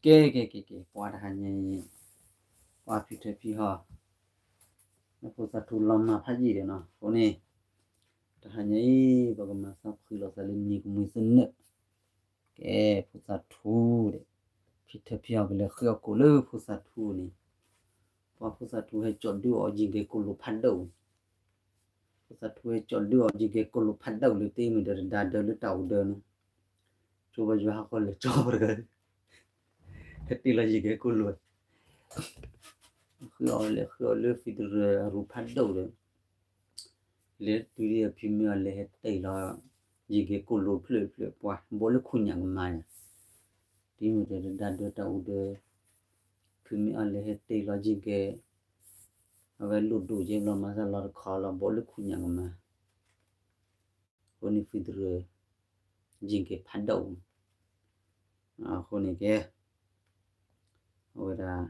ကဲ ကဲ ကဲ ကဲ ပှၤတဟါညါအံၤ ပှၤဖံထၢဖံဟီ လၢဖိသၣ်ထူလီၤမၢ်ဖးယံာ်ဒီးနီၤ အဃိန့ၣ် တဟါညါအံၤ ပကမၤသးဖှံလီၤသးလၢနံၤကမှံၤသနၢၣ် ကဲ ဖိသၣ်ထူဒီး ဖံထၢဖံဟီကလဲၤဃ့အီၣ်ကိၣ်လၢဖိသၣ်ထူန့ၣ် ပှၤဖိသၣ်ထူဟဲကၠီဒုးအီၤယံၤကဲကိၣ်လိာ်ဖးဒိၣ် ဖိသၣ်ထူဟဲကၠီဒုးအီၤယံၤကဲကိၣ်လိာ်ဖးဒိၣ်လၢတ့မုၢ်ဒီးတဒါဒၢလၢတၢ်အိၣ်ဒၢန့ၣ် ကၠိဘၣ်ယွၤဟးဃီလဲၤကၠီပှၤတဂၤ ဟဲတ့ၢ်လီၤယံၤကဲကိၣ်လိာ် ဃ့အီၣ်လဲၤဃ့အီၣ်လၢဖံတရၢအရူၢ်ဖးဒိၣ်ဒီး လဲၤတုၤဒ်အဖံမ့ၢ်အီၤလဲၤဟဲတ့ၢ်လီၤ ယံၤကဲကိၣ်လိာ်ဖျၢၣ်ဖျၢၣ်ပှၤ ဘိးလၢခူညၣ်ကမၤယၤ တ့မုၢ်ဒီးတဒါဒၢတၢ်အိၣ်ဒၢ ဖံမ့ၢ်အီၤလဲၤဟဲတ့ၢ်လီၤယံၤကဲ အဝဲလိၣ်ဒိၣ်ကဲဘျီမၤသးလီၤတခီလီၤ ဘိးလၢခူညၣ်ကမၤ အဃိန့ၣ်ဖံတရၢ ယံၤကဲဖးဒိၣ် အဃိန့ၣ်ကဲ အဝဲဒၣ်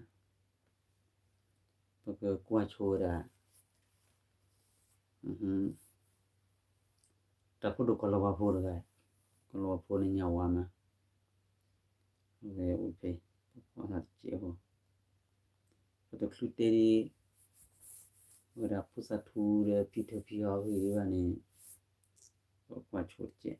ပကကွၢ်ဆိဝဲဒၣ် တၢ်ဖိဒိၣ်ကီၤလၤဝါဖိတဂၤ ကီၤလၤဝါဖိန့ၣ်ညါဝါမး ဝဲအိၣ်ဖဲ ပကွၢ်သးတစဲးဖိ ပတချုးတဲဒ် ဝဲဒၣ်ဖိသၣ်ထူဒီးဖံထၢဖံဟီဂ့ၢ်ဒံးဘၣ်န့ၣ် ပကွၢ်ဆိတစဲး ကဲ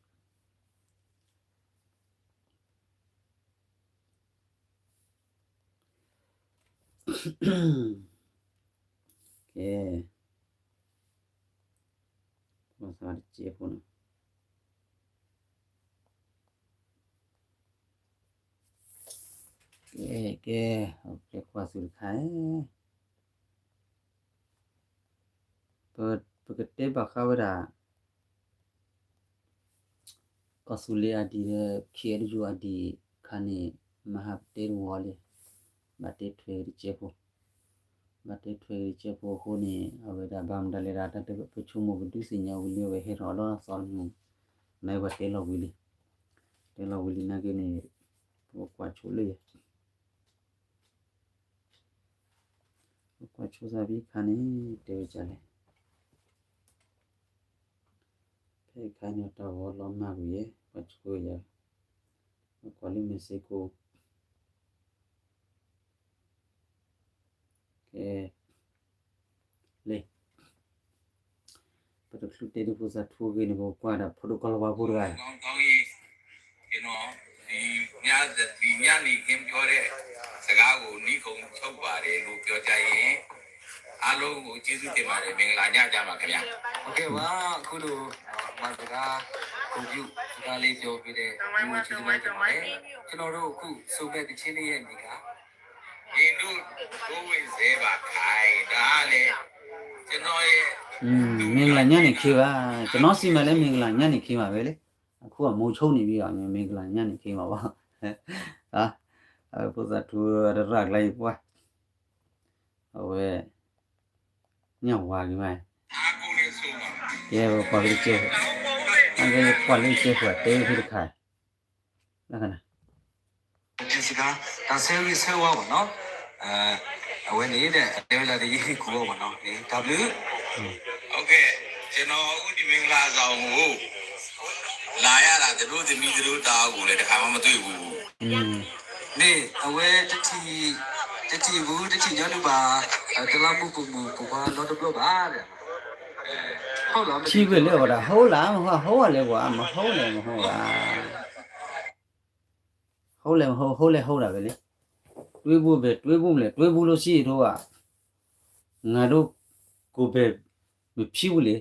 ကွၢ်သးတစဲးဖိန့ၣ် ကဲ ကဲ ပကကွၢ်သုတခါ ပကတဲဘၣ်ဃးဝဲဒၣ် ကီၢ်သူလ့ၤအဒံးဒီး ခ့ၣ်အဲၣ်ယူၣ်အဒံးခါန့ၣ် မဟါပတဲတဝီလံ ဘၣ်တဲထွဲတစဲးဖိ ဘၣ်တဲထွဲတစဲးဖိအဃိန့ၣ် အဝဲဒၣ်ဘၣ်မတၤလဲၣ်ဒၣ် တၢ်တပဆိကမိၣ်ပဒုးသ့ၣ်ညါဝံၤလံ အဝဲဟဲထီၣ်လီၤစီၤမူ နပှၤတဲလီၤဝံၤလံ တဲလီၤဝံၤလံနာ်က့န့ၣ် ပကွၢ်ဆိလၢယဲ ပကွၢ်ဆိသးဖဲခါန့ၣ် တဲဝဲဒ်လဲၣ် ဖဲခါန့ၣ်တၢ်ဂီၤလီၤမၢ်ကွံာ်ယဲ ကွၢ်ဆိယဲ ကွၢ်လၢ Mexico ကဲ လၢ ပတချုးတဲဒ်ဖိသၣ်ထူဂ့ၢ်န့ၣ် ပကကွၢ်ဒၣ်ဖိဒိၣ်ကီၤလၤဝါဖိတဂၤ ဒီညါန့ၣ် ကဲပျီဒီး စကားကို နီးခုံချုပ်ပါတယ်လို့ ပြောကြရင် အားလုံးကို ကျေးဇူးတင်ပါတယ် မင်္ဂလာညချမ်းပါခင်ဗျာ ဟုတ်ကဲ့ပါ အခုလို မင်္ဂလာ ဂုဏ်ပြုစကားလေးပြောပေးတဲ့ ဒီမိုကရေစီသမိုင်းတင်ပါတယ် ကျွန်တော်တို့အခု ဆိုမဲ့ကချင်းလေးရဲ့အမည်က မင်္ဂလာညနေခင်းပါ ကျွန်တော်ဆီမှာလည်း မင်္ဂလာညနေခင်းပါပဲလေ အခုကမိုးချုပ်နေပြီ မင်္ဂလာညနေခင်းပါပေါ့ ဖိသၣ်ထူတရၣ်ကျါယပှၢ် အဝဲ ညၣ်ဝါက့ၤမး ကဲပကွၢ်လၢကစဲး ကဲပကွၢ်လၢကစဲးဖိတဲဖဲတခါ လၢခါန့ၣ် တၢ်ဆၢဂ့ၤဆၢဝါပေါ့နော် အဝဲန့ၣ် အတဲဝဲဒၣ်တယ့ၢ်ကူအီၤပေါ့နော် တၢ်ဘျုး ဟုတ်ကဲ့ ကျွန်တော် ဦးဒီမင်္ဂလာဆောင်ကို လာရတာ သတို့သမီးသတို့သားကိုလည်း တစ်ခါမှမတွေ့ဘူး န့ၣ် အဝဲ တထံၣ်ဘူး တထံၣ်ညီနုၢ်ဘၣ် တလါပူၤပူၤမုၣ်ပူၤခွါနီတဘျီဘၣ် ထံၣ်ဝဲလၢအဝဲဒၣ် ဟုတ်လား မဟုတ် ဟုတ်လဲၣ် ကွၢ် မဟုတ်လဲၣ် မဟုတ်လား ဟုတ်လဲၣ် မဟုတ် ဟုတ်လဲၣ် ဟုတ်လဲၣ် ဟုတ်တာပဲလေ တွေးဖို့ပဲ တွေးဖို့မလဲ တွေးဖို့လို့ရှိရင်တော့ ငါတို့ကိုယ်ပဲ မဖြစ်ဘူးလေ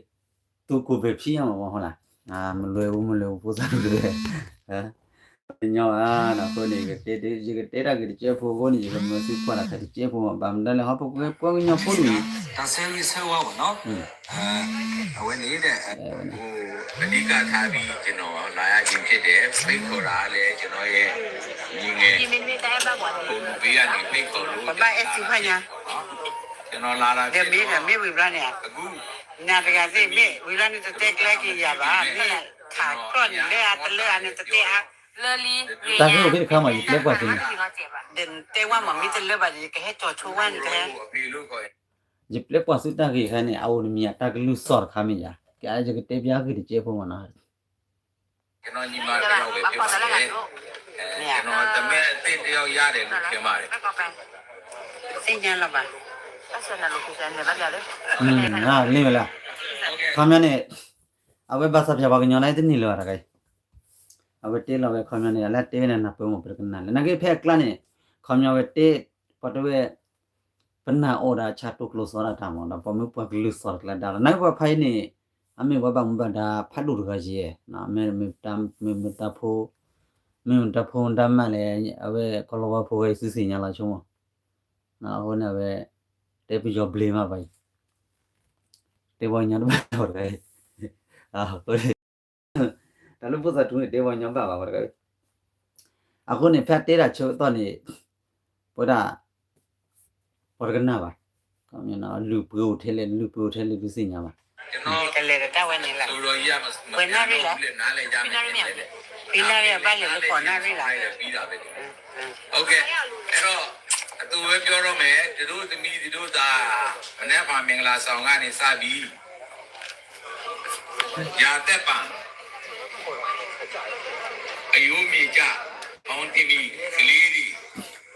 သူကိုယ်ပဲဖြစ်ရမှာပေါ့ ဟုတ်လား မလွယ်ဘူး မလွယ်ဘူး ဖိသၣ်တို့တကယ် ညီဘၣ် အဃိန့ၣ် ယကတဲတၢ်ဂ့ၢ်တကဲဖိအဃိန့ၣ် ယကမၤသုကွၢ်တၢ်ခဲတကဲဖိ ဘၣ်မတၤလဲၣ် ဟီၣ်ဖိကွဲပှၤကညီဖိန့ၣ် တၢ်ဆၢဂ့ၤဆၢဝါပေါ့နော် အဝဲန့ၣ် အဓိကထားပြီး ကျွန်တော်လာရခြင်းဖြစ်တယ်။ ဖိတ်ခေါ်တာလည်း ကျွန်တော်ရဲ့ညီငယ် ကိုလူပေးကနေ ဖိတ်ခေါ်လို့ ပဘၣ်အဲၣ်သူဖးညါ ကျွန်တော်လာတာဖြစ်တော့ မ့ၢ်ဝံၤဘျီန့ၣ် အခု နၤတဂၤသ့ၣ် မ့ၢ်ဝံၤဘျီန့ၣ် တတဲကျဲက့ၤယၤဘၣ် မ့ၢ်ခးကီၢ်န့ၣ် လၢအတလၢအန့ၣ် တတဲအါ တၢ်ဂ့ၢ်အိၣ်ဖဲတခါမး ယပျဲကွၢ်သုန့ၣ် ဒီးနတဲဝဲမး မ့ၢ်တလၢဘၣ်ဒီး ယကဟဲကၠီၤဆိဝဲန့ၣ် ယပျဲကွၢ်သုတၢ်ဂ့ၢ်ခါန့ၣ် အအိၣ်တမံၤ တၢ်ကလုၢ်သီၣ်တခါမ့ၢ်ယၤ ကဲ ယကတဲပျါဂ့ၢ်တကဲဖိမးနီၤ ကျွန်တော်ညီမတစ်ယောက်ပဲဖြစ်ပါတယ်။ ကျွန်တော်တမက်အသစ် သ့ၣ်ညါလီၤဘၣ်. လ့ဝဲလၢ ခီပညီန့ၣ် အဝဲဘၣ်သးပၠးပှၤကညီလၢတန့ၢ်လၢၤဘၣ်တဂၤအံၤ, အဝဲတဲလီၤဝဲခီပညီန့ၣ် အလၢတဲဝဲန့ၣ်နၢ်ပၢၢ်မး ပတကနၣ်လၢၤ နာ်က့ဖဲအကျါန့ၣ် ခီပညီဝဲတဲ ပှၤတဲဝဲ ပနၢ်အိၣ်ဒီးဆၢတိၢ်ကျိၤသီတၢ်မးဒီး ပှၤမ့ၢ်ပှၤကလုာ်သီၣ်တကျါဒါလီၤ နာ်က့ပှၤဖးအံၤန့ၣ် အမ့ၢ်ပှၤဘၣ်မူဘၣ်ဒါဖးဒိၣ်တဂၤယဲၢ်, မ့ၢ်မ့ၢ်တၢ်ဖိ မ့ၢ်မ့ၢ်တၢ်ဖိမ့ၢ်တၢ်မးလဲၣ် အဝဲကီၤလၤဝါဖိဝဲအံၤ သုသ့ၣ်ညါလီၤဆိမး, အဃိန့ၣ်အဝဲ တဲပယီၤဘျ့မးဘၣ်အံၤ, တဲပှၤကညီတဘၣ်လီၤတဂၤအံၤ, တၢ်လၢဖိသၣ်ထူန့ၣ် တဲပှၤကညီဘၣ်ဘၣ်ဝဲတဂၤ, အဃိန့ၣ် ဖဲတဲတၢ်ဆၢကတီၢ်န့ၣ် ပဝဲဒၣ် ပှၤတကနၣ်ဘၣ်, လုၢ်ပှ့ၤအိၣ်ထဲလဲၣ် လုၢ်ပှ့ၤအိၣ်ထဲလဲၣ် ဒုးသ့ၣ်ညါဘၣ်. တလဲၤတၢ်ဝဲန့ၣ်လၢ ပှဲၤနၣ်ရံၣ်လဲၣ်, ပှဲၤနၣ်ရံၣ်အဘၣ်လဲၤလၢဃိးနၣ်ရံၣ်လီၤ. အဲၣ်ဒိး အသုဝဲပြောတော့မယ် သတို့သမီးသတို့သား မနက်ဖြန်မင်္ဂလာဆောင်ကနေစပြီး ရာသက်ပန် အယိုးမြေကျ အောင်တင်မီကလေးတွေ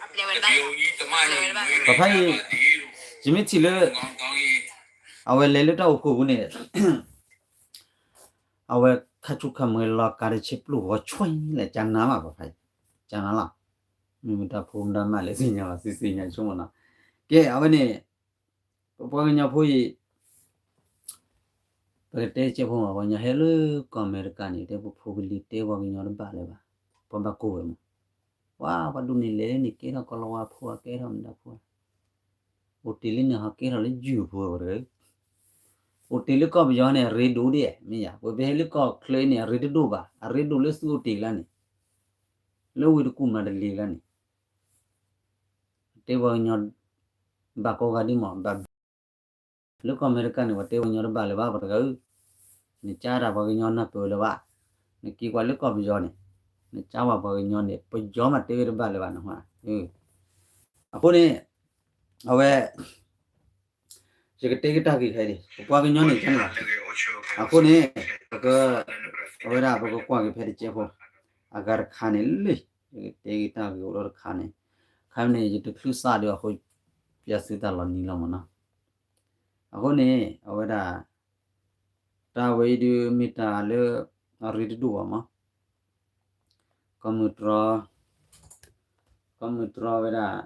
တပြုံကြီးတမကြီးမွေးနေ့ကြပါစေလို့ ပဖးအံၤ ယမ့ၢ်ထံၣ်လၢ အဝဲလဲၤလၢတၢ်အိၣ်ဖှိၣ်ပူၤန့ၣ် အဝဲခါဆူၣ်ခါမွဲလီၤကါတဆ့ပျိၢ်ဂီၤဆွဲလဲၣ် ကနၤမးပဖးအံၤ ကနၤလီၤ. မ့မ့ၢ်တၢ်ဖိမတၤမးလဲၣ် သ့ၣ်ညါဘၣ် သ့ၣ်ညါဆိကမိၣ်နီၤ. ကဲ အဝဲန့ၣ် ပပှၤကညီဖိအံၤ ပကတဲကဲဖိမး ပှၤကညီဟဲလၢကီၢ်အမဲရကၤန့ၣ် တဲပဖိကလံၤတဲပှၤကညီတဘၣ်လၢၤဘၣ်, ပှၤဘၣ်ကိးဝဲမး, ပှၤပှၤဒိၣ်န့ၢ်လဲၤန့ၣ် ကဲထီၣ်ကီၤလၤဝါဖိ ကဲထီၣ်မတၤဖိ အိၣ်တ့ၢ်လံန့ၣ်ဟီကဲထီၣ်လၢယုၢ်ဖိဝဲတဂၤ, အိၣ်တ့ၢ်လၢကီၢ်ပယီၤန့ၣ် အရ့ဒိၣ်ဒဲး မ့ၢ်ယၤ ပဝဲပဟဲလၢကီၢ်ချၢအံၤန့ၣ် အရ့တဒိၣ်ဘၣ် အရ့ဒိၣ်လၢသုအိၣ်တ့ၢ်ကျါန့ၣ်, လၢဝ့ၢ်တကူၣ်မၤတလ့ၤကျါန့ၣ် တဲပှၤကညီ ဘၣ်ကိးဂၤဒ်မး ဘၣ်ဘျုး လၢကီၢ်အမဲရကၤန့ၣ် ပှၤတဲပှၤကညီတဘၣ်လၢၤဘၣ် ပှၤတဂၤဧၢ, နကၢတၢ်ပှၤကညီနၢ်ပၢၢ်လၢၤဘၣ်, နက့ၤကွၢ်လၢကီၢ်ပယီၤန့ၣ်, နကၢဝဲပှၤကညီန့ၣ် ပယီၤမးတဲဝဲတဘၣ်လၢၤဘၣ်နဟါ, အဃိန့ၣ် အဝဲ ယကတဲက့ၤတၢ်ဂ့ၢ်ခဲအံၤန့ၣ် ပပှၤကညီန့ၣ် ကဲန့ၣ်လီၤ. အဃိန့ၣ် ပက အဝဲဒၣ်ပကကွၢ်က့ၤဖဲတကဲဖိ အဂၤတခါန့ၣ်လံ, ယကတဲက့ၤတၢ်ဂ့ၢ်အိၣ်ဒီးတခါန့ၣ်, ခါမ့ၢ်န့ၣ် ယတချုးစၢ်ဒီးအဃိ ပျဲသုတၢ်လီၤနံၤလီၤမးနီၤ. အဃိန့ၣ် အဝဲဒၣ် တၢ်ဝဲအံၤဒုးမ့ၢ်တၢ်လၢ အရ့တဒိၣ်ဘၣ်မး, ကီၢ်မုၢ်တြီ ကီၢ်မုၢ်တြီဝဲဒၣ်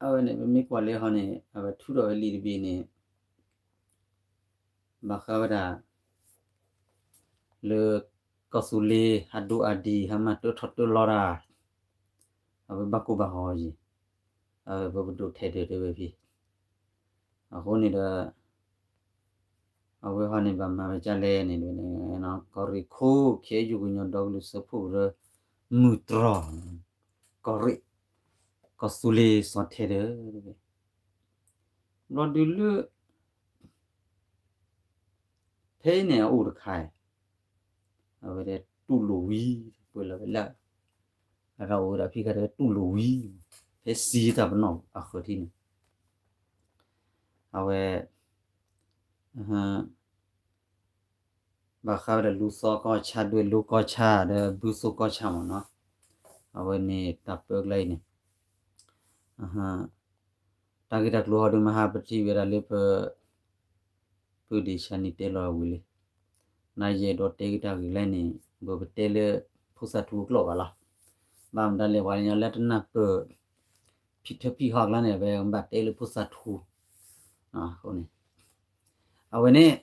အဝဲန့ၣ် ပမ့ၢ်ကွၢ်လၢဟီန့ၣ် အဝဲထုးထီၣ်ဝဲလံာ်တဘ့ၣ်န့ၣ် ဘၣ်ဃးဝဲဒၣ် လၢ ကီၢ်သူလ့ၤ ဟးဒိၣ်အါဒံ ဟးမၤတၢထီၣ်တၢလီတၢ် အဝဲဘၣ်ကိၢ်ဘၣ်ဂီၤယံၤ အဝဲပကဒိၣ်ထဲဒၢးတဲဝဲဖဲ အဃိန့ၣ်ဒီး အဝဲဟီန့ၣ် ဘၣ်မၤဝဲဒ်လဲၣ်န့ၣ် ကီၢ်ရ့ၣ်ခိၣ် ခ့ယုၢ်ကညီဒီကလုာ်စၢဖှိၣ်ကရၢ မုၢ်တြီၢ် ကီၢ်ရ့ၣ် ကီၢ်သူလ့ၤစီၤထဲဒၢး ဘျီဒုးလၢ ဖဲအံၤန့ၣ်အအိၣ်တခါ အဝဲဒၣ်တူၢ်လိာ်ဝံၤ ပှဲၤလီၤဝဲလၢ အတၢ်အိၣ်ဝဲဒၣ်ဖံးခါတဝဲတူၢ်လိာ်ဝံၤ ဖဲစံးတၢ်ပနီၣ်အဃၢၤထံန့ၣ် အဝဲ ဘၣ်ဃးဝဲဒၣ်လူၤသီကီၢ်ဆၣ် ဒွဲၣ်လိၤကီၢ်ဆၣ် ဒီးဘုသိကီၢ်ဆၣ်မ့ၢ်နီၤ အဝဲန့ၣ်တၢ်ပၢကျါအံၤန့ၣ် တၢ်ဂ့ၢ်တၢ်ကျိၤဟီဒုးမဟါပထံၣ်ဝဲဒၣ်လၢပ ပုၢ်ဒ့ၣ်ဆါနံၤတဲလီၤဝံၤလံ နယဲၢ်ဒီးတဲက့ၤတၢ်ဂ့ၢ်လၢန့ၣ် ပပတဲလၢ ဖိသၣ်ထူအကျိာ်ဘၣ်လီၤ ဘၣ်မတၤလဲၣ်ပှၤကညီလၢတနၢ်ပၢၢ် ဖံးထၢဖံးဟီကျါန့ၣ် ပဘၣ်တဲလၢဖိသၣ်ထူ အဃိန့ၣ် အဝဲန့ၣ်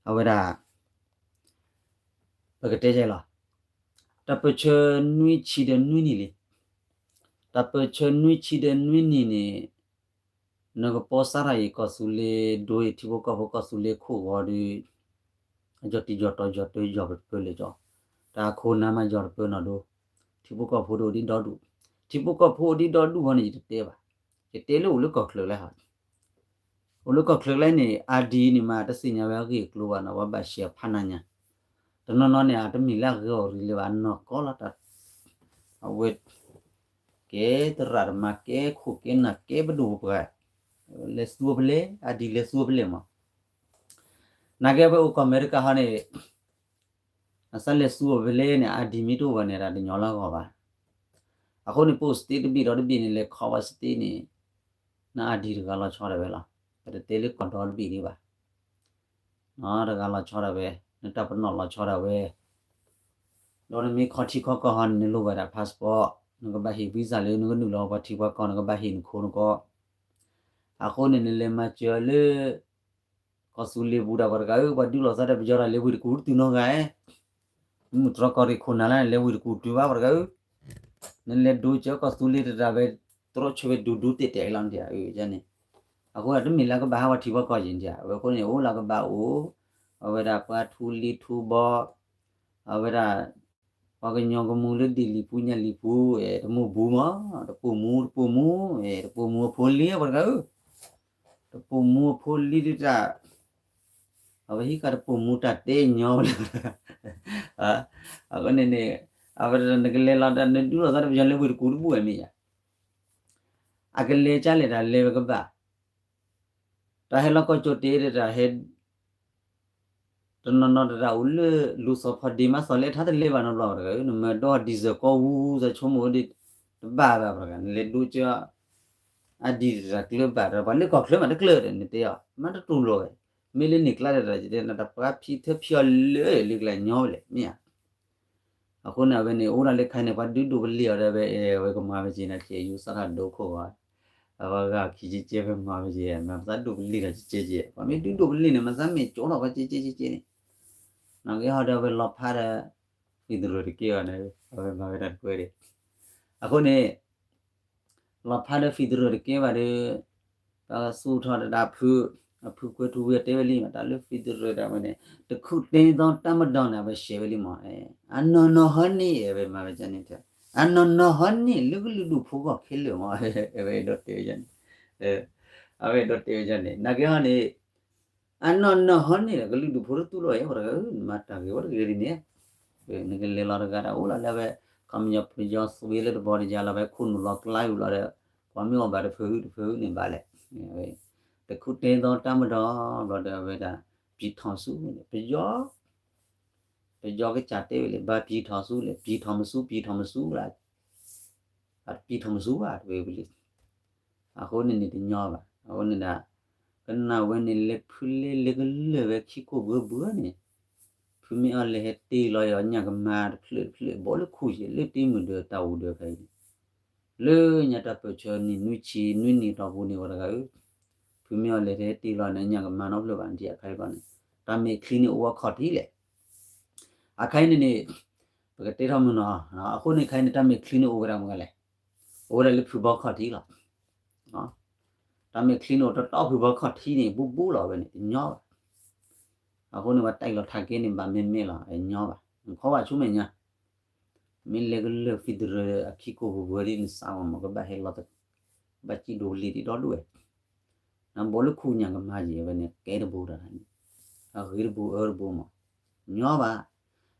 အဝဲဒၣ် ပကတဲယဲလီၤ တၢ်ပၢၢ်ဆၢနွံဆံဒီးနွံနံၣ်လံ တၢ်ပၢၢ်ဆၢနွံဆံဒီးနွံနံၣ်န့ၣ် နကပီစးထီၣ်အံၤကီၢ်သူလ့ၤဒိအံၤ ထံဖိကီၢ်ဖိကီၢ်သူလ့ၤခိၣ်ဂီၤဒီး အယီၤတယီၤတီၤယီၤတယီၤပတပၢလၢၤကီး တၢ်ခိၣ်နၢ်မးယီၤတပၢနီၢ်ဒိ ထံဖိကီၢ်ဖိဒိၣ်ဒံးဒီဒူၣ် ထံဖိကီၢ်ဖိအိၣ်ဒံးဒီဒူၣ်ဃီန့ၣ် ယတတဲဘၣ် ယတဲလၢအိၣ်လၢကီၢ်ချၢကျဲဟီ အိၣ်လၢကီၢ်ချၢကျဲန့ၣ် အါဒံန့ၣ်မး တသ့ၣ်ညါဝဲအဂ့ၢ်အကျိၤဘၣ်နီၤ ဝဲဘၣ်ရှဲအဖးနးညါ တနီၤနီၤန့ၣ် အတမ့ၢ်လၢအဂ့ၤအီၤရံလၢၤဘၣ် အနီၢ်ကီၢ်လီၤတၢ် အဝဲ ကဲသရၣ်တမါ ကဲခိၣ်ကဲနၢ် ကဲပဒိၣ်ပှၤ လဲၤသူအပလဲၣ် အါဒံလဲၤသူအပလဲၣ်မး နာ်က့ဖဲအိၣ်ကီၢ်အမဲရကၤဟီန့ၣ် အစးလဲၤစူၤအီၤဖဲလဲၣ်န့ၣ် ID မ့ၢ်တအိၣ်ဘၣ်န့ၣ် တၢ်တညီလၢအဂီၢ်ဘၣ်. အဃိန့ၣ် ပအိၣ် state တဘ့ၣ်ဒီးတဘ့ၣ်န့ၣ် လဲၤခီပှၤ state န့ၣ် န ID တဂၤလီၤဆီဒၣ်ဝဲလီၤ. ပတတဲလၢကီၢ်ဒီတဘ့ၣ်ဒံးဘၣ်. တဂၤလီၤဆီဒၣ်ဝဲ, နတၢ်ပနီၣ်လီၤဆီဒၣ်ဝဲ, ဒီးနမ့ၢ်ခီထံခီကီၢ်ဟီန့ၣ် နလိၣ်ဘၣ်ဒၣ် passport, နကဘၣ်ဟ့ၣ် visa လၢနကနုာ်လီၤပှၤထံပှၤကီၢ် နကဘၣ်ဟ့ၣ်နခိၣ်နကီၢ်. အဃိန့ၣ် နလဲၤမၤစၢၤလၢ ကီၢ်သူလ့ၤပူၤတၢ်ပှၤတဂၤဧၢ, ပှၤဒုးလိာ်သးတၢ်ပယီၤတၢ်လၢဝ့ၢ်တကူၣ်တတုၤနီတဂၤဧါ, မုၢ်တြီၢ်ကီၢ်ရ့ၣ်ခိၣ်နၢ်လၢနလဲၤဝ့ၢ်တကူၣ်တုၤဘၣ်ပှၤတဂၤဧၢ, နလဲၤဒိစၢၤကီၢ်သူလ့ၤတတၢ်ဝဲ တြီဆၢဝဲဒူဒူတဲာ်တဲာ်လီၤန့ၣ်ဧါ, န့ၣ်. အဃိတမ့ၢ်လၢကဘၣ်ဟးပှၤထံပှၤကီၢ်က့ၤန့ၣ်ဧါ, အဝဲအဃိန့ၣ် အိၣ်လၢကဘၣ်အိၣ်, အဝဲဒၣ်ပှၤထူလံၤထူဘီ, အဝဲဒၣ် ပှၤကညီကမူလၢဒ်လံၤပူၤညါလံၤပူၤ, တမူပူၤမး, တပိာ်မူ တပိာ်မူ, တပိာ်မူအဖိလံၤပှၤတဂၤဧၢ, တပိာ်မူအဖိလံၤဒုးတၢ် အဝဲဟံးဃာ်တပိာ်မူတၢ်တဲညီဝဲလၢ အဃိန့ၣ်န့ၣ် အဝဲနကလဲၤလီၤဒီး နဒုးလိာ်သးတပယီၤလၢဝ့ၢ်တကူၣ်တဘူၣ်ဝဲမ့ၢ်ယါ, အကလဲၤကလဲၣ်တၢ်လဲၤဝဲကဘၣ်, တၢ်ဟဲလီၤကီၢ်ကၠိၣ်တဲာ်ဒီးတၢ်ဟဲ တနီၤနီၤတၢ်အိၣ်လၢ လူၤစီၤဖီဒ့မးစီၤလဲၣ်ထါတလဲၤဘၣ်နီတဘျီတဂၤဧၢ, နမၤဒီး diesel ကီၢ်ဝူသးဆိကမိၣ်ဒီး တဘၣ်ဘၣ်ပှၤတဂၤ နလဲၤဒိကၢ အဒံးတၢ်ကျၢၤဘၣ်ဒီး ပှၤလၢကီၢ်ချၢမးတကျၢၤဒီး နတဲအီၤ မ့ၢ်တတူၢ်လိာ်ဝဲ, မ့ၢ်လၢန့ၣ်ကျါဒီး နတပှၤဖံးထၢဖံးအီၤလၢလၢကျါညီဝဲလဲၣ် မ့ၢ်ဧါ. အဃိန့ၣ် အဝဲန့ၣ် အိၣ်ဒၣ်လၢခါန့ၣ် ပှၤဒုးဒိးပလံာ်အီၤဒီး အဝဲ အဝဲကမၤဝဲက့ၤန့ၣ် က့ၤယူၤစးထီၣ်ဒိခိၣ်ဂီၤ အဝဲဂၤခံကဲကဲဖဲမၤဝဲက့ၤ မၤပသးဒိးပလံာ်ဒီးကဲကဲကဲ ပှၤမ့ၢ်ဒုးဒိးပလံာ်န့ၣ် မၤသးမ့ၢ်ကၠိထီၣ်ကဲကဲကဲကဲန့ၣ် နီၢ်က့ဟီဒီး အဝဲလီၤဖးဒီး federal တကဲဘၣ်န့ၣ် အဝဲမၤဝဲဒၣ်တကွဲးဒံး အဃိန့ၣ် လီၤဖးဒီး federal တကဲဘၣ်ဒီး ပှၤစူးထီၣ်တဒၣ်ဖု အဖုကွဲးထူဝံၤအတဲဝဲလံ တၢ်လၢ federal ဒၣ်ဝဲန့ၣ် တခုသင်သောတပ်မတော်န့ၣ် အဝဲရှဲဝဲလံမး အနီၢ်နီၢ်ဟီန့ၣ် အဝဲမၤဝဲန့ၣ် အနီၢ်နီၢ်ဟီန့ၣ် လၢကလုာ်ဒူၣ်ဖိဂီၢ်ခဲလၢာ်မး အဝဲအဲၣ်ဒိးတဲဝဲန့ၣ် အဝဲအဲၣ်ဒိးတဲဝဲန့ၣ် နာ်က့ဟီန့ၣ် အနီၢ်နီၢ်ဟီန့ၣ်ဒီး ကလုာ်ဒူၣ်ဖိတတူၢ်လိာ်အံၤ ပှၤတဂၤဧၢ နမၤတၢ်ဂ့ၤဝဲတဂ့ၤဒ်န့ၣ် နကလဲၤလီၤတဂၤဒီး အိၣ်လီၤလၢအဝဲ ခီပညီပယီၤစွ့လၢတဘီတယၤလီၤ အဝဲခိၣ်နူာ်လီၤကျါယူၤလီၤဒီး ပှၤမ့ၢ်အီၣ်ဘၣ်တဖုတဖုန့ၣ်ဘၣ်လဲၣ် တခုသင်သောတပ်မတော် ဘျီဒီးအဝဲဒၣ် ပြည်ထောင်စုန့ၣ် ပယီၤ ပယီၤကစၢ်တဲဝဲလၢ ဘၣ်ပြည်ထောင်စုလဲၣ် ပြည်ထောင်မစု ပြည်ထောင်မစုလၢ ပြည်ထောင်မစုဘၣ်တဝဲဝံၤလံ အဃိန့ၣ်န့ၣ်တညီဘၣ် အဃိန့ၣ်ဒၣ် ကနၣ်ဝဲန့ၣ်လဲၤဖုလဲၤလဲၤကလၢာ်ဝဲခံကိၢ်ဘှီဘှီန့ၣ် ဖုမ့ၢ်အီၤလဲၤဟဲတ့ၢ်လီၤယီၤညၣ်ကမါတဖျၢၣ်တဖျၢၣ် ဘီလၢခူၣ်ယဲၢ် လၢတ့မုၢ်ဒၢးတၢ်အိၣ်ဒၢးဖဲအံၤန့ၣ် လၢညါတၢ်ပၢၢ်ဆၢနံၣ်နွံဆံနွံနံၣ်တီၢ်ပူၤန့ၣ်ဝဲတဂၤဧၢ ဖုမ့ၢ်အီၤလဲၤဟဲတ့ၢ်လီၤန့ၣ်ညၣ်ကမါနီတဖျၢၣ်ဘၣ် နထံၣ်အခါအံၤဘၣ်န့ၣ် တၢ်မဲာ်ချံန့ၣ်အိၣ်ဝဲခီၣ်ထံးလဲၣ် အခါအံၤန့ၣ်န့ၣ် ပကတဲထီၣ်မုၢ်နီၤ အဃိန့ၣ်ခါအံၤန့ၣ် တၢ်မဲာ်ချံန့ၣ်အိၣ်ဝဲဒၣ်မနုၤလဲၣ် အိၣ်ဝဲဒၣ်လၢဖုဘီခီၣ်ထံးလီၤ တၢ်မဲာ်ချံန့ၣ်အိၣ်တတီၢ်ဖုဘီခီၣ်ထံးန့ၣ် ဘူးဘူးလီၤဝဲန့ၣ် တညီဘၣ် အဃိန့ၣ် ပှၤတၢ်အံၤလီၤထးကဲန့ၣ် ဘၣ်မ့မ့ၢ်လီၤ တညီဘၣ် နခီဘၣ်ဆူမဲာ်ညါ မ့ၢ်လဲၤကလၢာ် federal အခံကိၢ်ပူၤပူၤဒ်န့ၣ် စးဝဲမး ကဘၣ်ဟဲလီၤ ဘၣ်စံၣ်ဒိးလံာ်ဒံးဒီဒူၣ်ဝဲ နဘီလၢခူၣ်ညၣ်ကမါယံၤဝဲန့ၣ် ကဲတဘိတၢ်န့ၣ် အဂ့ၤတဘိအၢတဘိမး ညီဘၣ်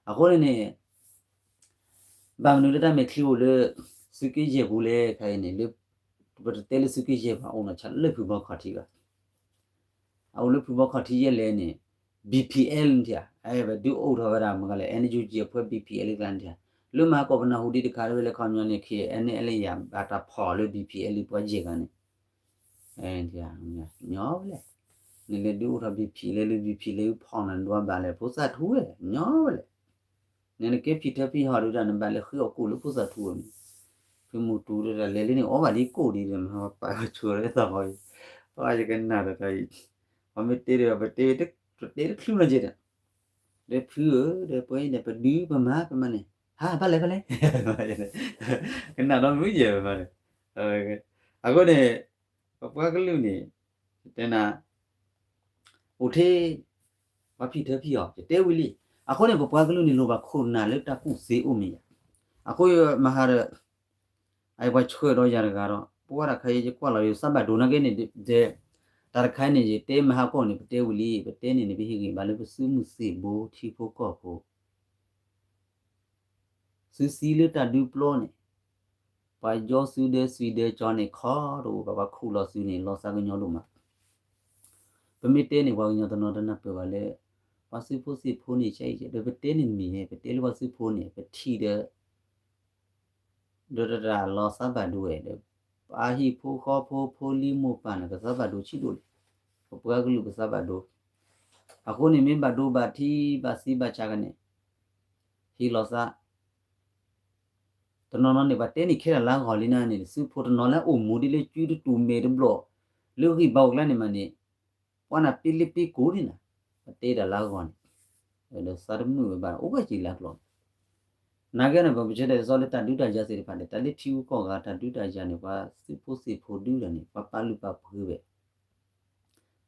အဃိန့ၣ်န့ၣ် ဘၣ်မနုၤလၢတၢ်မဲာ်ချံအိၣ်လၢ သုးက့ယဲၢ်ပူၤလဲၣ် ခါအံၤန့ၣ် လၢ ပတတဲလၢသုးက့ယဲၢ်ဘၣ် အိၣ်နီၢ်ဆါလၢဖုဘီခီၣ်ထံးဘၣ် အအိၣ်လၢဖုဘီခီၣ်ထံးယဲၢ်လဲၣ်န့ၣ် BPL န့ၣ်ထံၣ်ဧါ အဲၣ်ဝဲဒုးအိၣ်ထီၣ်ဝဲဒၣ်မ့ၢ်ကလဲၣ် NUG အဖွဲ့ BPL ကျါန့ၣ်ထံၣ်ဧါ လၢမဟါကီၢ်ပနၢ်ဟူဒံးတခါဝဲလၢခီပညီန့ၣ် KNLA ယၤ ဘၣ်တၢ်ဖီၣ်လၢ BPL ပှၤယဲၢ်ဂၤန့ၣ် ညီဝဲလဲၣ် နလဲၤဒုးအိၣ်ထီၣ် BPL လၢ BPL ဖီၣ်နၤဒွးဘၣ်လဲၣ် ဖိသၣ်ထူဝဲ ညီဝဲလဲၣ် နနကဲဖံးထၢဖံးဟီၣ်ဒုးတၢ် နဘၣ်လဲၤဃ့အီၣ်ကိၣ်လၢဖိသၣ်ထူဝဲန့ၣ် ဖုမူတူၤဒၣ်လဲၤလၢန့ၣ် အီၣ်ဘၣ်ဒ်ကိၣ်ဒ်ဒီး မဟါပာ်လီၤဆိလၢသးဟီၣ်အံၤ ပှၤယကနၣ်ဒီးတၢ်အံၤ ပှၤမ့ၢ်တဲဒီး ပတဲ ပတဲတချုးနီၤကဲဒီး ဒီးဖုဧၢ ဒီးပှၤအံၤန့ၣ် ပဒုးပမၤပမၤန့ၣ် ဟး ဘၣ်လဲၣ်ဘၣ်လဲၣ် ကနၣ်ဒီးမုၢ်ယဲၢ်မၤန့ၣ် အဃိန့ၣ် ပပှၤကလုာ်န့ၣ် ယတဲနၤ အိၣ်ထဲ ပှၤဖံးထၢဖံးအီၤ ယတဲဝံၤလံ အဃိန့ၣ် ပပှၤကလုာ်န့ၣ် လိၣ်ဘၣ်ခိၣ်နၢ်လၢတၢ်ကူၣ်သ့အိၣ်မ့ၢ်ယါ အဃိမဟါဒီး အအံၤပှၤဆှၢဒီးယၤတဂၤဒီး ပဝဲဒၣ်ခါအံၤ ယကွၢ်လီၤယိၤသးဘၣ်ဒိနၤက့န့ၣ် တၢ်တခါအံၤန့ၣ် ယတဲမဟါကီၢ်န့ၣ် ပတဲဝံၤလံ ပတဲန့ၣ်န့ၣ် ပဟ့ၣ်ဂံၢ်ဘါလၢပသုးမုၢ်သံၣ်ဘိထံဖိကီၢ်ဖိ သုသံလၢတၢ်ဒုးပျီန့ၣ် ပှၤယီၤသုဒဲစွံဒဲကၠီန့ၣ် ခီတအိၣ်ဘၣ် ပှၤခူၣ်လီၤသုန့ၣ် လီၤသးကညီၤဒိၣ်မး ပမ့ၢ်တဲန့ၣ် ပှၤကညီတနီၤတနၢ်ပၢၢ်ဘၣ်လၢ ပှၤစုဖိသ့ၣ်ဖိန့ၣ် ကဲအံၤ ဒီးပတဲန့ၣ်မ့ၢ်ဟဲ ပတဲလၢပှၤစုဖိန့ၣ် ပထံၣ်ဒီး ဒီးတၢ်လီၤသးဘၣ်ဒိဝဲဒီး ပှၤဟံၣ်ဖိဃီဖိ ဖိလံၤမိၢ်ပၢ်န့ၣ် ကသးဘၣ်ဒိဆံးဒိၣ်လံ. ပပှၤကလုာ်ကသးဘၣ်ဒိ. အဃိန့ၣ်မ့ၢ်ဘၣ်ဒိဘၣ်ထံးဘၣ်သံဘၣ်ဆးကန့ၣ် ဟံးလီၤသး တနီၤနီၤန့ၣ် ပှၤတဲန့ၣ်ခဲလၢာ်လၢအဂီၢ်လံနၤန့ၣ် သုးဖိတနီၤလၢအအိၣ်မူဒ်လၢကုတတူၢ်မဲာ်တဘျီၣ် လၢဂံၢ်ဘါအိၣ်ကျါန့ၣ်မးန့ၣ် ပှၤနၢ်ပ့လ့ပ့ကိးန့ၣ်နၤ ပှၤတဲတၢ်လၢအဂီၢ်န့ၣ် ဒီးသးတမုာ်ဝဲဘၣ် အိၣ်ဝဲက့ၤလၢအကျိၤ နာ်က့န့ၣ် ပပဆၢတဲာ်တသီလၢတၢ်ဒုးတၢ်ယၤသ့ၣ်တဖၣ်န့ၣ် တၢ်လၢထံဂုၤကီၢ်ဂၤတၢ်ဒုးတၢ်ယၤန့ၣ် ပှၤသုးဖိသ့ၣ်ဖိဒုးတၢ်န့ၣ် ပှၤပာ်လုၢ်ပာ်ပှ့ၤဝဲ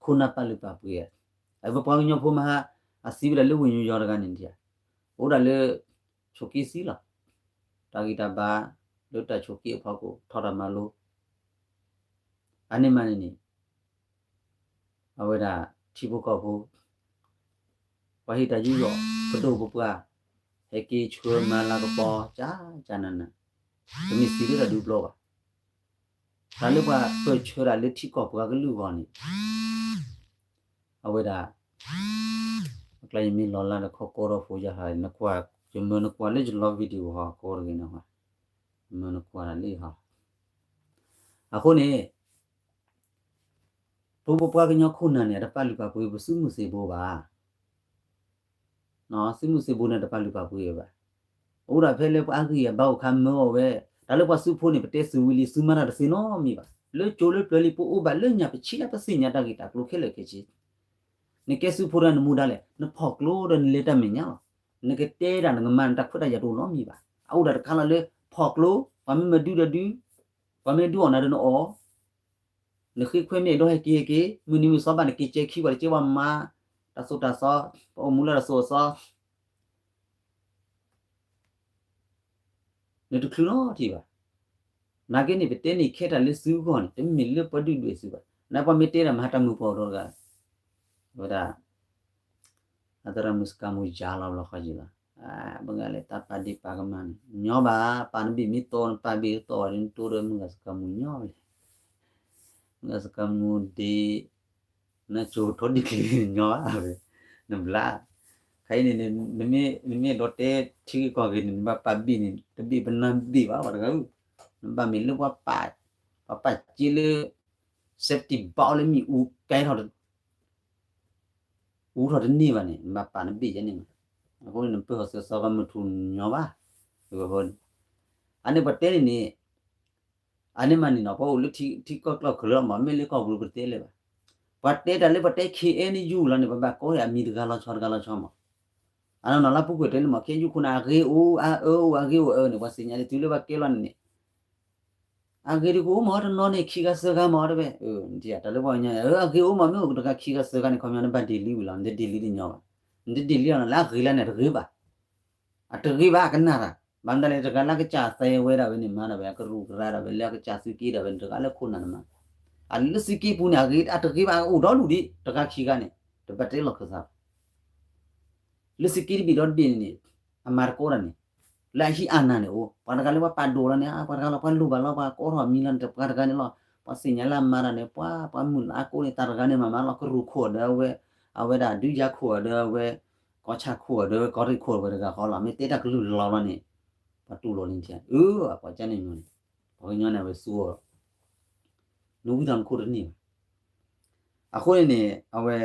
ခိၣ်နၢ်ပာ်လုၢ်ပာ်ပှ့ၤ အပပှၤကညီဖိမဟါ အသံဝဲဒၣ်လၢဝ့ၢ်ညိယီၤတဂၤန့ၣ် အိၣ်ဒၣ်လၢ ဆိးက့သံလီၤ. တၢ်ဂံၢ်တၢ်ဘါ လၢတၢ်ဆိးက့အဖီခိၣ် ထီၣ်တၢ်မၤလိ အန့ၣ်မးန့ၣ်န့ၣ် အဝဲဒၣ်ထံဖိကီၢ်ဖိ ပှၤဟ့ၣ်တၢ်ယူးယီၣ် ပဒိၣ်ပပှၢ် ဟဲက့ၤဆှၢမၤလၤကပီၤ ကၢ်ကၢ်နးနး တမ့ၢ်သံလၢတၢ်ဒုးပျီဘၣ်. တၢ်လၢပှၤပၢၢ်ဆၢတၢ်လၢထံကီၢ်ပှၤကလုာ်အဂီၢ်န့ၣ် အဝဲဒၣ် အကျါယမ့ၢ်လီၤလၢနခီကီထီၣ်ဖိယါဟး နကွၢ် ယမၢနကွၢ်လၢယလီၤ video ဟီကီတဂ့ၤန့ၣ် မၢနကွၢ်တၢ်လၢဟီ အဃိန့ၣ် ပပပှၤကညီခိၣ်နၢ်န့ၣ် အတပာ်လုၢ်ပာ်ပှ့ၤပသုးမုၢ်သံၣ်ဘိဘၣ် သုးမုၢ်သံၣ်ဘိန့ၣ် တပာ်လုၢ်ပာ်ပှ့ၤဘၣ်. အိၣ်ဒၣ်ဖဲလၢပှၤအဂံၢ်အဘါအိၣ်ခါမၢအီၤဝဲ တၢ်လၢပှၤသုးဖိန့ၣ် ပတဲသုးဝံၤလံ သုးမၤတၢ်တသ့နီတမံၤဘၣ်. လၢကၠိလၢပျၢၤလံ ပအိၣ်ဘၣ်လၢညါပဆံးလၢပသ့ၣ်ညါတၢ်ဂ့ၢ်တၢ်ကျိၤခဲလၢာ်ခဲဆ့ နကဲသုးဖိတဂၤနမူဒါလဲၣ် နဖီၣ်ကျိဒီးနလဲၤတၢ်မဲာ်ညါလီၤ. နကတဲတၢ်နကမၤနတၢ်ခွဲးတၢ်ယာ်တအိၣ်နီတမံၤဘၣ်. အအိၣ်ဒၣ်တခါလီၤလၢ ဖီၣ်ကျိ ပှၤမ့ၢ်မၤဒုဒီးဒု ပှၤမ့ၢ်ဒုအီၣ်နၤဒီးနအီၣ် နဃ့ခွဲးမ့ၢ်အဲၣ်ဒိးဟဲက့ၤဟဲက့ၤ မုၢ်နံၤမုၢ်သီဘၣ်နက့ၤကဲခံပှၤတကဲပှၤမၤ တၢ်သိၣ်တၢ်သီ ပအိၣ်မူလၢတၢ်သိၣ်တၢ်သီ နတချုးနီတထံၣ်ဘၣ်. နာ်က့န့ၣ် ပတဲန့ၣ်ခဲတၢ်လၢသုးဂီၢ်န့ၣ် တမ့ၢ်လၢပှၤဒုၣ်ဒွဲၣ်သုးဘၣ်. နပှၤမ့ၢ်တဲတၢ်မၤတၢ်မုာ်ပှၤဒီးတဂၤ ဝဲဒၣ် အသရၣ်မုၣ်စကၤမူယါလီၤဘျီဃီယံၤလီၤ. ဘၣ်ဂ့ၤလၢတၢ်ပာ်ဒ့ၣ်ပာ်ကမၣ်န့ၣ် ညီဘၣ် ပာ်နဘ့ၣ်မ့ၢ်တီ နပာ်ဘ့ၣ်တီဝဲဒီး နတိဒီးမုၢ်ဂၤစကၤမူညီဝဲ မုၢ်ဂၤစကၤမူဒ့ နကၠိထီဒ်ချံညီဘၣ်ဝဲ နဘျါ ခဲအံၤန့ၣ် နမ့ၢ်အဲၣ်ဒိးတဲထံဂ့ၢ်ကီၢ်ဂ့ၢ်န့ၣ် နဘၣ်ပာ်ဘ့ၣ်န့ၣ် တဘ့ၣ်ပနၢ်ဘ့ၣ်ဘၣ် ပှၤတဂၤဧၢ နဘၣ်မ့ၢ်လၢပှၤပာ် ပှၤပာ်က့လၢ safety belt လၢမ့ၣ်အူကဲထီၣ် အူထီၣ်တန့ၢ်ဘၣ်န့ၣ် နဘၣ်ပာ်နဘ့ၣ်ယဲန့ၣ်မး. အဃိန့ၣ် နပၢၢ်ဟီၣ်စၢၤစီကမုၢ်ထူၣ်ညီဘၣ်. အဃိန့ၣ် အန့ၣ်ပတဲန့ၣ်န့ၣ် အန့ၣ်မးန့ၣ်နီၤ ပအိၣ်လၢထံကီၢ်ကျီၢ်ချၢလီၤမး မ့ၢ်လၢကီၢ်ပူၤပတဲလၢၤဘၣ်. ပှၤတဲတၢ်လၢပှၤတဲ ခ့အဲၣ်ယူၣ် လီၤန့ၣ် ပဘၣ်ကိးအမံၤတဂၤလီၤဆီတဂၤလီၤဆီမး. အနီၢ်နီၢ်လၢပူၤကွံာ်တဲလၢမး ခ့အဲၣ်ယူၣ်ခိၣ်နၢ် အဂ့ၤအိၣ်အါအၢအိၣ် အဂ့ၤအိၣ်အၢန့ၣ် ပှၤသ့ၣ်ညါလံ တုၤလၢပှၤကဲလီၤန့ၣ်န့ၣ် အဂ့ၤဒုးကအိၣ်မး တနီၤန့ၣ် ခံဂၤသၢဂၤမး တဲဝဲ တၢ်လၢပှၤကညီ အဂ့ၤအိၣ်မး မ့ၢ်အိၣ်တဂၤခံဂၤသၢဂၤန့ၣ် ခီပညီနဘၣ်ဒ့ၣ်လံဝံၤလီၤ နတဒ့ၣ်လံတညီဘၣ်. နတဒ့ၣ်လံအီၤနီၤ လၢအဂ့ၤလၢန့ၣ် တဂ့ၤဘၣ်. အတဂ့ၤဘၣ် အကနၣ်တၢ် ဘၣ်မနုၤလဲၣ် တဂၤလၢအကစၢ်သဲဝဲဒၣ်ဝဲန့ၣ် မၤဒၣ်ဝဲ အကရူၢ်ကရၢဒၣ်ဝဲ လၢအကစၢ်သုးက့ဒၣ်ဝဲန့ၣ် တဂၤလၢခိၣ်နၢ်န့ၣ်မး အလၢသုးက့ပူၤန့ၣ် အဂ့ၤ အတဂ့ၤဘၣ် အအိၣ်ဒီဒူၣ်ဒံး တဂၤခံဂၤန့ၣ် တဘၣ်တဲလီၤခၢၣ်သးဘၣ် လၢသုးက့တဘ့ၣ်ဒီးတဘ့ၣ်န့ၣ်န့ၣ် အမၤတကိးတၢ်န့ၣ် လၢအဟံးအါနၢ်န့ၣ်အိၣ် ပှၤတဂၤလၢပှၤပာ်ဒိၣ်လီၤန့ၣ် ပှၤတဂၤလီၤ ပှၤလိၣ်ဘၣ်လီၤ ပှၤကိးထီၣ်မံၤလီၤန့ၣ် ပှၤတဂၤန့ၣ်လီၤ ပှၤသ့ၣ်ညါလၢအမၤတၢ်န့ၣ် ပှၤ ပှၤမုၢ်လၢအကိးန့ၣ် တၢ်တဂၤန့ၣ်မၤမၤလီၤ ကရူၢ်ခိၣ်ဒီးအဝဲ အဝဲဒၣ်ဒုးယၤခိၣ်ဒီးအဝဲ ကီၢ်ဆၣ်ခိၣ်ဒီး ကီၢ်ရ့ၣ်ခိၣ်ဝဲတဂၤဃီလီၤ မ့ၢ်တဲတၢ်ကလုၢ်လီၤလီၤန့ၣ် ပှၤတူၢ်လိာ်လံထံ အၢ ပှၤကန့ၣ်ညီန့ၣ် ပှၤကညီန့ၣ် အဝဲသူအီၤ နဝံသးနခိၣ်တန့ၢ်ဘၣ်. အဃိန့ၣ်န့ၣ် အဝဲ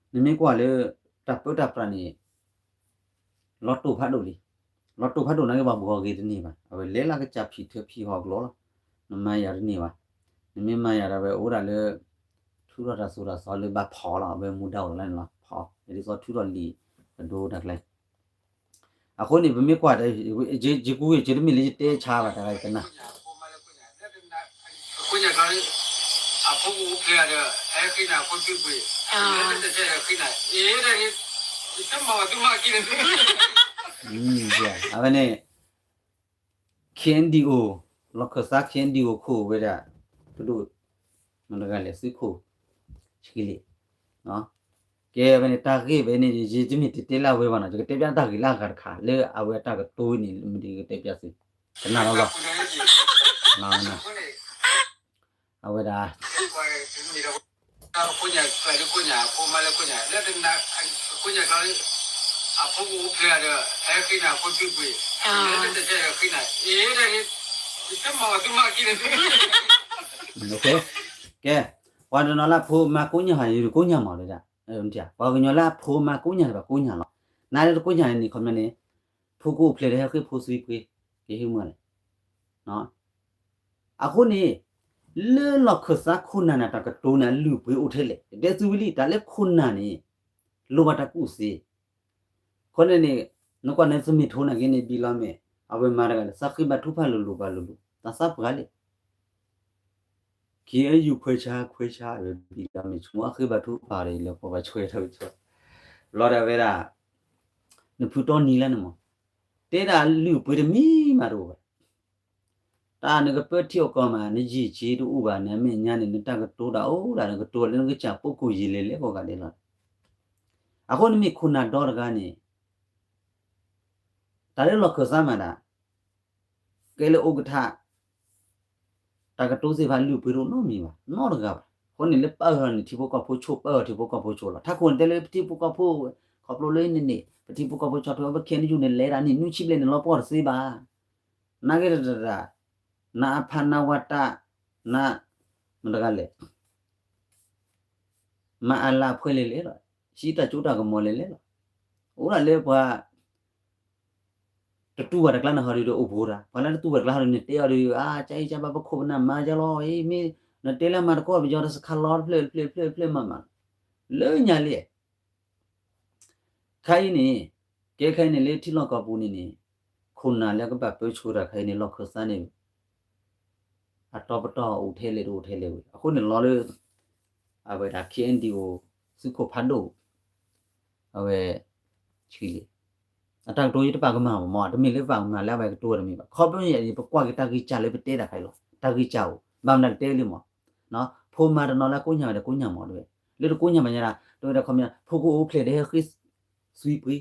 နမ့ၢ်ကွၢ်လၢ တၢ်ပၢတၢ်ပြးန့ၣ် လီၤတိၢ်ဖးဒိၣ်လံ. လီၤတိၢ်ဖးဒိၣ်နာ်က့ ပှၤဘှီဂ့ၤတန့ၢ်ဘၣ်. အဝဲလဲၤလၢကစၢ်ဖံးထၢဖံးဟီၣ်ကျိၤလီၤ. နမၤယၤတန့ၢ်ဘၣ်. နမ့ၢ်မၤယၤဒီးဝဲအိၣ်ဒၣ်လၢ ထုးထီၣ်တၢ်သိၣ်တၢ်သီလၢဘၣ်ဖီၣ်လီၤ. အဝဲမူဒါအိၣ်လီၤန့ၣ်လီၤ. ဖီၣ် ဒ်သိးထုးထီၣ်လံာ်ကဒိတၢ်ကျဲ အဃိန့ၣ် ပမ့ၢ်ကွၢ်ဒီး ယကူ ယတမ့ၢ်လၢယတဲဆါဘၣ် တၢ်ဂၤယကနၣ် အဝဲန့ၣ် ခ့အဲၣ်ဒံၣ်အိၣ် လီၢ်ခၢၣ်သး ခ့အဲၣ်ဒံၣ်အိၣ်ခိၣ်ဝဲဒၣ် ပဒိၣ် မတၤတဂၤလဲၣ် သုးခိၣ် ဆှံလ့ၣ် ကဲဝဲန့ၣ် တၢ်ဂ့ၢ်ဝဲန့ၣ် ယတမ့ၢ်တတဲလၢအဝဲဘၣ်နီၤ ယကတဲပျးတၢ်ဂ့ၢ်လၢအဂၤတခါ လၢအဝဲအတၢ်ကတိၤန့ၣ် မ့ၢ်ယကတဲပျးသု ကနၣ်လီၤလီၤ အဝဲဒၣ် ကိးညၣ်ကျါလၢကိးညၣ် အဖိမါလၢကိးညၣ် လၢတနၤ ကိးညၣ်ကျါလၢ အဖိကအိၣ်ဖျဲၣ်ဒီး ဟဲဃ့နၤဖိသွံပှ့ၤ လၢတတဲဃ့နၤ အ့ တမၤဝဲသုမၤခံန့ၣ် ကဲ, ပှၤတနီၤလၢအဖိမါကိးညၣ်ဟီ ယကိးညၣ်မးဒၣ်, ပှၤကညီလၢအဖိမါကိးညၣ်တဘၣ်ကိးညၣ်လီၤ. နၤလၢတကိးညၣ်န့ၣ် ခီပညီန့ၣ် ဖိကအိၣ်ဖျဲၣ်ဒီးဟဲဃ့ဖိသွံပှ့ၤ ကဟ့ၣ်မုၢ်လဲၣ်. အဃိန့ၣ် လၢလီၢ်ခၢၣ်သးခိၣ်နၢ်န့ၣ် တၢ်ကတိၤန့ၣ် အလုၢ်အပှ့ၤအိၣ်ထဲလဲၣ် တဲသုဝံၤလံ တၢ်လၢခိၣ်နၢ်န့ၣ် လိၣ်ဘၣ်တၢ်ကူၣ်သ့. အဃိန့ၣ်န့ၣ် နကွၢ်န့ၣ် သမ့ၣ်ထိၣ်နာ်က့န့ၣ် ဘံလီၤမဲာ် အဝဲမၤတဂၤဒီး သးဃ့ဘါထုကဖၣ်လိၤလိၤဘၣ်လိၤလိၤ သးသးပှၢ်လံ ခံယူၢ်ခွဲးဆါခွဲးဆါ အဝဲဘံလီၤမဲာ် ဆိကမိၣ်အဃ့ဘါထုကဖၣ်ဒီး လၢပှၤဘၣ်ဆွဲထီၣ်ကဆှီ လီၤဒၣ်ဝဲဒၣ် နဖုတီနံၤလၢန့ၣ်မး တဲဒၣ်လုၢ်ပှ့ၤတမံၤမးတအိၣ်ဘၣ်. တၢ်နကပၢထံအီၣ်ကီၢ်မး နယံာ်က့တအိၣ်ဘၣ် နမဲာ်ညါန့ၣ် နတၢ်ကတိၤတၢ်အိၣ်ဒၣ် နကတိၤလၢနကစၢ်ပိာ်ကိၢ်ယံာ်လဲၤလဲၤကိးဂၤဒဲးလီၤ. အဃိန့ၣ်မ့ၢ်ခိၣ်နၢ်ဒီတဂၤန့ၣ် တၢ်လၢလီၢ်ခၢၣ်သးမးဒၣ် ကဲလၢအိၣ်ကထါ တၢ်ကတိၤသ့ၣ်တဖၣ်လုၢ်ပှ့ၤတအိၣ်နီတမံၤဘၣ် နီတဂၤဘၣ်. အဃိန့ၣ်လၢပၢၢ်ထီၣ်န့ၣ် ထံဖိကီၢ်ဖိဆိ ပၢၢ်ထီၣ်ထံဖိကီၢ်ဖိဆိလီၤ. ထးခိၣ်န့ၣ်တဲလၢပထံဖိကီၢ်ဖိ ခီဖျိလၢန့ၣ်န့ၣ် ပထံဖိကီၢ်ဖိဆီၣ်ထွဲ ပခဲအံၤယူၢ်န့ၣ် လဲၤဒၣ်န့ၣ် နွံဆံဘျဲၣ်န့ၣ် လီၤပှီၢ်တသ့ဘၣ်. နာ်က့တတၢ် နအဖးနဝၤတၢ် န မတဂၤလဲၣ် မၤအလၤအဖှဲလဲၣ်လဲၣ်လီၤ. ဟံးတၢ်ကၠိတၢ်ကမီၤလဲၣ်လဲၣ်လီၤ. အိၣ်ဒၣ်လၢပှၤ တတူၢ်ဘၣ်တကျါန့ၣ်ဟီဒုးဒီးအိၣ်ဘူးတၢ် ပှၤလၢတတူၢ်ဘၣ်တကျါဟီဒုးန့ၣ် တဲအီၤဒုး အါ ကၠါအံၤကၠါဘၣ် ပခိၣ်ပနၢ်မၤကလီၤအံၤ မ့ၢ်နတဲလၢမၤတကိး ပယီၤတစခါလီၤတဖျၢၣ်တဖျၢၣ်တဖျၢၣ်တဖျၢၣ်မးမး လၢညါလံ ခါအံၤန့ၣ် ကဲခဲအံၤန့ၣ်လၢထံလီၢ်ကီၢ်ပူၤန့ၣ်န့ၣ် ခိၣ်နၢ်လၢကဘၣ်ပၢဆှၢတၢ်ခဲအံၤန့ၣ် လီၢ်ခၢၣ်သးန့ၣ် အတီပတီၢ်အိၣ်ထဲလဲၣ်တအိၣ်ထဲလဲၣ်ဝဲ အဃိန့ၣ်လီၤလၢ အဝဲဒၣ် ခ့ၣ်အဲၣ်ယူၣ် သုးခိၣ်ဖးဒိၣ် အဝဲ ဆံးလံ အတၢ်ကတိၤယတပာ်ကမၣ်ဘၣ်မး တမ့ၢ်လၢပာ်ကမၣ်လၢအဝဲကတိၤတမ့ၢ်ဘၣ် ခီဖျိန့ၣ် ပကွၢ်က့ၤတၢ်ဂံၢ်စၢ်လၢပတဲတၢ်ခဲအံၤလီၤ တၢ်ဂံၢ်စၢ်အိၣ် ဘၣ်မနုၤကတဲလံမး ဖိမါတနီၤလၢကိးညၣ်ဝဲဒီးကိးညၣ်မးတဝဲ လၢတကိးညၣ်ဘၣ်ညါဒၣ် တဝဲဒၣ်ခီပညီ ဖိကအိၣ်ဖျဲၣ်ဒီးဟဲဃ့သွံပှ့ၤ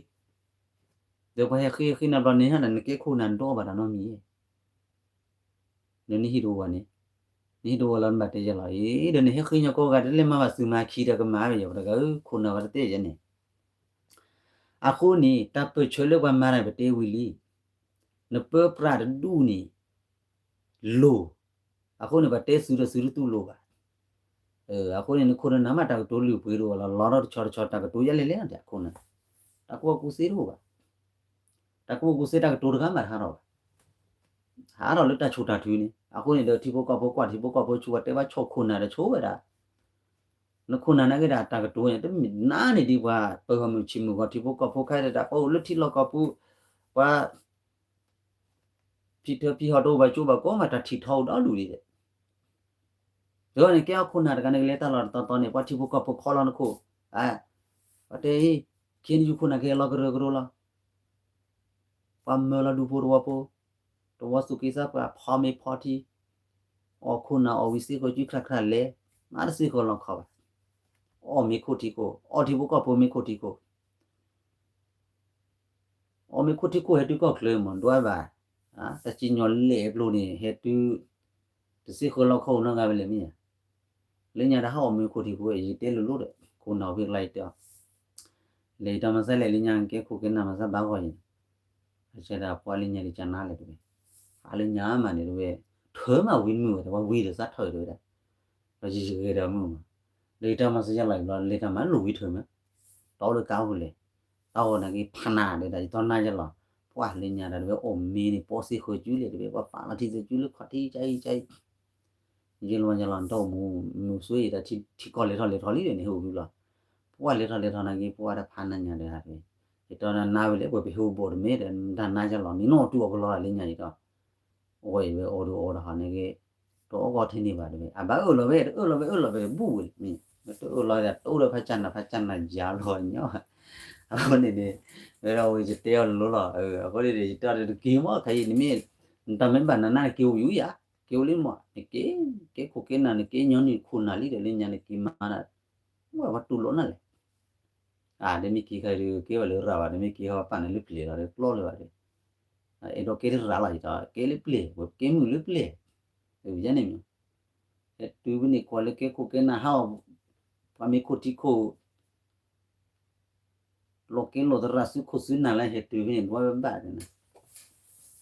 ဒီးပှၤဟဲဃ့ဃ့နၤဘျီန့ၣ် နကဲခိၣ်နၢ်နတအီၣ်ဘၣ်တၢ်နီတမံၤ ဒီးနဟံၣ်တအိၣ်ဘၣ်န့ၣ် နဟံၣ်တအိၣ်လီၤနဘၣ်တဲယဲလီၤ အံၤ ဒီးနဟဲဃ့ညီကိးဂၤ တလဲၤမၤဘၣ်သုးမၤခံဒီးကမၤဝဲယၤ ပတဂၤဧၢ ခိၣ်နၢ်ဝဲတတဲယဲန့ၣ် အဃိန့ၣ် တၢ်ပၢၢ်ဆၢလၢပှၤမၤတၢ်ပတဲဝံၤလံ နပၢပြးတဒူၣ်န့ၣ် လိၤ အဃိန့ၣ် ပှၤတဲသုးဒီးသုးတတူၢ်လိာ်ဘၣ် အဃိန့ၣ် နခိၣ်နနၢ်မးတၢ်ကတိၤလုၢ်ပှ့ၤတအိၣ်လီၤ လီၤထီၣ်တဆီတဆီ တၢ်ကတိၤယဲလဲၣ်လဲၣ် အခိၣ်နၢ် တၢ်ကူၣ်ဘၣ်ကူၣ်သ့တအိၣ်ဘၣ် တၢ်ကူၣ်ဘၣ်ကူၣ်သ့တၢ်ကတိၤတဂၤမးတဟးထီၣ်ဘၣ် ဟးထီၣ်လၢတၢ်ဆိၣ်တၢ်ထုးန့ၣ် အဃိန့ၣ်ဒီး ထံဖိကီၢ်ဖိကွၢ်ထံဖိကီၢ်ဖိဆိ ပှၤတဲဘၣ်ဆိၣ်ခိၣ်နၢ်ဒီးဆိၣ်ဝဲဒၣ် နခိၣ်နၢ်နာ်က့ဒီးတၢ်ကတိၤန့ၣ် တမ့ၢ်နၤန့ၣ်ဒ်ပှၤပၢၤဂီၢ်မုၢ်ဆံးမုၢ်ဂီၤ ထံဖိကီၢ်ဖိခဲအံၤဒီး ပှၤအိၣ်လၢထံလီၢ်ကီၢ်ပူၤ ပှၤ ဖံးထၢဖံးဟီၣ်တအိၣ်ဘၣ်ကၠိဘၣ်ကိးမး တၢ်ထံၣ်ထီၣ်အိၣ်ဒီဒူၣ်ဒံးဒီး ဒီးန့ၣ် ကဲအခိၣ်နၢ်တဂၤန့ၣ် ကလဲၤတၢ်လီၢ်တတီၤတီၤန့ၣ် ပှၤထံဖိကီၢ်ဖိခီလီၤနခိၣ် ပှၤတဲအံၤ ခ့နယူၢ်ခိၣ်နၢ်ကဟဲလီၤကရၢကရိလီၤ ပှၤမၢလီၤဒူဖိတဝီဖိ တဝီသူၣ်က့သးပှၢ် ဖီမ့ၤဖီထံ အီၣ်ခိၣ်နၢ်အီၣ်ဝံၤစ့ၢ်ကီးစုချါချါလဲၤ မၤတစ့ၢ်ကီးလီၤခီဘၣ် အီၣ်မ့ၤခိၣ်ထံခိၣ် အီၣ်ထံဖိကီၢ်ဖိမ့ၤခိၣ်ထံခိၣ် အီၣ်မ့ၤခိၣ်ထံခိၣ်ဟဲတုၤကီၢ်ချၢမး ဒွးဘၣ် တၢ်စံၣ်ညီၣ်လဲၣ်အပျိန့ၣ် ဟဲတုၤ တစ့ၢ်ကီးလီၤခီအိၣ်နီတဂၤဝဲလဲၣ်မ့ၢ်ဧါ လၢညါတဟးအီၣ်မ့ၤခိၣ်ထံခိၣ် ယတဲလိၤလိၤဒီး ခိၣ်နၢ်အိၣ်ဖဲကျါယတဲအီၤ လဲၤယတီမၤစၢ်လဲၣ် လၢညါကဲခိၣ်ကဲနၢ်မၤစၢ်ဘၣ်ဂီၢ်ယၤ အဆၢဒၣ်ပှၤလၢညါဒ်ကနါလဲၣ်တဝဲ အလၢညါမးန့ၣ်တဝဲ ထၢမးဝံမုၢ်ဝဲတဝဲဝံဒီးသးထၢၣ်တဝဲဒၣ် ဒီးယယဂဲၤဒီးမုၢ်မး လၢယတီမၤစၢ်ယလီၤဘျီ လဲၤတၢ်မၤလိာ်ဝံထၢမး တီလၢကါအိၣ်လဲၣ် တၢ်အိၣ်နာ်က့ဖးနးဒီး ယတီနါယလီၤ ပှၤလၢညါဒီးတဝဲအိၣ်မ့ၤန့ၣ် ပီၣ်စ့ၢ်ဃၢၤစုလဲၣ်တဝဲ ပှၤပာ်လီၤထံသၢစုလၢခီၣ်ထံးကါအံၤကါအံၤ ယလီၤယလီၤ နတအိၣ်မူ မုၢ်ဆိအံၤ ထံကီၢ်လဲၤထီၣ်လဲၤထီၣ်လံဒီးန့ၣ် ဟဲအိၣ်ဝံလီၤ ပှၤလဲၤထီၣ်လဲၤထီၣ်နာ်က့ ပှၤတဖးနးညါဒီးဟးတဝဲ ယတီနါဝဲလဲၣ် ပှၤပဟဲအိၣ်ဘီၣ်တမ့ၢ်ဒီး တၢ်နါယလီၤ မ့ၢ်နီၢ်တူၢ်အီၤကလီလၢညါယတီ အဝဲအံၤဝဲအိၣ်ဒီးအိၣ်ဒီးဟးနာ်က့ တအီၣ်ကီၢ်ထဲန့ၣ်ဘၣ်တဝဲ အဘၣ်အၢၣ်လီၤဝဲ တအၢၣ်လီၤဝဲအၢၣ်လီၤဝဲဘူးဝဲလံ မ့ၢ်တအၢၣ်လီၤဒီးတအိၣ်ဒီးဖးကၢ်နၤ ဖးကၢ်နၤယါလီၤညီ အဃိန့ၣ်န့ၣ် ဝဲဒၣ်ဝဲယတဲအီၤလိၤလီၤ အဃိန့ၣ်န့ၣ် ယတဲအီၤတက့ၤမ့ၢ် ခဲအံၤန့ၣ်မ့ၢ် နတၢ်မ့ၢ်ဘၣ်နၤနၤနက့ၤအိၣ်ယူၤယၤ က့ၤအိၣ်လံမး နက့ၤ က့ၤခိၣ်က့ၤနၢ် နက့ၤညီနုၢ်ခိၣ်နၢ်လံဒီးလၢညါနက့ၤမၤဒၣ် ဝဲပှၤတူၢ်လိာ်နၤလဲၣ် အါ တမ့ၢ်က့ၤခါဒီးက့ၤဝဲလၢရၤဘၣ် တမ့ၢ်က့ၤခါပာ်နၤလၢပျဲၤလီၤဒီးကျီလၢၤဘၣ်ဒီး အဲၣ်ဒိးက့ၤတရၤလီၤယၤ က့ၤလၢပျဲၤ က့ၤမုာ်လၢပျဲၤ ယဲန့ၣ်မ့ၢ် ဟဲတုၤဖဲန့ၣ်ကွၢ်လၢက့ၤခိၣ်က့ၤနၢ်ဟးအီၣ် မ့ၢ်ခိၣ်ထံခိၣ် လီၤက့လိာ်သရၣ်စုခိၣ်စုနၢ်လၢဟဲတုၤဖဲန့ၣ် ဒွးဝဲဘၣ်န့ၣ်,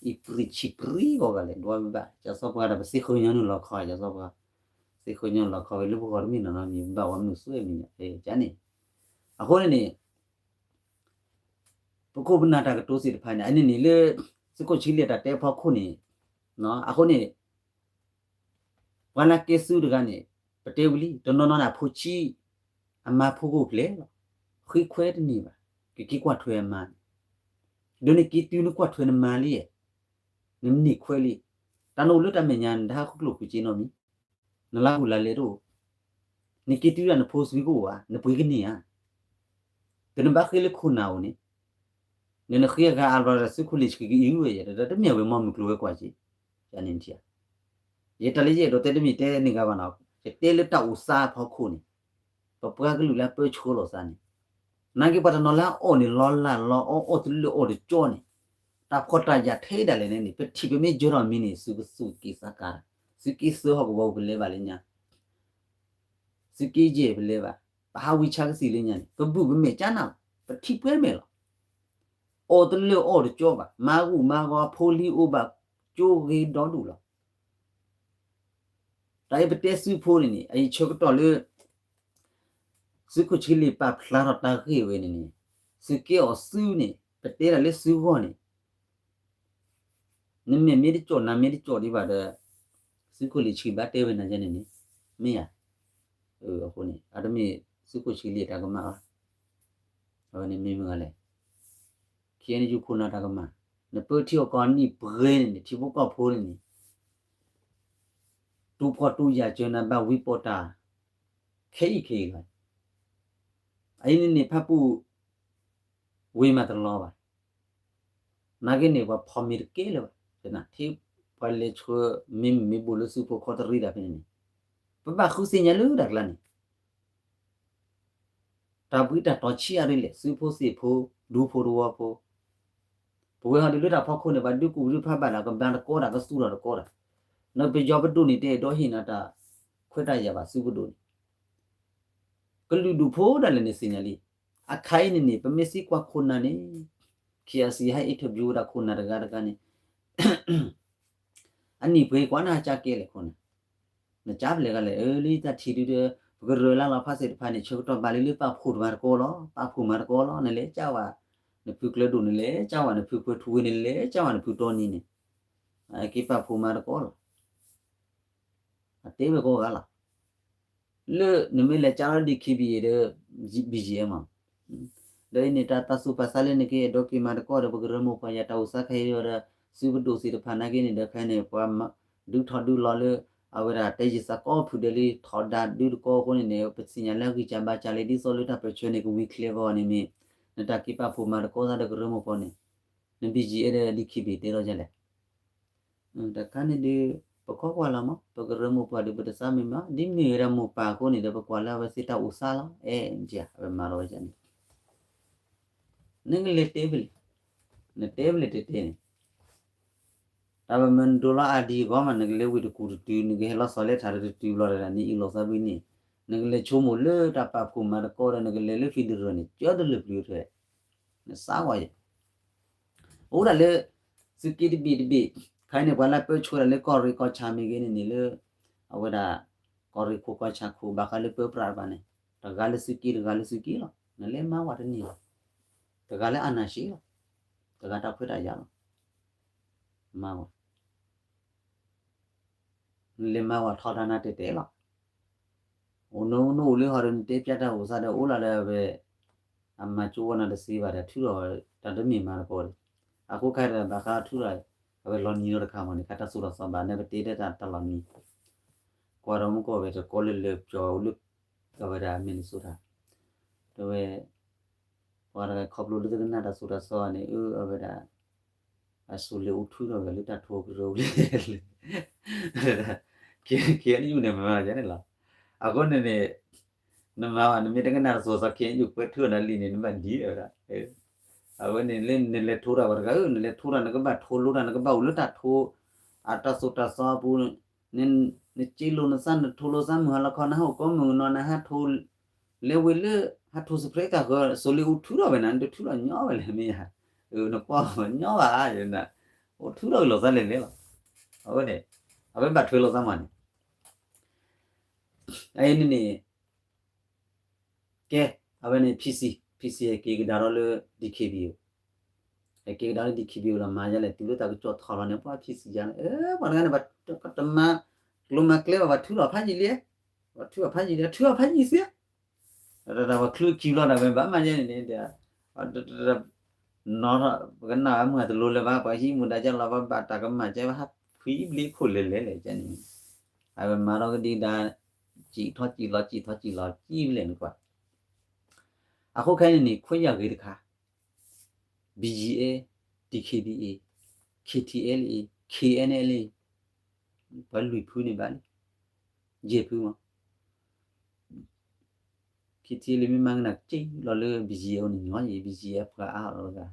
အံၤပြံဆံးပြံဂီၤဂၤလဲၣ် ဒွးဝဲဘၣ် ကၠီစီၤပှၤဒီး ပသ့ၣ်ဃုာ်ညီနုၢ်လီၤခီ ကၠီစီၤပှၤ, သ့ၣ်ဃုာ်ညီနုၢ်လီၤခီဝဲလၢပဂီၢ်တမ့ၢ်နီၤနီၤမံၤ ဘၣ်ဝဲမုၢ်စွဲမံၤညါ ကန့ၣ်, အဃိန့ၣ်န့ၣ် ပခိၣ်ပနၢ်တၢ်ကတိၤသ့ၣ်တဖၣ်န့ၣ် အန့ၣ်န့ၣ်လၢ သုးခိၣ်ဆံလ့ၣ်တၢ်တဲဖီခိၣ်န့ၣ်, အဃိန့ၣ် ပှၤလၢကဲသုးတဂၤန့ၣ် ပတဲဝံၤလံ တနီၤနီၤန့ၣ် အဖိဆံး အမါဖိကိၣ်ဖျဲၣ်လီၤ, ဃ့ခွဲတန့ၢ်ဘၣ်, ကက့ၤကွၢ်ထွဲအမါန့ၣ်, ဒီးနက့ၤတုၤနကွၢ်ထွဲနမါလံ, နမ့ၢ်န့ၢ်ခွဲလံ, တၢ်နအိၣ်လၢတၢ်မဲာ်ညါ နတဟးဃုကျိၣ်ဃုစ့နီတမံၤ, နလၢ်ဟူလၢ်လဲၤတအိၣ်, နက့ၤတုၤဒၣ်နဖိစုကအိၣ်ဧါ, နပှ့ၤကန့ၢ်ဧါ, ဒီးနဘၣ်ဃ့လၢခိၣ်နၢ်အိၣ်န့ၣ် နနဃ့အဂၤအါဘျီဒီး သုးခိၣ်လံၤဆှံကအံၤဝဲယဲ ဒီးတမ့ၢ်အဝဲမီမုၢ်ကျိၤဝဲၤကွာ်က့ၤ, ယန့ၣ်ထံၣ်ဧါ, ယတၢ်လၢယအဲၣ်ဒိးတဲတမ့ၢ်တဲန့ၢ်ဂၤဘၣ်နီၤ, ယတဲလၢတၢ်အိၣ်သးအဖီခိၣ်န့ၣ်, ပပှၤကလုာ်လၢပၢဆှၢလီၤသးန့ၣ်, နာ်က့ပှၤတနီၤလၢအအီၣ်န့ၣ် လီၤလၢ်လီၤအီၣ် အီၣ်တလၢၢ်အီၣ်တကၠီန့ၣ်, တၢ်ဖှီၣ်တၢ်ယာ်ထဲဒၣ်လဲာ်န့ၣ်န့ၣ် ပထံၣ်ပမ့ၢ်ယၢၤထီၣ်မံၤန့ၣ် သုကသူၣ်က့ၤသးကါ, သုက့ၤသၢဟီၣ်ကဝီၤပလဲၤဘၣ်လၢညါ သုးက့ယဲၢ်ပလဲၤဘၣ်, ပဟးဝံဆါကသံၣ်လၢညါန့ၣ် ပဘူၣ်ပမဲာ်ကၠါနၢ်လီၤ, ပထံၣ်ပှဲၤမဲာ်လီၤ, အီၣ်တလၢၢ်အီၣ်တကၠီဘၣ်, မၤဂူာ်မၤဂီၤ ဖိလံၤအိၣ်ဘၣ်, ကၠိဂ့ၤဒီဒူၣ်လီၤ. တၢ်အံၤပတဲသုးဖိန့ၣ်န့ၣ် အအံၤဆၢကတီၢ်လၢ သုးခိၣ်ဆံလ့ၣ်ပာ်ဖျါထီၣ်တၢ်ဂ့ၢ်ဝဲန့ၣ်န့ၣ်, သုးက့အီၣ်သုးန့ၣ် ပတဲဒၣ်လၢသုးဂီၢ်န့ၣ် နမဲာ်မ့ၢ်တကၠီၣ်နၤမ့ၢ်တကၠီၣ်ဒံးဘၣ်ဒီး သုးခိၣ်လံၤဆှံဘၣ်တဲဝဲနၤယဲန့ၣ်န့ၣ် မ့ၢ်ဧါ. အဃိန့ၣ် အတမ့ၢ်သုးခိၣ်ဆံလ့ၣ်တၢ်ကမၣ်ဘၣ်. အဝဲန့ၣ်မ့ၢ်မုၢ်ဂၤလဲၣ် ခ့နယူခိၣ်နၢ်တၢ်ကမၣ်, နပၢထံအီၣ်ကီၢ်နံၣ်ပှဲၤန့ၣ်န့ၣ် ထံဖိကီၢ်ဖိန့ၣ်န့ၣ် တူၢ်ဖှီၣ်တူၢ်ယာ်စၢၤနၤဘၣ်ဝံပီၣ်တၢ် ခဲအံၤခဲအံၤလီၤ. အအံၤန့ၣ်န့ၣ် ဖၣ်ပူၣ်ဝ့ၤမၤတလီၤဘၣ်. နာ်က့န့ၣ် ပှၤဖီၣ်မ့ၤတကဲလၢၤဘၣ်. ထံပှၤလဲၤဆှၢမ့ၢ်မ့ၢ်ဘိၣ်လၢသုးဖိခီတရံးတၢ်ဖဲန့ၣ်န့ၣ် ပဘၣ်ဃုသ့ၣ်ညါလၢတၢ်ကျါန့ၣ် တၢ်ဘှံးတၢ်တီၤဆံးအါဒ်လဲၣ် သုးဖိသ့ၣ်ဖိ ဒူဖိတဝီဖိ ပဝဲဟီဒုးလၢတၢ်ဖီခိၣ်န့ၣ် ပှၤဒုးကူၣ်ဒုးဖးဘၣ်ဒီး ကဘျါတကီတၢ် ကသူၣ်ထီၣ်တကီတၢ်, နပယီၤပဒိၣ်န့ၣ် တအဲၣ်ဒိးဟ့ၣ်နၤတၢ်ခွဲးတၢ်ယာ်ဘၣ် သုးပဒိၣ်န့ၣ် ကလုာ်ဒူၣ်ဖိဒၣ်လဲာ်န့ၣ်သ့ၣ်ညါလံ. အခါအံၤန့ၣ်န့ၣ် ပမ့ၢ်သံကွၢ်ခိၣ်နၢ်န့ၣ် ခ့အစံး ဟဲ interview ဝဲဒၣ်ခိၣ်နၢ်တဂၤတဂၤန့ၣ် အနံၣ်ပှဲၤကွၢ်နဟါကၠါကဲလဲၣ်ခိၣ်နၢ်, နကၠါပလဲၤဂၤလဲၣ် အၢ လၢတၢ်ထံၣ်ဒုဒီး ပကရၢလၢလီၤဖးသ့ၣ်တဖၣ်န့ၣ် ဆၢကတီၢ်ဘၣ်လံလၢပာ်ဖှိၣ်တမၤတကီလီၤ ပာ်ဖှိၣ်မၤတကီလီၤ နလဲၤကၠါဝဲ နဖုကျၢၤဒိၣ် နလဲၤကၠါဝဲ နဖုကွဲၤထူဝ့ နလဲၤကၠါဝဲ နဖုတီနံၤန့ၣ် က့ၤပာ်ဖှိၣ်မၤတကီလီၤ. အတဲဝဲကိးဂၤလီၤ. လၢနမ့ၢ်လဲၤကၠါလီၤ DKBA ဒီး BGF မး, ဒီးအံၤန့ၣ် တၢ်သူၣ်ပာ်သးလၢနက့ၤအဲၣ်ဒိးက့ၤမၤတကီဒီး ပကရၢမိၢ်ပှၢ်ယၤတၢ်အိၣ်သးခဲအံၤဒီး သုးပဒိၣ်သ့ၣ်တဖၣ်နာ်က့န့ၣ်ဒီး ခဲအံၤန့ၣ် ပှၤဒုးထီၣ်ဒုးလီၤလၢ အဝဲဒၣ်တဲယံာ်သးကိးဖုဒဲးလံ ထီဒါဒုတကီအဃိန့ၣ်န့ၣ် ပသ့ၣ်ညါလၢအဂံၢ်စၢ်ဘါစၢ်လံ ဒ်သိးလၢတၢ်ပၢၢ်ဆၢန့ၣ် ကဝံၤချ့အဂီၢ်န့ၣ်မ့ၢ် နတၢ်က့ၤပာ်ဖှိၣ်မၤတကီသးဒီးကရၢမိၢ်ပှၢ်န့ၣ် န BGF ဒီး DKBA တဲလီၤဒ်လဲၣ်. တခါန့ၣ်ဒီး ပခီကွၢ်လီၤမး ပကရၢမိၢ်ပှၢ်ဒီး ပတသးမံမး ဒ်မ့ၢ်ဝဲဒၣ်မိၢ်ပၢ်အဃိန့ၣ်ဒီး ပကွၢ်လၢအဝဲသ့ၣ်တၢ်အိၣ်သးလီၤ အဲၣ် အဝဲမၤထီၣ်ဝဲန့ၣ် နကလဲၤတဲပလဲၣ်, နတဲပလဲၣ်တဲတဲန့ၣ် တၢ်ပမ့ၢ်နဒိလီၤ ID အဂီၢ်မး နကလဲၤဝံၤတကူၣ်တတုၤ နကဟဲလီၤဆီလဲၤထးတတုၤဘျီဒီး နအံၣ်လိာ်သးဘၣ်န့ၣ် နကလဲၤဆိကမိၣ်လၢတၢ်ပာ်ဖှိၣ်မၤတကီဒီး နကလဲၤလၢ federal န့ၣ် ကၢတလၢာ်ပျုၤထွဲ နသးဝဲယဲၢ် အိၣ်ဒၣ်လၢ သုးက့တဘ့ၣ်တဘ့ၣ် ခဲအံၤန့ၣ် ပှၤလၢပၢဆှၢဒၣ်လၢကီၢ်ရ့ၣ်ကီၢ်ဆၣ်မ့ၢ်ဂ့ၤန့ၣ်န့ၣ်လၢ အဝဲဒၣ် ကီၢ်ရ့ၣ်ခိၣ်ကီၢ်ဆၣ်ခိၣ် ဘၣ်ဃးလၢပၢပြးတဖၣ်န့ၣ် တဂၤလၢသုးက့ တဂၤလၢသုးက့လီၤ. နလဲၤမၤဝဲတန့ၢ်လီၤ. တဂၤလၢအနၢ်ရှ့လီၤ. တဂၤတၢ်ခွဲးတၢ်ယာ်လီၤ. မၤဝဲ နလဲၤမၤဝဲထီဒါနၤတဲာ်တဲာ်လီၤ. အိၣ်နအိၣ်လၢဟီဒီး နတဲပျးတၢ်အိၣ်သးဒီး အိၣ်လၢလၢအဝဲ အမၤကၠိဝဲနၤတသ့ဘၣ်ဒီး ထုးထီၣ်ဝဲ တၢ်တမ့ၢ်မၤတကီဒီး အဃိခါဒီး ဘၣ်ဃးထုးထီၣ် အဝဲလီၤနံၤလီၤတခါမးန့ၣ် ခါတၢ်သိၣ်တၢ်သီဘၣ်န့ၣ် ပတဲဒၣ်တၢ်လီၤနံၤ ကွၢ်ဒီးမူကီၢ်ဝဲတကီလၢလၢပျီလၢ အဝဲဒၣ် Minnesota တဲဝဲ ပှၤတဂၤခီဖျိလၢတကနၣ်တၢ်သိၣ်တၢ်သီန့ၣ် အၢ အဝဲဒၣ် အစိၤလဲၤအိၣ်ထုးထီၣ်ဝဲလၢတၢ်ထိကရၢလၢ KNU န့ၣ်မၤယါန့ၣ်လီၤ. အဃိန့ၣ်န့ၣ် နမၤဘၣ် နမ့ၢ်တကနၣ်တၢ်သိၣ်တၢ်သီ KNU ကွဲးထုးနၤလံန့ၣ် နဘၣ်ဒ်ဝဲဒၣ် အဝဲန့ၣ်လၢနလဲၤထိးတၢ်ပှၤတဂၤဧၢ နလဲၤထိးတၢ် နကဘၣ်ထိးလိတၢ် နကဘၣ်အိၣ်လၢတၢ်ထိ အတၢ်သိၣ်တၢ်သီအပူၤ နစ့လိာ်နသး နထိးလိာ်သး မုၢ်ဟါလီၤခီ နဟးအိၣ်ကိးမုၢ်ကနီၤ နဟးထိး လဲၤဝံၤလၢ ဟးထူၣ်စပရ့တၢ်ဃၢၤ စိၤလ့ၤအိၣ်ထုးထီၣ်ဝဲနၤ နတထုးထီၣ်ညီဝဲလဲၣ်မ့ၢ်ဧါ, နကွၢ်ညီဘၣ်ဧါ, အိၣ်ထုးထီၣ်က့ၤလိာ်သးလဲၣ်လဲၣ်လီၤ, အဝဲန့ၣ် အဝဲဘၣ်ထွဲလိာ်သးမးန့ၣ် အအံၤန့ၣ်န့ၣ် ကဲ အဝဲန့ၣ် PC, PC ဟဲက့ၤကဒါထီၣ်လၢ DKBA, ဟဲက့ၤကဒါလၢ DKBA လီၤမၤယါလဲၣ် တုၤလၢတၢ်ကစီၣ်ထီၣ်လီၤန့ၣ် ပှၤ PC ယါန့ၣ် ပှၤတဂၤန့ၣ် တမၤကျိၤမၤကျဲဘၣ် ပှၤထုးထီၣ်ဖးယံာ်လံ, ပှၤထုးထီၣ်ဖးယံာ်လံ ထုးထီၣ်ဖးယံာ်သ့, ပှၤချုးခံဘျီဒၣ်ဝဲဘၣ်မၤယါန့ၣ်န့ၣ် နီၢ်ထီၣ် ပကနၣ်ဝဲမုၢ်တလိၤလၢၤဘၣ် ပှၤဟံးမူဒါကၢ်လီၤ ပှၤဘၣ်တၢ်ကမၣ်ကဲ ပှၤဟးဖှံဘျ့ခိၣ်လဲၤလဲၤလဲၣ်န့ၣ်, အဝဲမၤထီၣ်ကဒံကဒါ စံၣ်ထီၣ်စံၣ်လီၤ စံၣ်ထီၣ်စံၣ်လီၤ စံၣ်ဘျဲၣ်န့ၣ်ကွၢ်, အဃိခဲအံၤန့ၣ်န့ၣ် ခွဲးယာ်ဂ့ၤတခါ BGF, DKBA, KTLA, KNLA, ပှၤလွံၢ်ဖုန့ၣ်ဘၣ်လံ, ယဲၢ်ဖုမး KTLA မ့ၢ်မၤကနၣ်က့လီၤလၢ BGF န့ၣ်ညီယံၤ BGF ပှၤအါအီၤလီၤတဂၤ,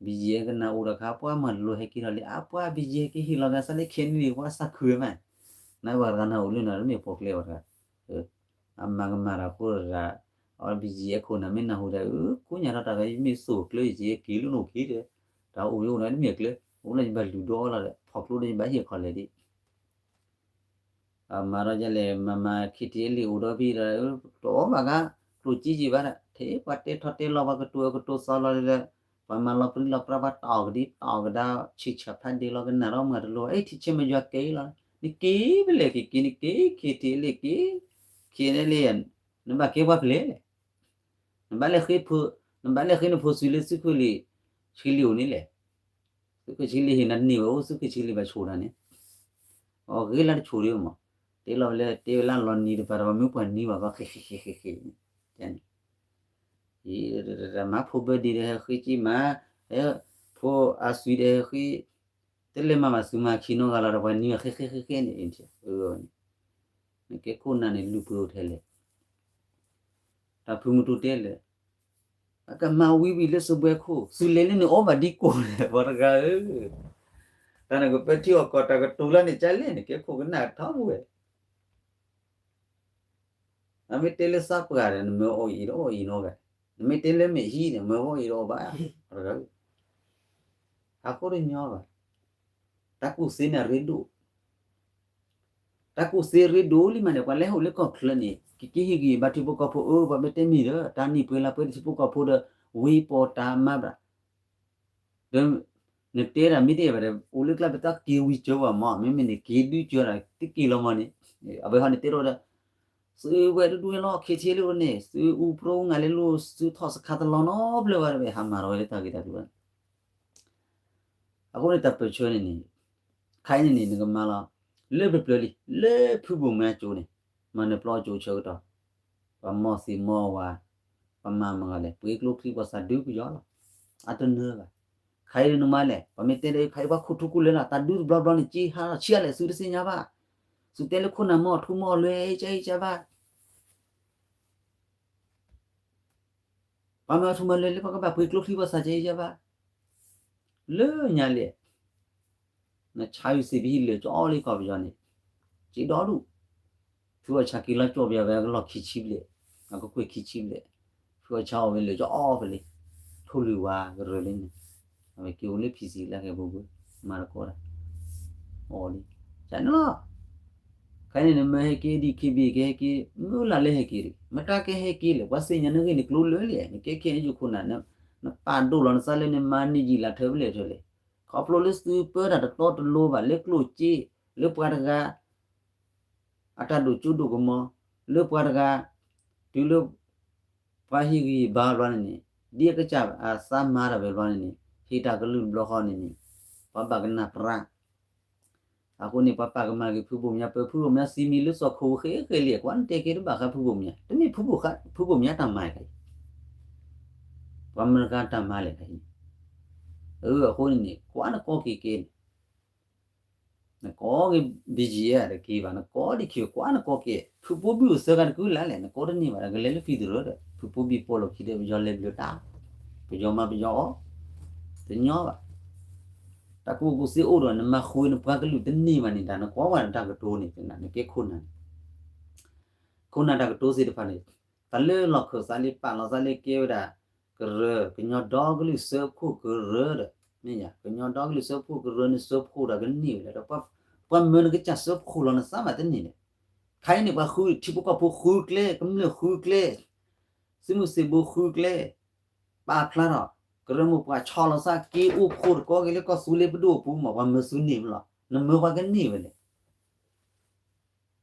BGF ကနၣ်အိၣ်တခါ ပှၤမၤလိဟဲက့ၤလီၤလံ အပှၤ BGF ဟဲက့ၤဟ့ၣ်လီၤဂၤစးလၢ KNLA ပှၤစးခုၣ်ဝဲမး, နပှၤတဂၤနၢ်ဟူလၢနၤ တမ့ၢ်ဖိကျဲပှၤတဂၤ, အမၤကမၣ်တၢ်ဃိတဂၤ, အဝဲ BGF ခိၣ်နၢ်မ့ၢ်နၢ်ဟူဒီး ကိးညါထီၣ်တၢ်ဂၤ ယမ့ၢ်စိာ်ကျၢယက့ၤ က့ၤလၢနအိၣ်က့ၤဒီး, တၢ်အိၣ်ယအိၣ်ဒီးတမ့ၢ်ကျၢ, အိၣ်လၢယဘၣ်လုၢ်ဒီးအီလီၤဒီး ဖီၣ်ကျိဒီးယဘၣ်ဟ့ၣ်ခီၣ်လဲၣ်ဒံး အမၤထီၣ်ဒ်လဲၣ် မၤမၤ KTLA အိၣ်ဒီးဖဲဒီး တအီၣ်ဘၣ်ဂၤ ကျိၣ်စ့က့ၤဘၣ်ဒီး ထဲပှၤတဲထီၣ်တဲလီၤ ပှၤကတိၤအကတိၤစီလီၤဒီး ပှၤမၤလီၤပြံလီၤပြါ ပှၤတအီၣ်ကဒံ တအီၣ်ကဒါ ဆံးဆးဖးဒ့လီၤ ကနၣ်ထီၣ်မၤတလိၤ အဲ ထံဆၢမယွၤကဲအံၤလီၤ နက့ၤဖဲလဲၣ်က့ၤက့ၤ နက့ၤ KTLA က့ၤ KNLA နဘၣ်ကဲပှၤဖဲလဲၣ်လဲၣ် နဘၣ်လဲၤဃ့ နဘၣ်လဲၤဃ့နဖိစုလၢသုးခိၣ်လံာ် ဆှံလံာ်အိၣ်န့ၣ်လဲၣ် သုးခိၣ်ဆှံလံာ်ဟ့ၣ်နၤတန့ၢ်ဝဲအိၣ် သုးခိၣ်ဆှံလံာ်ဘၣ်ဆိၣ်တၢ်န့ၣ်, အဂ့ၤလၢတဆိၣ်ဒံးမး, တဲလီၤဝဲလၢ တဲဝဲလၢလီၤနံၤတပၤတပၤ မ့ၢ်ပှၤနံၤဘၣ်ကီ ဃ့ဃ့ဃ့ဃ့ဃ့န့ၣ်, မၤဖိဘၢဒံးဒီးဟဲဃ့က့ၤမး, ဖိအါစွံဒီးဟဲဃ့, တလဲၤမၤဘၣ်သုးမၤခံနီတဂၤလီၤဒီး ပှၤနံၤဘၣ်ဃ့ဃ့ဃ့ဃ့န့ၣ်, နကဲခိၣ်နၢ်န့ၣ် လုၢ်ပှ့ၤအိၣ်ထဲလဲၣ် တၢ်ဖုမူတူတဲလဲၣ်, အကမၤဝံၤဝံၤလၢစပွဲခိၣ် သုးလဲၤလၢန့ၣ်အီၣ်ဘၣ်ဒ်ကိၢ်လဲၣ် ပှၤတဂၤဧၢ, တၢ်နကပၢထံအီၣ်ကီၢ်တၢ်ကတိၤလၢန့ၣ် ကလဲၣ်န့ၣ် ကဲခိၣ်ကနၣ်ထီဘိဝဲ, နမ့ၢ်တဲလၢသးပှၢ်ဒီး နမၢအီၣ်အံၤဒီးအီၣ်အံၤနီတဂၤ, နမ့ၢ်တဲလၢမဲာ်ဟံးန့ၣ် မၢအီၣ်အံၤဒီးအီၣ်ဘၣ်, ပှၤတဂၤဧၢ, အဃိတညီဘၣ်, တၢ်ကူၣ်သ့န့ၣ်အရ့ဒိၣ် တၢ်ကူၣ်သ့ရ့ဒိၣ်လံမးန့ၣ် ပှၤလဲၤဟိၣ်လၢကီၢ်ချၢန့ၣ် ကက့ၤဟ့ၣ်ဂံၢ်ဘါထံဖိကီၢ်ဖိအၢ ပှၤမ့ၢ်တဲမ့ၢ်ဒီး တၢ်နံၣ်ပှဲၤလါပှဲၤထံဖိကီၢ်ဖိဒီး ဝံၤပိာ်တၢ်မၤဘၣ်, ဒီး နတဲဒၣ်မ့ၢ်တအဲၣ်ဘၣ်ဒီး အိၣ်လၢကျါပတၢ်က့ၤဝံၤစၢၤဘၣ်မး မ့မ့ၢ်န့ၣ်က့ၤဒုစၢၤဒၣ်တက့ၤလီၤမးန့ၣ်, အဝဲဟီန့ၣ်တဲထီၣ်ဒီး သုးဝဲတဒူၣ်န့ၣ်လီၤ KTLA န့ၣ် သုးအူပြိငါလၢလိၣ် သုးထီၣ်စခါတလီၢ်နီတဖျၢၣ်ဘၣ်တဘၣ် ဟးမၤထီၣ်ဝဲလၢတၢ်ဂ့ၢ်တၢ်ကျိၤဘၣ် အဃိန့ၣ်တၢ်ပၢၢ်ဆၢန့ၣ်န့ၣ် ခါအံၤန့ၣ်န့ၣ် နကမၤလီၤ လၢပျၢၤပျၢၤလံ လၢဖုဘိၣ်မၠါကၠိန့ၣ် မၤနၢၤပျီကၠိဆၢကတီၢ် ပှၤမီၢ်သံမီၢ်ဝၤ ပှၤမၤမဂၤလဲၣ် ပှ့ၤကျိချံပှၤသးဒုပယီၤလီၤ အတနၢၤဘၣ် ခါအံၤနမၤလဲၣ် ပှၤမ့ၢ်တဲဒီးခါအံၤပှၤခိၣ်ထူကိၢ်လၢာ်လီၤ တၢ်ဒုတဘျီဘျီန့ၣ် က့ဟးလီၤဆံးအါလဲၣ် သုတသ့ၣ်ညါဘၣ် သုတဲလၢခိၣ်နၢ်မီၢ်ထူမီၢ်လွဲအံၤကၠၢအံၤကၠၢဘၣ် ပှၤမၤထူမၤလွဲလၢပှၤကဘၣ်ပှ့ၤကျိချံပှၤသးကဲအံၤကၠၢဘၣ် လၢညါလဲၣ် နဆါယူၤစ့ၢ်ပဟံၣ်လၢာ်ကၠီအီၣ်လံကီၢ်ပယီၤန့ၣ် က့ဒီဒူၣ် ဖုအီၣ်ဆါက့ၤလီၤကၠီၣ်ပယီၤဝဲကလီၢ်ခံဆံဘျဲၣ် အကကွဲၢ်ခံဆံဘျဲၣ် ဖုအီၣ်ဆါအီၣ်ဝဲလၢာ်ကၠီအီၣ်ဖဲလံ ထိၣ်လွံၢ်ဝါကရၢလံန့ၣ် အဝဲက့ၤအိၣ်လၢ ဖံစံလၢကဲဘိဘိ မၤတကိးဒၣ် အီၣ်လံ ကန့ၣ်လီၤ ခဲအံၤန့ၣ် နမၢဟဲက့ၤ ဒီး ခ့ဘ့ၣ် ကဟဲက့ၤ မုၢ်လၢ်လၢဟဲက့ၤတဂ့ၤ မတၤကဟဲက့ၤလဲၣ် ပှၤသ့ၣ်ညါနဂ့ၢ်နကျိၤလၢာ်လံ နကဲခဲအံၤယခိၣ်နၢ် နပာ်ဒိၣ်လီၤနသးလၢနမၤန့ၢ်ယံာ်လၢထၢဖဲလဲၣ်ထၢလဲၣ် ခီဖျိလၢသုပၢတၢ်တတီတလိၤဘၣ် လၢကျိၣ်စ့ လၢပှၤတဂၤ အတၢ်ဒိၣ်စိဒိၣ်ကမီၤ လၢပှၤတဂၤ တုၤလၢ ပှၤဟ့ၣ်ဂံၢ်ဘါဘျီန့ၣ်န့ၣ် ဒ်အကစၢ်အသးမၤတၢ်ဝဲဘျီန့ၣ်န့ၣ် ဟ့ၣ်တၢ်ကလုၢ်တဘျီဃီန့ၣ်န့ၣ် ပှၤဘၣ်ကနၣ်ပြၢ အဃိန့ၣ် ပှၤပာ်ကမၣ်က့ၤဖုဘိၣ်မၠါ ပၢဖုဘိၣ်မၠါသံမံၤလၢစီၤခိၣ်ဃဲဃဲလံ ကွၢ်နတဲက့ၤတဘၣ်ဃးဖုဘိၣ်မၠါ တမ့ၢ်ဖုဘိၣ်မၠါတၢ်မၤတခါအံၤ ပှၤမတၤတဂၤတၢ်မၤလဲၣ်တခါအံၤ အဃိန့ၣ်န့ၣ် ကွၢ်နကိးက့ၤကဲန့ၣ် နကိးက့ၤ ဘံၣ်ကံၣ်အဲၣ်တက့ၤဘၣ် နကိးဒံးခံ ကွၢ်နကိးက့ၤ ဖုပိဘံၣ်အိၣ်သၢဂၤတကုလၢ်လဲၣ် နကိးတန့ၢ်ဘၣ် ကလဲၤလၢဖံသရၢဒီး ဖုပိဘံၣ်ပိာ်လိာ်ခံဒီး ပယီၤလဲၤဘျုးတၢ် ပယီၤမၤပယီၤအီၣ် တညီဘၣ် တၢ်ကူၣ်ဘၣ်ကူၣ်သ့အိၣ်ဒီး နမၤဃုာ်နပှၤကလုာ်တန့ၢ်ဘၣ်န့ၣ် တၢ်နကွၢ်ဝဲဒၣ်တၢ်ကတိၤန့ၣ် နကဲခိၣ်နၢ်န့ၣ် ခိၣ်နၢ်တၢ်ကတိၤသ့ၣ်တဖၣ်န့ၣ် တၢ်လၢလီၢ်ခၢၣ်သးလံ ပာ်လီၤသးလၢကဲဝဲဒၣ် ကရၢ ကညီဒီကလုာ်စၢဖှိၣ်ကရၢဒီး မ့ၢ်ယါ ကညီဒီကလုာ်စၢဖှိၣ်ကရၢန့ၣ် စၢဖှိၣ်ဒီးကန့ၢ်ဝဲလဲၣ်ဒီး ပှၤမၢနကစၢ်စၢဖှိၣ်လီၤနသးမးတန့ၢ်န့ၣ်, ခဲအံၤန့ၣ် ပှၤဃုထံဖိကီၢ်ဖိဃုကျဲ ကမျၢၢ်ဃုကျဲ သုးမုၢ်သံၣ်ဘိဃုကျဲ ပာ်ဖျါထီၣ် ကရၢမိၢ်ပှၢ်ဆီလီၤသးက့အိၣ်ဖှိၣ်တကီက့ၤလၢကီၢ်သူလ့ၤပဒိၣ်အပူၤမး ပှၤမၢသုန့ၢ်ဝဲလီၤ. နမၢပှၤကန့ၢ်ဝဲလဲၣ်.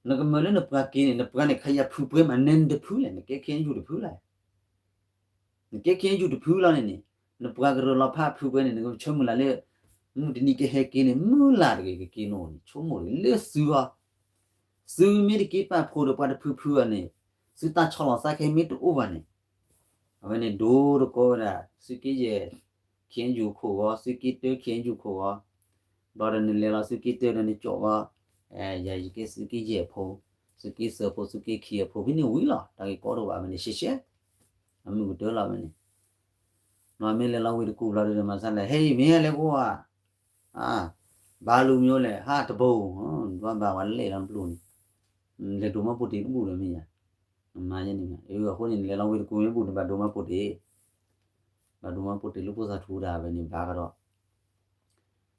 နကမၢလၢနပှၤက့ၤန့ၣ် နပှၤန့ၣ် ခယၤဖုပှဲၤမး နဲနတဖုလဲၣ် နကဲခ့ယုၢ်တဖုလဲၣ်. နကဲခ့ယုၢ်တဖုလီၤန့ၣ်န့ၣ် နပှၤကရၢလီၤဖးဖုပှဲၤန့ၣ် နကဆၢမုၢ်လၢ်လၢ မုၢ်တနံၤကဟဲက့ၤန့ၣ် မုၢ်လၢ်တဂ့ၤ ကက့ၤနအိၣ်န့ၣ် ဆိကမိၣ်လၢသုအီၤ သုမ့ၢ်တက့ၤပာ်ဖှိၣ်ဒီးပှၤတဖုဖုအီၤန့ၣ် သုတၢ်ဆီလီၤသးခဲမ့ၢ်တအိၣ်ဘၣ်န့ၣ် အဝဲန့ၣ်ဒိတကီဝဲဒၣ် သုးက့ယဲၢ် ခ့ယုၢ်ခိၣ်ဂီၤ သုးက့တၢ ခ့ယုၢ်ခိၣ်ဂီၤ ဘျီဒီးနလဲၤလီၤသုးက့တၢဒီးနကၠီၣ်ဝဲ ယၤယကဲသုးက့ယဲၢ်အဖိ သုးက့သၢဖိ သုးက့ခံအဖိ ဖဲန့ၣ်ဝံၤလီၤ တၢ်ဂ့ၢ်ကီတအိၣ်ဘၣ်ဝဲန့ၣ် ရှဲရှဲ အမုၢ်ကတၢၢ်လီၤဝဲန့ၣ် နီၢ်မ့ၢ်လဲၤလီၤဝ့ၢ်တကူၣ်ဘျီဒီးမၤဆါလဲၣ် ဟဲအံၤမ့ၢ်ဟဲလဲၤကိးဧါ ဘါလူၤမ့ၢ်လဲၣ် ဟးတဘိ ဒွးဘၣ်ဝဲလဲၣ်လီၤတဘျီန့ၣ် လဲၤဒိးမါပိတ့ၤတဘူၣ်ဒီးမ့ၢ်ယါ မၤယဲန့ၣ် အဃိန့ၣ် လဲၤလီၤဝ့ၢ်တကူၣ်မ့ၢ်ဘူၣ်န့ၣ် ဘၣ်ဒိးမါပိတ့ၤ ဘၣ်ဒိးမါပိတ့ၤလၢဖိသၣ်ထူတၢ်ဝဲန့ၣ်ဘၣ်ကဒီး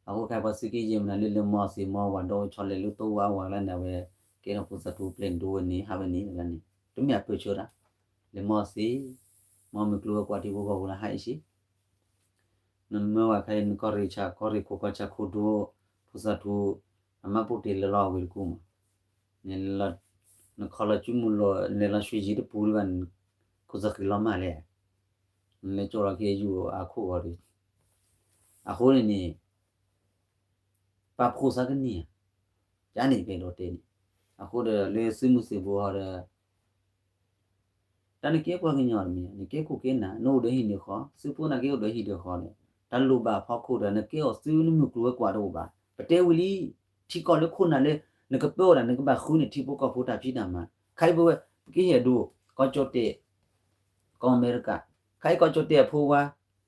အဃိခဲပှၤသုးက့ယဲၢ်မနုၤလၢလဲၤမီၢ်သ့ၣ်မီၢ်ဝၤဒီးဆီလဲၣ်လၢတဝါဝၤလၢန့ၣ်ဝဲ ကဲထီၣ်ဖိသၣ်ထူပျဲၢ်ဒိဝဲန့ၣ် ဟးဝဲန့ၣ်လၢန့ၣ် တမ့ၢ်အပၢၢ်ဆၢတၢ် လဲၤမီၢ်သ့ၣ် မီၢ်မုၢ်ကျိၤဝဲၤကွာ်ထံဖိကီၢ်ဖိလၢဟးအ့ၣ်စ့ နမၢဝဲခဲအံၤ နကီၢ်ရ့ၣ်ဆၣ် ကီၢ်ရ့ၣ်ခိၣ်ကီၢ်ဆၣ်ခိၣ်ဒိ ဖိသၣ်ထူ အမါပိတ့ၤလဲၤလီၤဝ့ၢ်တကူၣ်မး နခီလီၤစုမုၢ်လီၤ နလဲၤလီၤရွှ့ၣ်ယံၤတပူၤလၢၤဘၣ် ခိၣ်သဃံးလီၤမၢ်လဲၣ် နလဲၤကၠီၣ်လီၤက့ၤယူၤအခိၣ်ဂီၤဒီး အဃိန့ၣ်န့ၣ် ပာ်ဖှိၣ်သးကန့ၢ်ဧါ ကန့ၣ်ကဲဒီးတဲန့ၣ် အဃိဒီးလၢသုးမုၢ်သံၣ်ဘိဟီဒီး တၢ်နကဲပှၤကညီတမံၤ နကဲခိၣ်ကဲနၢ် နအိၣ်ဒီးဟံၣ်ဒီးဃီ သုးဖိနာ်က့အိၣ်ဒီးဟံၣ်ဒီးဃီန့ၣ် တၢ်လိၣ်ဘၣ်အဖီခိၣ်ဒီး နကဲအီၤသုနမုၢ်ကျိၤဝဲၤကွာ်တအိၣ်ဘၣ် ပတဲဝံၤလံ ထံကီၢ်လၢခိၣ်နၢ်လၢ နကပၢအီၤဒၣ် နကဘၣ်ဃုန့ၢ်ထံဖိကီၢ်ဖိတၢ်ဖံးတၢ်မၤ ခဲအံၤပဝဲ ပကဟ့ၣ်အဒိ ကီၢ်ကၠီၣ်တဲၣ် ကီၢ်အမဲရကၤ ခဲအံၤကီၢ်ကၠီၣ်တဲၣ်အဖိဝါ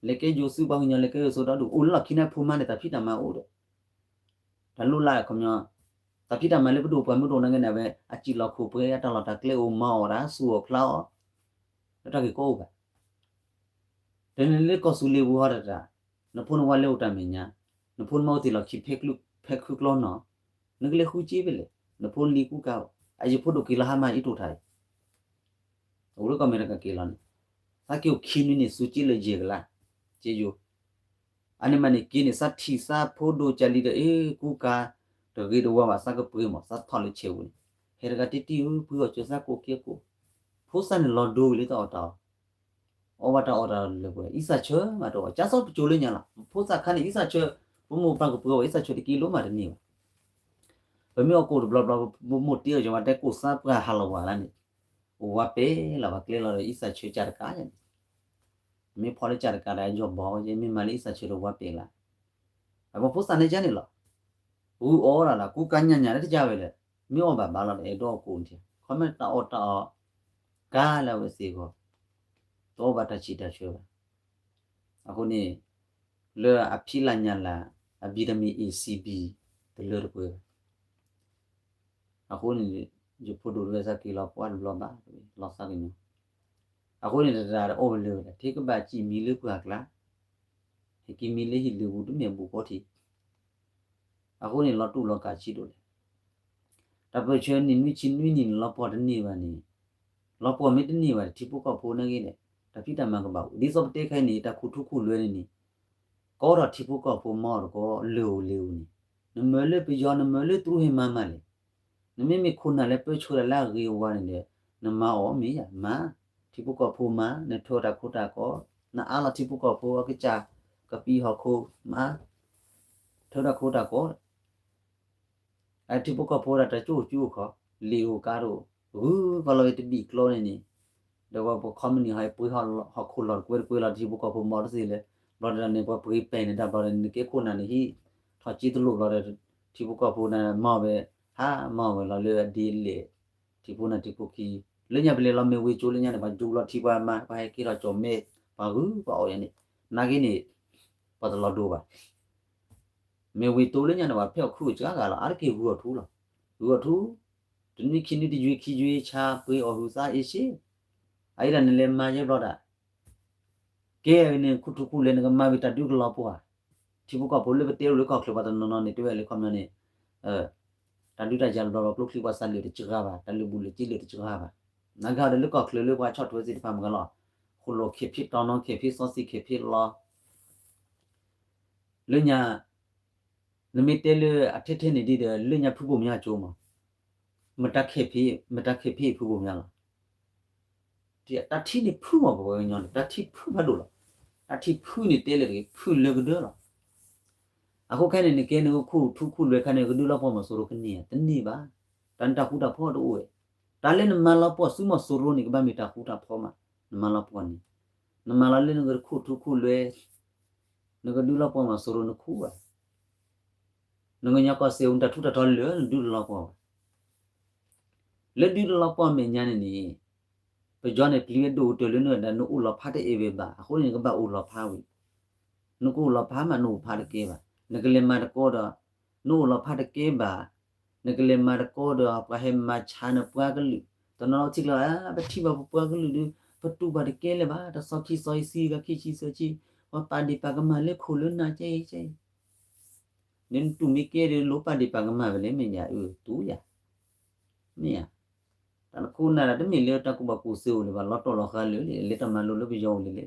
လဲၤကဲယိၤသုးပှၤကညီလဲၤကဲယိၤသုးဒီဒူၣ် အိၣ်လၢလီၢ်ခံန့ၣ်ဖိမါန့ၣ် တၢ်ဖံးတၢ်မၤအိၣ်ဒီး တၢ်လိၣ်လၢ်ခီပညီ တၢ်ဖံးတၢ်မၤလၢပဒိၣ်ပှၤမုၢ်ဒိၣ်နာ်က့န့ၣ် အဝဲအစံၣ်လီၤခိၣ်ပှဲၤ အတၢ်လီၢ်တၢ်ကျဲအိၣ် မၤအီၣ်ဒၣ် ဆူၣ်အီၣ်ဖျါအီၣ် လၢတၢ်ဂ့ၢ်ကီအိၣ်ဘၣ် တနံၤလၢကီၢ်သူလ့ၤပူၤဟီတတၢ် နဖိနဝါလဲၤအိၣ်တၢ်မဲာ်ညါ နဖိနမါအိၣ်သ့ၣ်လီၢ်ခံ ဖဲခုကျီနီၤ နကလဲၤဃုစ့ဖဲလဲၣ် နဖိနလံၤကူကၤအိၣ် အယဖိဒိၣ်က့ၤလီၤဟါမၢ်အံၤတိၢ်ထါအံၤ အဝဲကီၢ်အမဲရကၤက့ၤလီၤန့ၣ် သးက့ၤအိၣ်ခံနွံန့ၣ် စူးက့လၢယဲၢ်ကလး က့ယိၤ အန့ၣ်မးန့ၣ်က့ၤန့ၣ် သးထံၣ်သးဖိဒိၣ်ကၢ်လံဒီး အ့ၣ် ကူကၤ တဂ့ၤတဝါဘၣ် သးကပှ့ၤမး သးထီၣ်လၢဆဲးပူၤန့ၣ် ဟဲတဂၤတံၢ်တံၢ် ပှ့ၤအီၣ်စၢၤသးကိးက့ကိး ဖိသၣ်န့ၣ်လီၤဒိဝံၤလၢတၢ်အီၣ်တၢ်အီ အီၣ်ဘၣ်တၢ်အီၣ်တၢ်လၢပှဲၤ အံသၣ်ဆၢမးတအီၣ် ကၢ်စီပကၠိလၢညါလီၤ ဖိသၣ်ခါန့ၣ် အံသၣ်ဆၢ ပမိၢ်ပၢ်ကပှ့ၤအီၣ်အံသၣ်ဆၢတက့လိမးတန့ၢ်ဘၣ် ပမ့ၢ်အီၣ်ကိၣ်တဘျီဘျီ ပမိၢ်တ့အီၤယဝၤတဲကိၣ်သးပှၢ်ဟးလီၤဝၤလၢန့ၣ် အိၣ်ဝါပဲလီၤ ပှၤကျဲလီၤဒီးအံသၣ်ဆၢကၢ်တကးန့ၣ် မ့ၢ်ဖီလၢကၢ်တကးဒီးယီၢ်ဘီ ယမ့ၢ်မၤလၢအံသၣ်ဆၢဒီးဝါပဲလၢ အပှၤဖိသၣ်န့ၣ်ကၢ်န့ၣ်လီၤ ဂုာ်အီၣ်ဒၣ်လီၤ ကူကၤညၣ်ညၣ်လၢတကၢ်ဝဲလဲၣ် မ့ၢ်အီၣ်ဘၣ်ဘၣ်လီၤဒီး အဲၣ်ဒိးအီၣ်ကိၣ်န့ၣ် ခီမ့ၢ်တၢ်အီၣ်တၢ်အီ ကါလၢအဝဲသ့ၣ်အဂီၢ် တအီၣ်ဘၣ်တၢ်ဆံးတၢ်ဆၢဘၣ် အဃိန့ၣ် လၢအဖံးလၢ်ညၣ်လၢ် အ vitamin A C B တလၢတပှဲၤဘၣ် အဃိန့ၣ် ယဖိဒိၣ်တဝဲသးက့ၤလီၤပှၢ်တဘျီဘၣ် လီၤသးကညီၤ အဃိန့ၣ် တတၢ်အီၣ်ဝဲလၢဝဲဒၣ် ထံကဘၣ်စံၣ်မံၤလၢပှၢ်ကျါ ဟဲက့ၤမံလၢဟံၣ်လၢပူၤတမ့ၢ်ဘူးကီထံး အဃိန့ၣ် လီၤတူၢ်လီၤကာ်ဆံးဒိၣ်လဲၣ် တၢ်ပၢၢ်ဆၢနံၣ်နွံဆံနွံနံၣ်န့ၣ် လီၤပှီၢ်တန့ၢ်ဘၣ်န့ၣ် လီၤပှီၢ်မ့ၢ်တန့ၢ်ဘၣ် ထံဖိကီၢ်ဖိနာ်က့န့ၣ် တၢ်ဖံးတၢ်မၤကဘၣ်အိၣ် ဒ်သိးပတဲခဲအံၤန့ၣ် တၢ်ခူၣ်ထူခူၣ်လွဲန့ၣ်န့ၣ် ကီထီၣ်ထံဖိကီၢ်ဖိမၤအီၣ်တကီၢ်လၢာ်ဧိၤလၢာ်ဧိၤန့ၣ် နမၢလၢပယီၤ နမၢလၢတရူးဟဲမၤမးလဲၣ် နမ့မ့ၢ်ခိၣ်နၢ်လၢပၢဆှၢတၢ်လၢအဂ့ၤအဝါန့ၣ်ဒီး နမၤအီၣ်မ့ၢ်ယါမၤ ထံဖိကီၢ်ဖိမၤ နထၢတၢ်ခိတၢ်ကီ နအးလီၤထံဖိကီၢ်ဖိအကစၢ် ကပံဟီၣ်ခိၣ်မၤ ထၢတၢ်ခိတၢ်ကီ အထံဖိကီၢ်ဖိဒၣ်တၢ်ကၠိအိၣ်ကၠိအိၣ်ခီ လ့ၣ်အိၣ်ကါဒိၣ် ဂုၤကီလီၤဝဲတဘံၣ်ကျီန့ၣ်န့ၣ် ဒီးပှၤပခီမနံၣ်ဟီပှ့ၤဟီၣ်ခိၣ်လီၢ်တကွဲတကွဲလီၤ ထံဖိကီၢ်ဖိမၤတသ့လၢ ဘျီတၢ်န့ၣ် ပှၤပှ့ၤပဲာ်န့ၣ်တၢ်ဘျီဒီး နကဲခိၣ်နၢ်န့ၣ်ဟံၣ် ထီၣ်က့တလိၣ်ဘျီဒီး ထံဖိကီၢ်ဖိန့ၣ်မၤဝဲ ဟးမၤဝဲလီၤလၢအဒ့လဲၣ် ထံဖိနၢ်ထံဖိခံ လၢညါပလဲၤလီၤမ့ၢ်ဝ့ၤကၠိလၢညါန့ၣ် ပှၤဒူလီၤထံပှၤမၤ ပှၤဟဲက့ၤထီၣ်ကၠီၣ်မဲ ပှၤဂုၤပှၤအီၣ်ယါန့ၣ် နာ်က့န့ၣ် ပှၤတလီၤဒိဘၣ် မ့ၢ်ဝ့ၤတိလၢညါန့ၣ် ပှၤဖဲအီၣ်ခုၣ်အစှၤဂၤလီၤ အါတက့ၢ်ဂုၤအီၣ်ထူလီၤ ဂုၤအီၣ်ထူ တနွံခံနွံတယုၢ်ခံယုၢ်ဆါပှ့ၤအီၣ်ဟုးသးအ့ၣ်စ့ အအံၤဒၣ်နလဲၤမၤယဲဘျီဒၣ် ကဲန့ၣ် ခူၣ်ထူခူၣ်လွဲ နကမၤဝံၤတၢ်ဒုးကလီၤပှီၢ်ဧါ. ထံဖိကီၢ်ဖိလၢပတဲအိၣ်လၢကီၢ်ချၢပှၤတနီၤနီၤန့ၣ် တဲဝဲလၢခီပညီန့ၣ် တၢ်ဒုးတၢ်ယၤတဘျီဘျီ ကျိချံပှၤစးလၢာ်တစှၤဘၣ်, တၢ်လုၢ်ဘူၣ်လုၢ်စ့လၢာ်တစှၤဘၣ်. နာ်က့ဒီးလၢကီၢ်ချၢလၢပှၤဆီၣ်ထွဲသ့ၣ်တဖၣ်မ့ၢ်ဂ့ၤလီၤ, ဃိၣ်လိာ်ခဲဖံးတီနီခဲဖံးစီဆှံခဲဖံးလီၤ လၢညါ နမ့ၢ်တဲလၢအထဲထဲန့ၣ်ဒ်ဒီး လၢညါဖုဘိၣ်မၠါကၠိမး, မတၤခဲဖံး မတၤခဲဖံးဖုဘိၣ်မၠါလီၤ. တၢ်ထံၣ်န့ၣ်ဖုမး ပှၤကညီန့ၣ် တၢ်ထံၣ်ဖုဖးဒိၣ်လီၤ. တၢ်ထံၣ်ဖုန့ၣ်တဲလၢတဂ့ၤ ဖုလၢကဒၢလီၤ. အဃိခဲန့ၣ် နကဲနကခူၣ်ထူခူၣ်လွဲခါန့ၣ် ကဒုးလီၤပှီၢ်မီၤစိရိၤကန့ၢ်ဧါ, တန့ၢ်ဘၣ်. တၢ်နတၢ်ဃူတၢ်ဖိးတအိၣ်ဝဲ. တၢ်လၢနမၤလီၤပှီၢ်ဆူမီၤစိရိၤန့ၣ် ကဘၣ်မ့ၢ်တၢ်ဃူတၢ်ဖိးမး, နမၤလီၤပှီၢ်န့ၣ်, နမၤလီၤလၢနကခူၣ်ထူခူၣ်လွဲ နကဒုးလီၤပှီၢ်မီၤစိရိၤနခူၣ်ဘၣ်. နကညီကီၢ်စဲၣ်အိၣ်နတၢ်ထူးတၢ်တီၤလၢာ် နဒုးတလီၤပှီၢ်ဘၣ်. လၢဒုးတလီၤပှီၢ်မဲာ်ညါန့ၣ်န့ၣ် ပယီၤန့ၣ် ပျံၤဝဲဒိၣ်ကတၢၢ်လၢနဝဲဒၣ် နအိၣ်လီၤဖးတအဲၣ်ဝဲဘၣ်. အဃိန့ၣ် နကဘၣ်အိၣ်လီၤဖးဝံၤ, နကအိၣ်လီၤဖးမး နအိၣ်ဖးတကဲဘၣ်. နကလဲၤမၤတကီဒီး နအိၣ်လီၤဖးတကဲဘၣ်. နကလဲၤမၤတကီဒီး ပှၤဟဲမၤဆါနပှၤကလုာ်, တနီၤထံၣ်ကျါ ပထံၣ်ဘၣ်ပပှၤကလုာ်ဒီး ပတူၢ်ဘၣ်တကဲလၢၤဘၣ်, တဆီခံဆီဆံဂၤခံဆံဆၢဆံ, ပှၤပာ်ဒ့ၣ်ပာ်ကမၣ်လၢခိၣ်လၢနၢ်ကဲအံၤကဲအံၤ, နတူၢ်မ့ၢ်ကဲဒီး လိၣ်ပာ်ဒ့ၣ်ပာ်ကမၣ်ဝဲလဲၣ် မ့ၢ်ယၤအၢတူၢ်ယၤ, မ့ၢ်ယၤ, တၢ်နခိၣ်နၢ်ဒၣ် တမ့ၢ်လၢတၢ်ကူၣ်ဘၣ်ကူၣ်သ့အိၣ်လၢၤဘၣ်, လီၤတီၢ်လီၤဃာ်လၢာ်လံ, လဲၤတၢ်မၤလိလၢပယီၤအိၣ်လံလံ,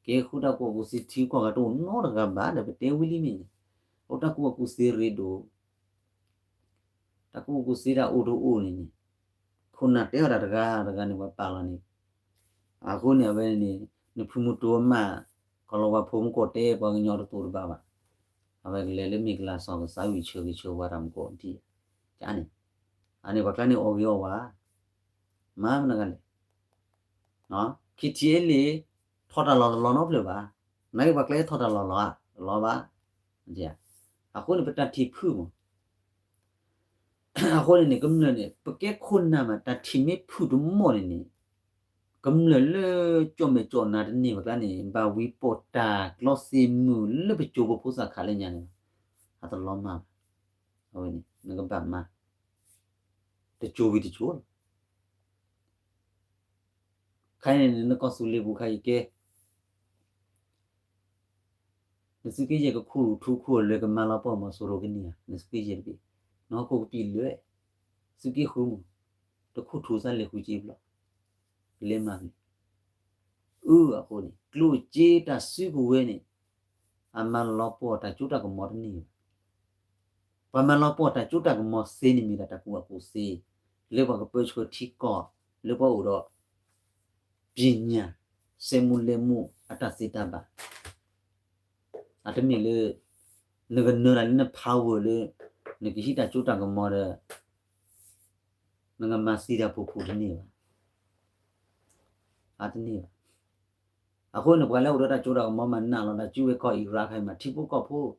ကဲဃုတၢ်ကူၣ်ဘၣ်ကူၣ်သ့ထံကီၢ်ဂၤတအိၣ်နီတဂၤဘၣ်ဒီး ပတဲဝံၤလံမ့ၢ်, အိၣ်တၢ်ကူၣ်ဘၣ်ကူၣ်သ့ရ့ဒိၣ် တၢ်ကူၣ်ဘၣ်ကူၣ်သ့တၢ်အိၣ်တအိၣ်န့ၣ်န့ၣ်, ခိၣ်နၢ်တဲအီၤတၢ်တဂၤတဂၤန့ၣ် ပှၤပာ်လီၤန့ၣ်, အဃိန့ၣ် အဝဲန့ၣ် နဖုမူတူမး, ကီၤလီၤဝါဖိမူကီၢ်တဲပှၤကညီတသိးတဘၣ်ဘၣ်, အဝဲကလဲၤလၢမ့ၢ်ကလၤစီၤကစၢ်ဝံၤဆၢဂ့ၤဆၢဝါတၢ်မူကီၢ်ဒ်န့ၣ်, အန့ၣ်ပှၤကျါန့ၣ်အီၣ်ဂ့ၤအီၣ်ဝါ, မၤမနုၤဂၤလဲၣ် ခံထံၣ်အ့လံ, ထီၣ်တၢ်လီၢ်တလီၢ်နီတဖျၢၣ်ဘၣ်, နာ်က့ပှၤကျဲထီၣ်တၢ်လီၢ်လီၤဧါ, တလီၢ်ဘၣ်, အဃိန့ၣ် ပတၢ်ထံၣ်ဖုမး, အဃိန့ၣ်န့ၣ် ကမျၢၢ်န့ၣ် ပကဲခိၣ်နၢ်မး တၢ်ထံၣ်မ့ၢ်ဖုတမီၢ်န့ၣ်န့ၣ်, ကမျၢၢ်လၢကၠီၣ်မဲာ်ကၠီၣ်နါတန့ၢ်ဘၣ်ကျါန့ၣ် ဘၣ်ဝံပိာ်တၢ်ကျီသ့မုၢ်လၢပကၠိဖိဖိသၣ်ခးလၢညါန့ၣ်, အတလီၤမၢ်ဘၣ်, အဝဲန့ၣ် နကဘၣ်မၤ, တကၠိဝံၤတကၠိလီၤ ခဲအံၤန့ၣ် နကီၢ်သူလ့ၤပူၤခါအံၤကဲ, နသုးက့ယဲၢ်ကခူၣ်ထူခူၣ်လွဲကမၤလီၤပှီၢ်မီၤစိရိၤကန့ၢ်ဧါ, နသုးက့ယဲၢ်တဘ့ၣ်, နဟီၣ်ခိၣ်ကပံာ်လွဲ, သုးက့ဃုမး, တခူၣ်ထူသးလဲၤဃုက့ဘျီ, ကလဲၤမၤန့ၣ်, အၢအဃိန့ၣ် ကျိၣ်စ့တၢ်စုကဝဲၤန့ၣ် အမၤလီၤပှီၢ်တၢ်စိတၢ်ကမီၤတန့ၢ်ဘၣ်. ပှၤမၤလီၤပှီၢ်တၢ်စိတၢ်ကမီၤသ့န့ၣ်မ့ၢ်ဒၣ်တၢ်ကူၣ်ဘၣ်ကူၣ်သ့, လၢပှၤကပၢဆှၢထံကီၢ်, လၢပှၤအိၣ်ဒီး ပညာ, စက်မှုလက်မှု အတၢ်သ့တၢ်ဘၣ်, အတမ့ၢ်လၢ နကနၢၤတၢ်လၢန power လၢ နကဟံးတၢ်စိတၢ်ကမီၤဒီး နကမၤသံတၢ်ဖုၣ်ဖုၣ်တန့ၢ်ဘၣ်, အတန့ၢ်ဘၣ်. အဃိန့ၣ် ပှၤလၢအိၣ်ဒီးတၢ်စိတၢ်ကမီၤမး နာ်လီၤတၢ်စုဝဲကီၢ် Iraq ခဲအံၤမး ထံဖိကီၢ်ဖိ တၢ်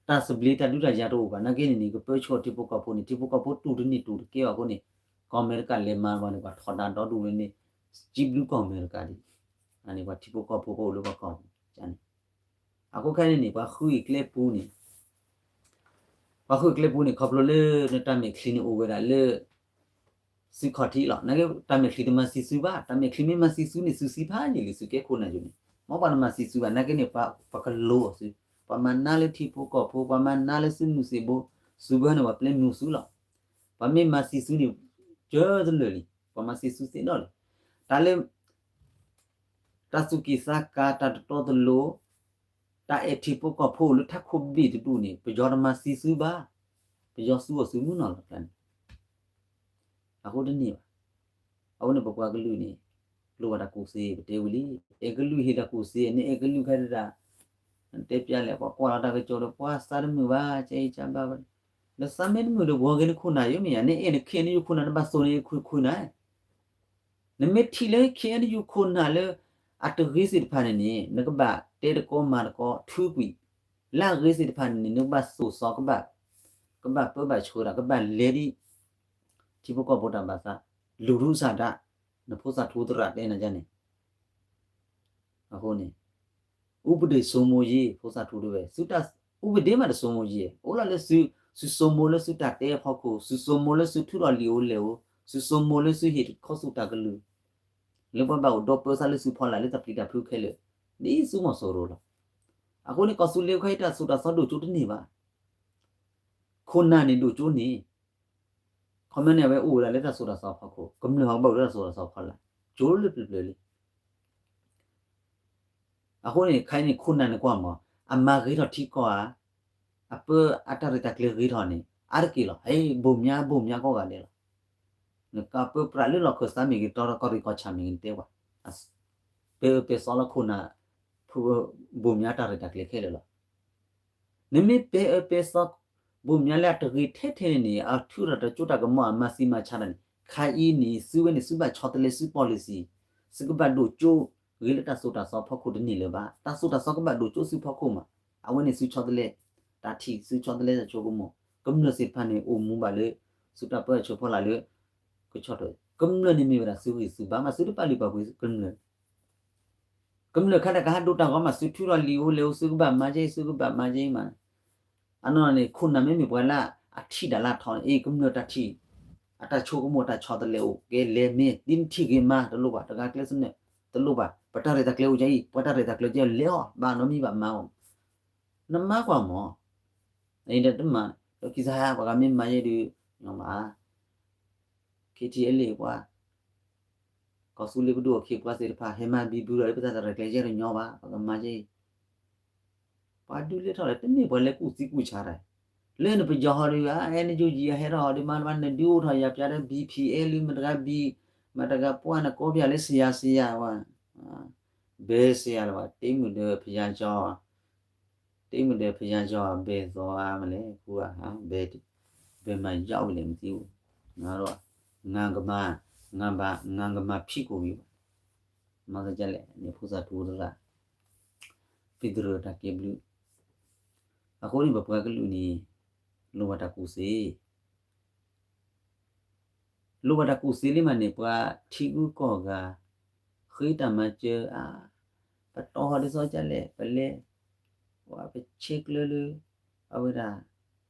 သဘျ့တၢ်ဒုးတၢ်ယၤတအိၣ်ဘၣ် နာ်က့န့ၣ်န့ၣ် ကပၢဆှၢထံဖိကီၢ်ဖိန့ၣ် ထံဖိကီၢ်ဖိတူၢ်တန့ၢ်တူၢ်တကဲဘၣ်အဃိန့ၣ် ကီၢ်အမဲရကၤလဲၤမၤဘၣ်န့ၣ် ပှၤထီဒါဒီဒူၣ်ဝဲန့ၣ် စံးဘျုးကီၢ်အမဲရကၤဒ် အန့ၣ်ပှၤထံဖိကီၢ်ဖိကအိၣ်လၢပှၤကီၢ်ပူၤန့ၣ် အဃိခဲအံၤန့ၣ်န့ၣ် ပှၤဃုအံၤကျဲပူၤန့ၣ် ပှၤဃုအံၤကျဲပူၤန့ၣ် ခီဖျိလၢနတၢ်မဲာ်ချံန့ၣ်အိၣ်ဝဲဒၣ်လၢ သုးခီၣ်ထံးလီၤ. နာ်က့ တၢ်မဲာ်ချံတမၤသံသုဘၣ်, တၢ်မဲာ်ချံမ့ၢ်မၤသံသုန့ၣ် သုသံဖးယံာ်လံ သုကဲခိၣ်နၢ်ယိာ်န့ၣ်, မ်ပှၤတမၤသံသုဘၣ် နာ်က့န့ၣ် ပှၤကလိအီၤသု, ပှၤမၤနါလၢထံဖိကီၢ်ဖိ, ပှၤမၤနါလၢသုးမုၢ်သံၣ်ဘိ, သုဘၢန့ၣ် ပှၤပျဲမုာ်သုလီၤ. ပှၤမ့ၢ်မၤသံသုန့ၣ် ကၢတလၢာ်လံ, ပှၤမၤသံသုသ့ၣ်နီၣ်လံ. တၢ်လၢ တၢ်သူၣ်ကံၢ်သးကါ တၢ်တတီတလိၤ, တၢ်အဲၣ်ထံဖိကီၢ်ဖိလၢထးခိၣ်ဘ့ၣ်တဒူၣ်န့ၣ် ပယီၤတမၤသံသုဘၣ်, ပယီၤသူအီၤသုမုၢ်နီၢ်လီၤကျါန့ၣ် အဃိတန့ၢ်ဘၣ်. အဃိန့ၣ် ပပှၤကလုာ်န့ၣ် လိၣ်ဘၣ်တၢ်ကူၣ်သ့ ပတဲဝံၤလံ, အဲၣ်ကလုာ်ဟ့ၣ်တၢ်ကူၣ်သ့ နအဲၣ်ကလုာ်ခဲဒၣ်, တဲပျါလဲၣ် ပှၤကွၢ်လီၤတၢ်ကစီၣ်ဒီး ပှၤသးတမုာ်ဘၣ် ကဲအံၤကဘၣ်ဘၣ်, ဒီးသးမ့ၢ်တမုာ်ဒီး ပှၤဂ့ၤနခိၣ်နၢ်ယိာ်မ့ၢ်ယါ, နအဲၣ်န ခ့ၣ်အဲၣ်ယူၣ် ခိၣ်နၢ် နဘၣ်သိၣ်န့ၣ် ခိၣ်နၢ် နမ့ၢ်ထံၣ်လၢ ခ့ၣ်အဲၣ်ယူၣ် ခိၣ်နၢ်လၢ အတဂ့ၤသ့ၣ်တဖၣ်န့ၣ်န့ၣ် နကဘၣ်တဲတကီမၤတကီ ထုးကွံာ်, လၢအဂ့ၤသ့ၣ်တဖၣ်န့ၣ်န့ၣ် နကဘၣ်သိၣ်စီ ကဘၣ်, ကဘၣ်ပၢဘၣ်ဆှၢတၢ် ကဘၣ်လဲၤဒ် ထံဖိကီၢ်ဖိတၢ်ဘၣ်သး, လူၤထူစၢ်ဒၣ်, နဖိသၣ်ထူသရၣ်တဲနၤန့ၣ် အဃိန့ၣ် ဥပဒေစိုးမိုးရေး ဖိသၣ်ထူတဝဲ, သုတၢ် ဥပဒေမးတစိုးမိုးရေး, အိၣ်လီၤလၢသု သုစိုးမိုးလၢသုတၢ်တဲအဖီခိၣ်, သုစိုးမိုးလၢသုထုးထီၣ်လံာ်ဧိၤလဲၢ်ဧိၤ, သုဆိကမိၣ်လၢသုဟ့ၣ်ခိၣ်ဆူၣ်တၢ်ကလုၢ်, လၢပှၤဘၣ်အိၣ်ဒီးပၢဆါလၢသုဖီလာ်လၢတၢ်ပျံၤတၢ်ဖုးခဲလၢာ်, ဒ်သုမီၤစိရိၤလီၤ. အဃိန့ၣ် ကီၢ်သူလ့ၤခဲအံၤတၢ်သိၣ်တၢ်သီဒိၣ်ကၠိတန့ၢ်ဘၣ်. ခိၣ်နၢ်န့ၣ်ဒိၣ်ကၠိန့ၣ်, ခီမ့ၢ်န့ၣ် အဝဲအိၣ်ဝဲဒၣ်လၢတၢ်သိၣ်တၢ်သီဖီခိၣ်, ကမျၢၢ်ဟီကဘၣ်အိၣ်လၢတၢ်သိၣ်တၢ်သီဖီလာ်, ကၠိလၢပျၢၤပျၢၤလံ. အဃိန့ၣ် ခဲအံၤန့ၣ် ခိၣ်နၢ်န့ၣ်ကွၢ်မး, အမၤဂ့ၤထီၣ်ထံကီၢ်ဧါ, အပၢအတၢ်ရဲၣ်တၢ်ကျဲၤဂ့ၤထီၣ်န့ၣ် အါတက့ၢ်လီၤ. ဟဲ ဘိၣ်မၠါဘိၣ်မၠါကိးဂၤဒဲးလီၤ. နကပၢပြးလၢလီၢ်ခၢၣ်သးမ့ၢ်ဂ့ၤ တီထီၣ်ကီၢ်ရ့ၣ်ကီၢ်ဆၣ်မ့ၢ်ဂ့ၤ နတဲဝဲ, ပဲအၢပဲသီလၢခိၣ်နၢ် ဘိၣ်မၠါတၢ်ရဲၣ်တၢ်ကျဲၤခဲလၢာ်လီၤ. နမ့ၢ်ပဲအၢပဲသီ ဘိၣ်မၠါလၢအတဂ့ၤထဲထဲန့ၣ်န့ၣ် အထုးထီၣ်တၢ်ကၠိတၢ်ကမီၤ အမၤသံမၤဆါတၢ်န့ၣ် ခဲအံၤန့ၣ် သုဝဲန့ၣ် သုဘၣ်ဆီတလဲ သု policy, သုကဘၣ်ဒိၣ်ကၠိဂ့ၤလၢတၢ်သိၣ်တၢ်သီဖီခိၣ်တန့ၢ်လၢၤဘၣ်. တၢ်သိၣ်တၢ်သီကဘၣ်ဒိၣ်ကၠိသုဖီခိၣ်မး, အဝဲန့ၣ်သုဆီတလဲ တၢ်ထံၣ် သုဆီတလဲတၢ်ဆိကမိၣ်, ကမျၢၢ်သ့ၣ်တဖၣ်န့ၣ် အိၣ်မူဘၣ်လၢ သုတၢ်ပၢအဆၢဖီလာ်လၢ ကဆီၣ်ထွဲ ကမျၢၢ်န့ၣ်မ့ၢ်ဝဲဒၣ်သုဂံၢ်သုဘါမး သုတပာ်လုၢ်ပာ်ပှ့ၤကမျၢၢ် ကမျၢၢ်ခဲတၢ်ကဟးဒိတၢ်ဂီၤမး သုထုးထီၣ်လံာ်အိၣ်လဲၤအိၣ် သုကဘၣ်မၤကဲအံၤ သုကဘၣ်မၤကဲအံၤမး, အနီၢ်န့ၣ် ခိၣ်နၢ်မ့မ့ၢ်ပှၤလၢအထံၣ်ဒၣ်လၢအထီန့ၣ် အ့ၣ် ကမျၢၢ်တၢ်ထံၣ် အတၢ်ဆိကမိၣ်တၢ်ဆီတလဲအိၣ် ကဲလဲၤမ့ၢ် ဒ်နထံၣ်ဂ့ၤမၤ တလိၣ်ဘၣ် တဂၤကျဲသနၢၣ် တလိၣ်ဘၣ် ပတၢ်ရဲၣ်တၢ်ကျဲၤအိၣ်ကဲအံၤ ပှၤတၢ်ရဲၣ်တၢ်ကျဲၤကဲလဲၤအီၤ ဘၣ်နီတမံၤဘၣ်မၤအီၤ နမၤကွၢ်မး အံၤတမၤ ဒီးခံစဟါ ပှၤဂၤမ့ၢ်မၤယဲဒုး ညီဘၣ် KTLA ပှၤ ကီၢ်သူလ့ၤပဒိၣ်အခ့အပှၤသ့ၣ်တဖၣ် ဟဲမၤဘံဘူဒီးလၢပတၢ်ရဲၣ်တၢ်ကျဲၤယဲတညီဘၣ် ပကမၤယဲအံၤ ပှၤဒုးလဲၤထီၣ်ဒီး တမ့ၢ်ပှၤလၢကူၣ်သံကူၣ်ဆါတၢ် လၢနပယီၤဟီဒုး အဲ နယိယံၤအဟဲထီၣ်ဟီဒုး မၤတဘၣ်နဒုးအိၣ်ထီၣ်ယၤပျးဒီး ဘံၣ်ဖံၣ်အဲၣ် လၢမတဂၤဘံၣ် မတဂၤပှၢ်နကိးပယၤလၢ ဆရာ ဆရာ ဝဲ ဘဲ ဆရာ လၢၤဘၣ် တ့မုၢ်ဒီးဖယါကၠီ တ့မုၢ်ဒီးဖယါကၠီ ဘဲသိးမလဲၣ် ဃူဧါ ဘဲ ဘဲမၤယီၣ်ဝံၤလဲၣ် မသံအိၣ် ငါကမၤ ငါဘၣ် ငါကမၤဖံးကိၣ်ဝံၤဘၣ် မၤကလဲၣ်န့ၣ် ဖိသၣ်ထူသရၣ် ဖံသရၢတၢ်ကဲဘျုး အဃိန့ၣ် ပပှၤကလုာ်န့ၣ် လိၣ်ဘၣ်တၢ်ကူၣ်သ့ လိၣ်ဘၣ်တၢ်ကူၣ်သ့လံမးန့ၣ် ပှၤထံဂုၤကီၢ်ဂၤ ဃ့တၢ်မၤစၢၤအါ ပတီၢ်ဟီၣ်ဒ်သိးကလဲၣ် ပလဲၤ ပှၤပဆဲးကျၢလၢ အဝဲဒၣ်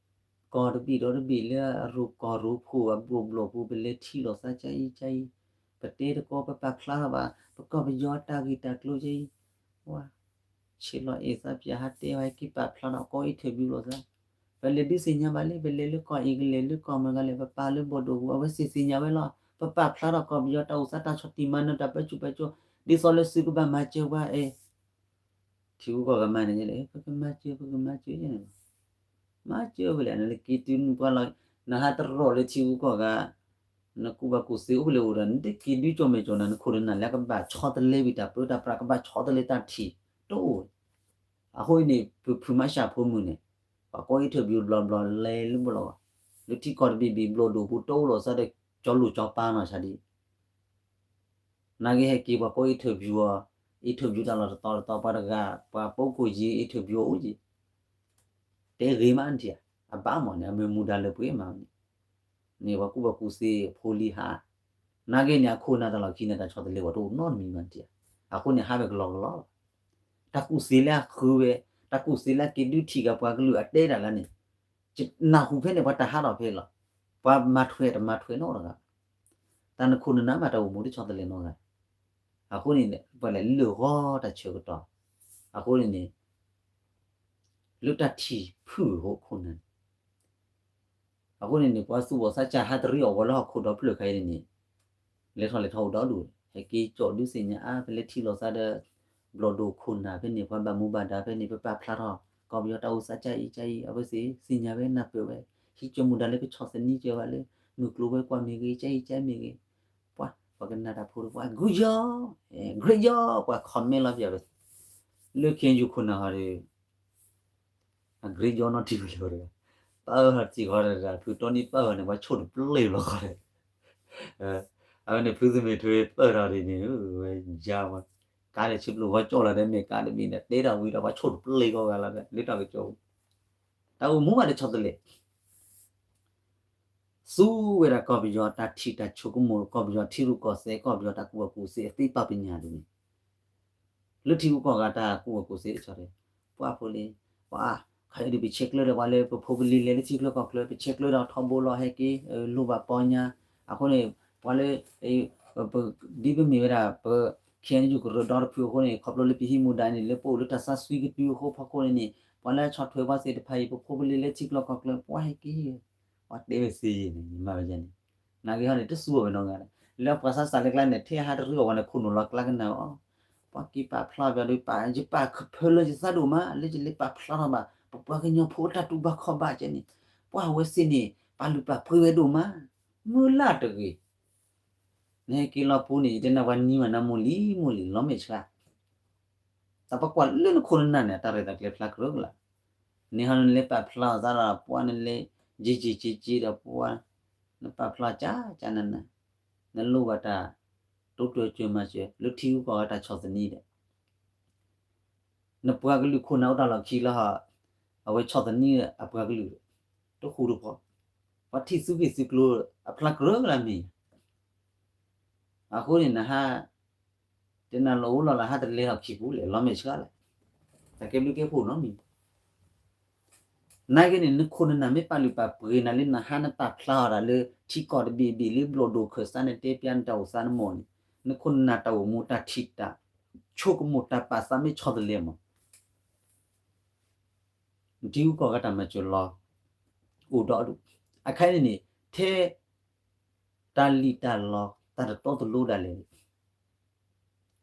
ကီၢ်တဘ့ၣ်ဒီတဘ့ၣ်လၢအရိၤကီၢ်ရိၤဖိအဘျီၣ်ဘျီၣ်ပူၤ ပလဲၤထံၣ်လိာ်သးကအံၤကအံၤ ပတဲတကီ ပပာ်ဖျါထီၣ်ဘၣ် ပကီၢ်ပယီၤတၢ်ဂ့ၢ်တၢ်ကျိၤကအံၤ ပှၤ ဆ့ၣ်လီၤအ့ၣ်သးပၠးဟးတဲဝဲ ဟဲက့ၤပာ်ဖျါထီၣ်ကီး interview လိာ်သး ပလဲၤဒုးသ့ၣ်ညါဘၣ်လံ ပလဲၤလၢကီၢ်အ့ကလဲၣ် လၢကီၢ်မတၤဂၤလဲၣ် ပပာ်လၢဘီၣ်ဒိၣ်ပူၤ အဝဲသ့ၣ်သ့ၣ်ညါဝဲလီၤ ပပာ်ဖျါထီၣ်ကီၢ်ပယီၤတၢ်အိၣ်သးတၢ်ဆီၣ်တံၢ်မၤနၢၤတၢ်ပၢဆူၣ်ပၢစိ ဒ်သိးလၢသုကဘၣ်မၤစၢၤပှၤအဲၣ် ထံဂုၤကီၢ်ဂၤမၤန့ၣ် ပကမၤစၢၤ ပကမၤစၢၤန့ၣ်လီၤ မၤစၢၤဝဲလဲၣ် နက့ၤတုၤနပှၤလီၤ နဟးတရီၣ်လၢထံဂုၤကီၢ်ဂၤ နကူၣ်ဘၣ်ကူၣ်သ့အိၣ်ဖဲလဲၣ်အိၣ်ဒီး နတက့ၤဒုးကၠီၣ်မဲာ်ကၠီၣ်နၤ နခိၣ်နနၢ်လၢကဘၣ်ဆီတလဲဝံၤတၢ်ပၢတၢ်ပြး ကဘၣ်ဆီတလဲတၢ်ထံၣ် တအိၣ်ဝဲ အဃိန့ၣ် ပဖုမါဆှးဖိမုၣ်န့ၣ် ပှၤကိး interview ဘျီဘျီလဲၤလၢဘီၣ်လီၤ လၢထံကီၢ်တဘ့ၣ်ဘ့ၣ်ဘျီၣ်ဒိၣ်ပူၤ တအိၣ်လိာ်သးဒီး ကၠီလိာ်ကၠီပၤနီၢ်ဆါဒံး နာ်က့ဟဲက့ၤပှၤကိး interview အီၤ interview တၢ်လီၢ်တတီၤတတီၤ ပှၤတဂၤ ပှၤပိးခိၣ်ယံၤ interview အီၤအိၣ်ယံၤ တဲဂ့ၤမးနထံၣ်ဧါ အဘၣ်မးန့ၣ် အမ့ၢ်မူဒါလၢပှဲၤမးန့ၣ် န့ၣ်ပှၤကူၣ်ဘၣ်ကူၣ်သ့ဖိလံဟး နာ်က့န့ၣ် အခိၣ်နၢ်တၢ်လီၢ်ခံန့ၣ် တၢ်ဆီတလဲဝဲတအိၣ်နီတမံၤမးနထံၣ်ဧါ အဃိန့ၣ် ဟးဝဲကလီကလီလီၤ တၢ်ကူၣ်သ့လၢအဃုဝဲ တၢ်ကူၣ်သ့လၢအက့ၤဒုးထံၣ်က့ၤပှၤကလုာ်အတဲဒၣ်လၢန့ၣ် နၢ်ဟူဖဲန့ၣ် ပှၤတၢ်ဟးထီၣ်ဖဲလီၤ ပှၤမၤထွဲတမၤထွဲနီတဂၤ တၢ်နခိၣ်နနၢ်မးတၢ်အိၣ်မူတဆီတလဲနီတဂၤ အဃိန့ၣ် ပှၤလဲၤလၢာ်ဂီၤတၢ်ဆၢကတီၢ် အဃိန့ၣ်န့ၣ် လၢတၢ်ထံၣ်ဖုၣ်အဃိခိၣ်နၢ်န့ၣ် အဃိန့ၣ်န့ၣ် ပှၤသူၣ်ဘီၣ်သးစၢ်ဟးတရံးအီၣ်ဝီလၢဟီၣ်ခိၣ်ဒီဖျၢၣ်ခါအံၤန့ၣ် လဲၤထီၣ်လဲၤထီအိၣ်ဒီဒူၣ် ဟဲက့ၤကၠီၣ်ဒုးသ့ၣ်ညါအါ ပလဲၤထံၣ်လိာ်သးဒီး ဘျီၣ်ဒိၣ်ခိၣ်နၢ်ဖဲန့ၣ် ပှၤဘၣ်မူဘၣ်ဒါဖဲန့ၣ် ပပာ်ဖျါထီၣ် ကီၢ်ပယီၤတၢ်အိၣ်သးကအံၤကအံၤ အဝဲသ့ၣ်သ့ၣ်ညါဝဲနၢ်ပၢၢ်ဝဲ ဟံးကၠီမူဒါလၢကဆီၣ်သနံးကၢၤဝဲလၢ မုၢ်ကျိၤဝဲၤကွာ်မ့ၢ်ဂ့ၤ ကအံၤကအံၤမ့ၢ်ဂ့ၤ ပှၤ ပှၤကနၣ်တၢ်ဖိဒီး ပှၤ good job, great job ပှၤ comment လီၤပျၢ်ဝဲ လၢ KNU ခိၣ်နၢ်ဟီဒီး အ great job နီတမံၤဝဲလၢၤတဂၤ ပၢ်အၢဟီၣ်တံၢ်ဃီတဂၤ ဖုတီနံပၢ်အၢန့ၣ် ပှၤဆိၣ်တပျ့ၢ်လီၤဃီဒီး အဝဲန့ၣ် ဖုသမ့ၢ်ထွ့ပၢၢ်ထီၣ်ဒ်န့ၣ် ဝဲယါဝဲ ကါဒီးဆံးပျိၢ်ဂီၤကၠီၣ်လီၤဒီး မ့ၢ်ကါတဘ့ၣ်န့ၣ် တဲတၢ်ဝံၤဒီး ပှၤဆိၣ်တပျ့ၢ်ဃီဂၤလီၤဒီး လၢတၢ်ကစီၣ် တၢ်အိၣ်မူဘၣ်တဆီတလဲ သူဝဲဒၣ်ကီၢ်ပယီၤတၢ်ထံၣ်တၢ်ဆိကမိၣ် ကီၢ်ပယီၤထံရူၢ်ကီၢ်သဲး ကီၢ်ပယီၤတၢ်ကူၣ်ဘၣ်ကူၣ်သ့အသ့ပှၤပညၣ်ဒ်န့ၣ် လၢထံဂုၤကီၢ်ဂၤတၢ်ကူၣ်ဘၣ်ကူၣ်သ့တဆီတလဲ ပှၤဖိလံ ပှၤ ခါအံၤဒ်ပဆဲးကျၢဒီးပှၤလၢပဖိပလံၤလဲၤလၢထံချၢကီၢ်ချၢ ပဆဲးကျၢဒီးထီဘိလီၤဟဲက့ၤ လိၣ်ဘၣ်ပီညါ အဃိန့ၣ် ပှၤလၢ ဒ်ပမ့ၢ်ဝဲဒၣ် ပ ခ့ၣ်အဲၣ်ယူၣ် ကရၢဒီတဖုအဃိန့ၣ် ခီဖျိလၢပဟံးမူဒါန့ၣ် လၢပအိၣ်လၢတၢ်ဆါစွံကတုၤအဃိဖီခိၣ်န့ၣ်န့ၣ် ပှၤလၢအဆီၣ်ထွဲပှၤသ့ၣ်တဖၣ်အံၤ ပဖိပလံၤလၢထံကျိကီၢ်ကျၢၢ် ပှၤဟဲက့ၤ ပှၤတဲဝဲသ့ယဲၢ်န့ၣ် ယမၤဝဲန့ၣ် နာ်က့ဟီန့ၣ် တစူၢ်အီၤဝဲနီတဂၤ လၢပှၤစၢ်စၢ်လၢကျါန့ၣ် ထဲဟးတရံးအီၣ်ဝဲန့ၣ် ခိၣ်နူာ်လီၤကျါကနၣ်အီၤ ပှၤက့ၤပာ်ဖျါဘၣ်ဒီး ပာ်ယပာ်ကဖၢလၢယသးဒိၣ်မး လၢယလဲၤပာ်ဖျါထီၣ်ဘၣ် ပပှၤကညီဖိအတၢ်တူၢ်ဘၣ်ခီၣ်ဘၣ်ကဲန့ၣ် ပှၤအဝဲသ့ၣ်န့ၣ် ပာ်လုၢ်ပာ်ပှ့ၤဝဲဒိၣ်မး မုၢ်လၢ်တဂ့ၤ နဟဲက့ၤလီၤပူၤန့ၣ် ယတဲနၤပှၤနံၤမးနၤမိၢ်လံၤမိၢ်လံၤ လီၤမဲာ်ဆှး တၢ်ပကွၢ်လၢနခိၣ်နနၢ်န့ၣ် အတၢ်ရဲၣ်တၢ်ကျဲၤဖျါကရၢကလာ် န့ၣ်ဟီနလဲၤပာ်ဖျါအီၤသးဒီးပှၤနလဲၤ ယ့ယ့က့က့ဒီးပှၤ နပာ်ဖျါကၠၢ်ကၠၢ်နၤနၤ နလိၣ်ဘၣ်တၢ် တိစၢၤစၢၤမၤစၢၤ လၢထံဂုၤကီၢ်ဂၤတၢ်ဆီၣ်သနံးဒီး နပှၤကလုာ်ခိၣ်နၢ်အိၣ်တၢ်လီၢ်ခံလၢ အဝဲဆီၣ်သနံးအပှၤကလုာ် တဃူတဖိး ပှၤထံၣ်သုဂ့ၢ်သုကျိၤ အဖျါကရၢကလာ်မ့ၢ် အဃိန့ၣ်နဟး တဲနၤလီၤအိၣ်လီၤလၢဟးတလဲၤလီၤခံပူၤလဲၣ် လီၤမဲာ်ဆှးလဲၣ် တၢ်ကဲဘျုးကဲဖှိၣ်နီတမံၤ နာ်က့န့ၣ် နခိၣ်နနၢ်မ့ၢ်ပာ်လုၢ်ပာ်ပှ့ၤနၤလၢနဟးနပာ်ဖျါအီၤဒၣ်လၢ ထံကီၢ်တဘ့ၣ်ဘ့ၣ်လၢဘျီၣ်ဒိၣ်ခၢၣ်စးန့ၣ် တဲပျါနတၢ်အိၣ်သးနမီၢ်န့ၣ် နခိၣ်နနၢ်တၢ်အိၣ်မူတၢ်ထံၣ်တၢ် ဆိကမိၣ်တၢ်ပာ်သးမ့ၢ်ဆီတလဲမး နထံဂုၤကီၢ်ဂၤတၢ်မၤစၢၤလီၤ အိၣ်ဒီးအဒူၣ် အခါအံၤန့ၣ်န့ၣ် ထဲ တၢ်လံၣ်တၢ်လီ တၢ်တတီတလိၤဒၣ်လဲာ်န့ၣ်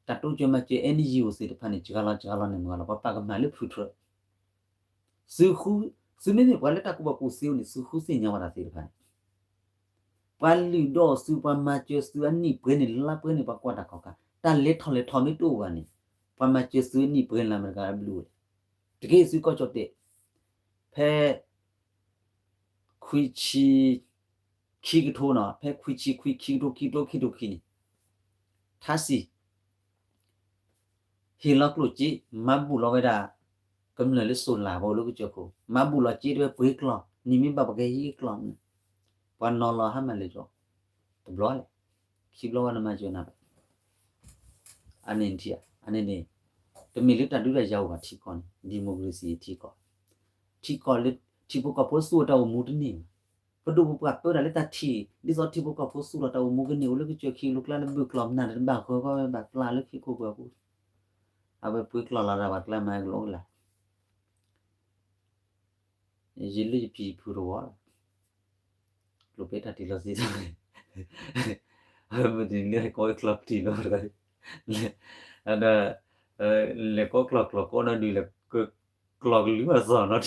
တၢ်တိစၢၤမၤစၢၤ NGO သ့ၣ်တဖၣ်န့ၣ် စှၤလီၤစှၤလီၤန့ၣ်မ့ၢ်လီၤ ပှၤပာ်ကမၣ်လၢဖုထြၢး သုဃု သုမ့မ့ၢ်ပှၤလၢတၢ်ကူၣ်ဘၣ်ကူၣ်သ့အိၣ်န့ၣ် သုဃုသ့ၣ်ညါဝဲဒၣ်သ့ၣ်တဖၣ်န့ၣ် ပှၤလုၢ်ဒီးသု ပှၤမၤစၢၤသုအနံၣ်ပှဲၤန့ၣ် လါပှဲၤန့ၣ် ပှၤကွၢ်တၢ်ခီၣ်ခါ တၢ်လဲၤထီၣ်လဲၤထီမ့ၢ်တအိၣ်ဘၣ်န့ၣ် ပှၤမၤစၢၤသုအနံၣ်ပှဲၤလၢမတၤတဂၤဘျုးအိၣ်လဲၣ် တက့ၢ်သုကီၢ်ကၠီၣ်တဲၣ် ဖဲ ခွံဆံ ခံကထိနီၤ ဖဲခွံဆံခွံ ခံကထိ ခံကထိ ခံကထိခံန့ၣ် ထါစံး ဟ့ၣ်လီၤကျိၣ်စ့ မၤဘူၣ်လီၤဝဲဒၣ် ကမျၢၢ်လၢစိၤလၢ်ဘၣ်အိၣ်လၢကစၢၢ်ခိၣ် မၤဘူၣ်လီၤစ့တဝဲပှ့ၤကျီၢ် နံၤမ့ၢ်ဘၣ်ပကဟံးကျီၢ် ပှၤနီၤလီၤဟါမၢ်လဲၤကၠီ တဘျီလဲၣ် ခံဘျီဝဲနမၤစၢၤနၤဘၣ် အန့ၣ်ထံၣ် အန့ၣ်န့ၣ် တမ့ၢ်လၢတၢ်ဒုးတၢ်ယၤအိၣ်ဘၣ်ထံကီၢ်န့ၣ် democracy ထံကီၢ် ထံကီၢ်လၢ ထံဖိကီၢ်ဖိသူၣ်အတၢ်အိၣ်မူတန့ၢ်ဘၣ် ပဒိၣ်ပပှၢ်ပၢတၢ်လၢတၢ်ထံၣ် ဒ်သိးထံဖိကီၢ်ဖိသူၣ်လီၤတၢ်အိၣ်မူကန့ၢ်အိၣ်လၢကစၢၢ်ခံလိၤကျါလၢဘုၣ်ကျီၢ်မနုၤတဘၣ်ဃီဃီဝဲဘၣ်ပျၢ်လၢခံခိၣ်ပှၢ်ပူၤ အဝဲပှ့ၤကျီၢ်လီၤဒၣ်ပှၤကျါမၤကလိာ်ကလာ် ယလၢယဖံးယဖုတဝီလီၤ ကျိၤပဲတၢ်တံၢ်လီၤစ့ၢ် မ့ၢ်တနံၤလၢကီၢ်ကျီၢ်တံၢ်လီၤ ဒီး လဲၤကီၢ်ကျီၢ်ကျီၢ်ကီၢ်နီၢ်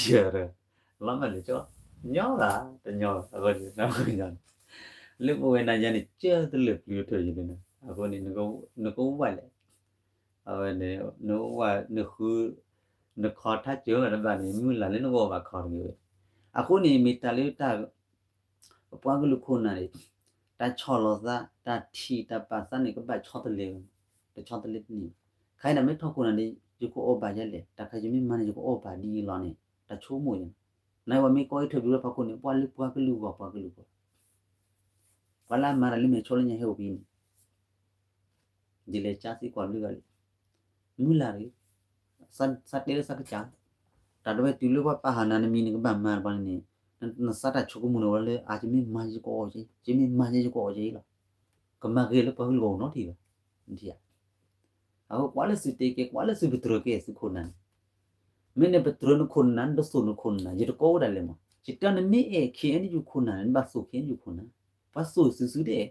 ဒုးလဲၤ ကျီၢ်ကလုာ်ဘၣ်စီၣ်နီၢ်ထံၣ်ဒီး လီၤမၢ်လဲၤကၠီ ညီဘၣ် တညီဘၣ် အဝဲန့ၣ် လၢပဝဲနၤယါန့ၣ် ကၢတလၢာ်ပျုၤတၢၢ်ယၤန့ၣ် အဃိန့ၣ် နကဝဲလဲၣ် အဝဲန့ၣ် နအိၣ်ဝဲ နဃု နခီထါစၢၤဝဲတဘၣ်န့ၣ် မုၢ်လၢ်လၢနကအိၣ်ဘၣ်ခီတဂ့ၤဝဲ အဃိန့ၣ် မ့ၢ်တၢ်လၢတၢ် ပပှၤကလုာ်ခိၣ်နၢ်န့ၣ် တၢ်ဆီၣ်လီၤသး တၢ်ထံၣ်တၢ်ပာ်သးန့ၣ် ကဘၣ်ဆီတလဲဝဲ တဆီတလဲတန့ၢ်ဘၣ် ခါအံၤဒၣ်မ့ၢ်ထီၣ်ခိၣ်နၢ်န့ၣ် ယကအီၣ်ဘၣ်ယဲလဲၣ် တၢ်ခါယမ့ၢ်မၤန့ၣ် ယကအီၣ်ဘၣ်ဒ်အံၤလီၤန့ၣ် တၢ်ဆိကမိၣ်ယဲ နဝဲမ့ၢ်ကီၢ်အံၤထၢၣ်ဘျုးလၢဖီခိၣ်န့ၣ် ပှၤလၢပှၤကလုာ်ဂီၢ် ပှၤကလုာ်ဂီၢ် ပှၤလၢအမၤတၢ်လၢမဲာ်ဆိလၢညါဟဲအိၣ်ဖဲန့ၣ် ဒ်လဲၣ်ကၠါသံကွၢ်ဘျုးဂၤလံ မုၢ်လၢ်တဂ့ၤ စးတဲလၢစးကစၢ် တၢ်တဝဲတုၤလၢပှၤပာ်ဟးနၤနမံၤ နကဘၣ်မၤတဘျီန့ၣ် နစးတၢ်ဆိကမိၣ်န့ၣ်ဝဲလၢ အါ ယမ့ၢ်မၤယကအီၣ်က့ ယမ့ၢ်မၤယကအီၣ်က့လီၤ ကမၤဂ့ၤလၢပှၤကလုာ်ဂီၢ်နီတထံၣ်ဘၣ် နထံၣ်ဧါ အဃိကွၢ်လၢသုတဲကဲ ကွၢ်လၢသုပတြၢၤကဲသုခိၣ်နၢ်န့ၣ် မ့ၢ်နပတြၢၤနခိၣ်နၢ် နတသိၣ်နခိၣ်နၢ် ယတကိးဝဲဒၣ်လဲၣ်မး ယတဲနမ့ၢ်အဲၣ် ခ့ၣ်အဲၣ်ယူၣ် ခိၣ်နၢ်န့ၣ် နဘၣ်သိၣ် ခ့ၣ်အဲၣ်ယူၣ် ခိၣ်နၢ် ပှၤသိၣ်စုာ်စုာ်ဒဲး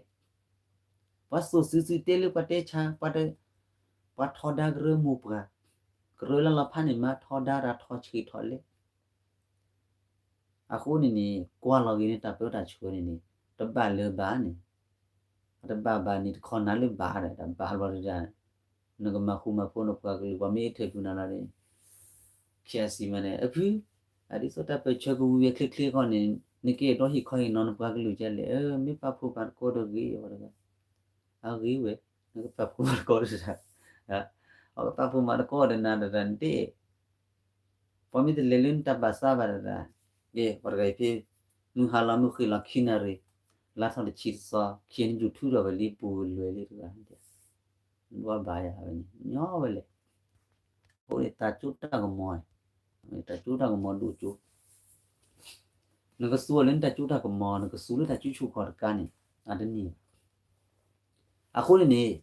ပှၤသိၣ်စုာ်စုာ်တဲလၢပှၤတဲဆါ ပှၤထီဒါကရၢမိၢ်ပှၢ် ကရၢလၢလီၤဖးန့ၣ် မၤထီဒါတၢ်ထီဆံးထီၣ်လဲၣ် အဃိန့ၣ်န့ၣ် ကွၢ်လီၤဂ့ၤန့ၣ် တၢ်ပၢတၢ်ဆှၢန့ၣ်န့ၣ် တဘၣ်လၢၤဘၣ်န့ၣ် တဘၣ်ဘၣ်န့ၣ် တခီနၤလၢၤဘၣ်ဒီး တဘၣ်ဘျီတဒၣ် နကမၤဃူမၤဖိးနပှၤကလုာ် ပှၤမ့ၢ်အဲၣ်ထၢၣ်ဖုနၤလီၤန့ၣ် ခ့ၣ်အစံးမးန့ၣ် အဖု အဒ်သိးတၢ်ပၢၢ်ဆၢကဝံၤဝဲချ့ချ့ခီန့ၣ် နကအဲၣ်ဒိးဟ့ၣ်ခီဟ့ၣ်နီၤနပှၤကလုာ်ကလဲၣ် မ့ၢ်ပာ်ဖှိၣ်မၤသကိးဒီးဂ့ၤဝဲတဂၤ အဂ့ၤဝဲ နကပာ်ဖှိၣ်မၤသကိးတဒၣ် အကပာ်ဖှိၣ်မၤသကိးဒီးနၤတဒၣ်နတအဲၣ် ပှၤမ့ၢ်တလဲၤလၢနတၢ်ဘၣ်ဆါဘၣ်တဒၣ် ကဲ ပှၤတဂၤအံၤဖဲ မုၢ်ဟါလီၤမုၢ်ဃ့ၢ်လီၤခံနၣ်ရံၣ် လါထီၣ်တဆံတသီ ခံနယူၢ်ထူဒီးဝဲလံပူၤလွဲၤလံတဂၤ ဘၣ်ယၤဝဲန့ၣ် ညီဝဲလဲၣ် အဃိန့ၣ် တၢ်စိတၢ်ကမီၤ တၢ်စိတၢ်ကမီၤဒိၣ်စိ နကသူအီၤလၢနတၢ်စိတၢ်ကမီၤ နကသူလၢတၢ်စုဆူၣ်ခီၣ်တကါန့ၣ် အတန့ၢ်ဘၣ် အဃိန့ၣ်န့ၣ်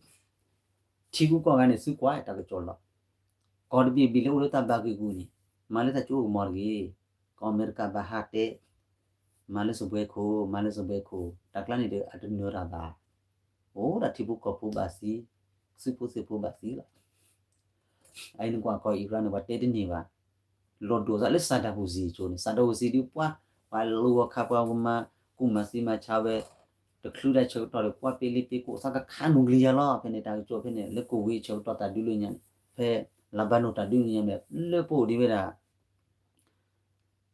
ထံဂုၤကီၢ်ဂၤန့ၣ် သုကွၢ်တၢ်ကစီၣ်လီၤ. ကီၢ်တဘ့ၣ်ဘ့ၣ်လၢအိၣ်လၢတၢ်ဘၣ်ဂ့ၢ်ဂူာ်န့ၣ် မၤလၢတၢ်ကၠိကမီၤတဂ့ၤ. ကီၢ်အမဲရကၤဘၣ်ဟးတဲ, မၤလၢစပွဲခိၣ်, မၤလၢစပွဲခိၣ်, တၢ်ကျါန့ၣ်ဒီးအတနၢၤတၢ်ဘၣ်. အိၣ်ဒၣ်ထံဖိကီၢ်ဖိဘၣ်သံ, စုဖိသ့ၣ်ဖိဘၣ်သံလီၤ. အအံၤနကွၢ်ကီၢ်အံးရၣ်န့ၣ် ပှၤတဲတန့ၢ်ဘၣ်. လီၤဒိၣ်သးလၢစၤဒၤဟူစံၤအကၠိန့ၣ်, စၤဒၤဟူစံၤဒုးပှၤ, ပှၤလိၤဂီၤခးပှၤကမၤကူၣ်မၤသံမၤဆါဝဲ, တချုးတၢ်ဆၢကတီၢ်ဒီး ပှၤပ့လ့ပ့ကိးသးကခးနူၤကလံၤယၤလီၤ. ဖဲန့ၣ်တၢ်ကစီၣ်ဖဲန့ၣ် လၢကိၣ်ဝ့အဆၢကတီၢ်တၢ်ဒုးလၢညါန့ၣ်, ဖဲလါဘၣ်နိၣ်တၢ်ဒုးလၢညါမ့ၢ် လၢပအိၣ်ဒံးဝဲဒၣ်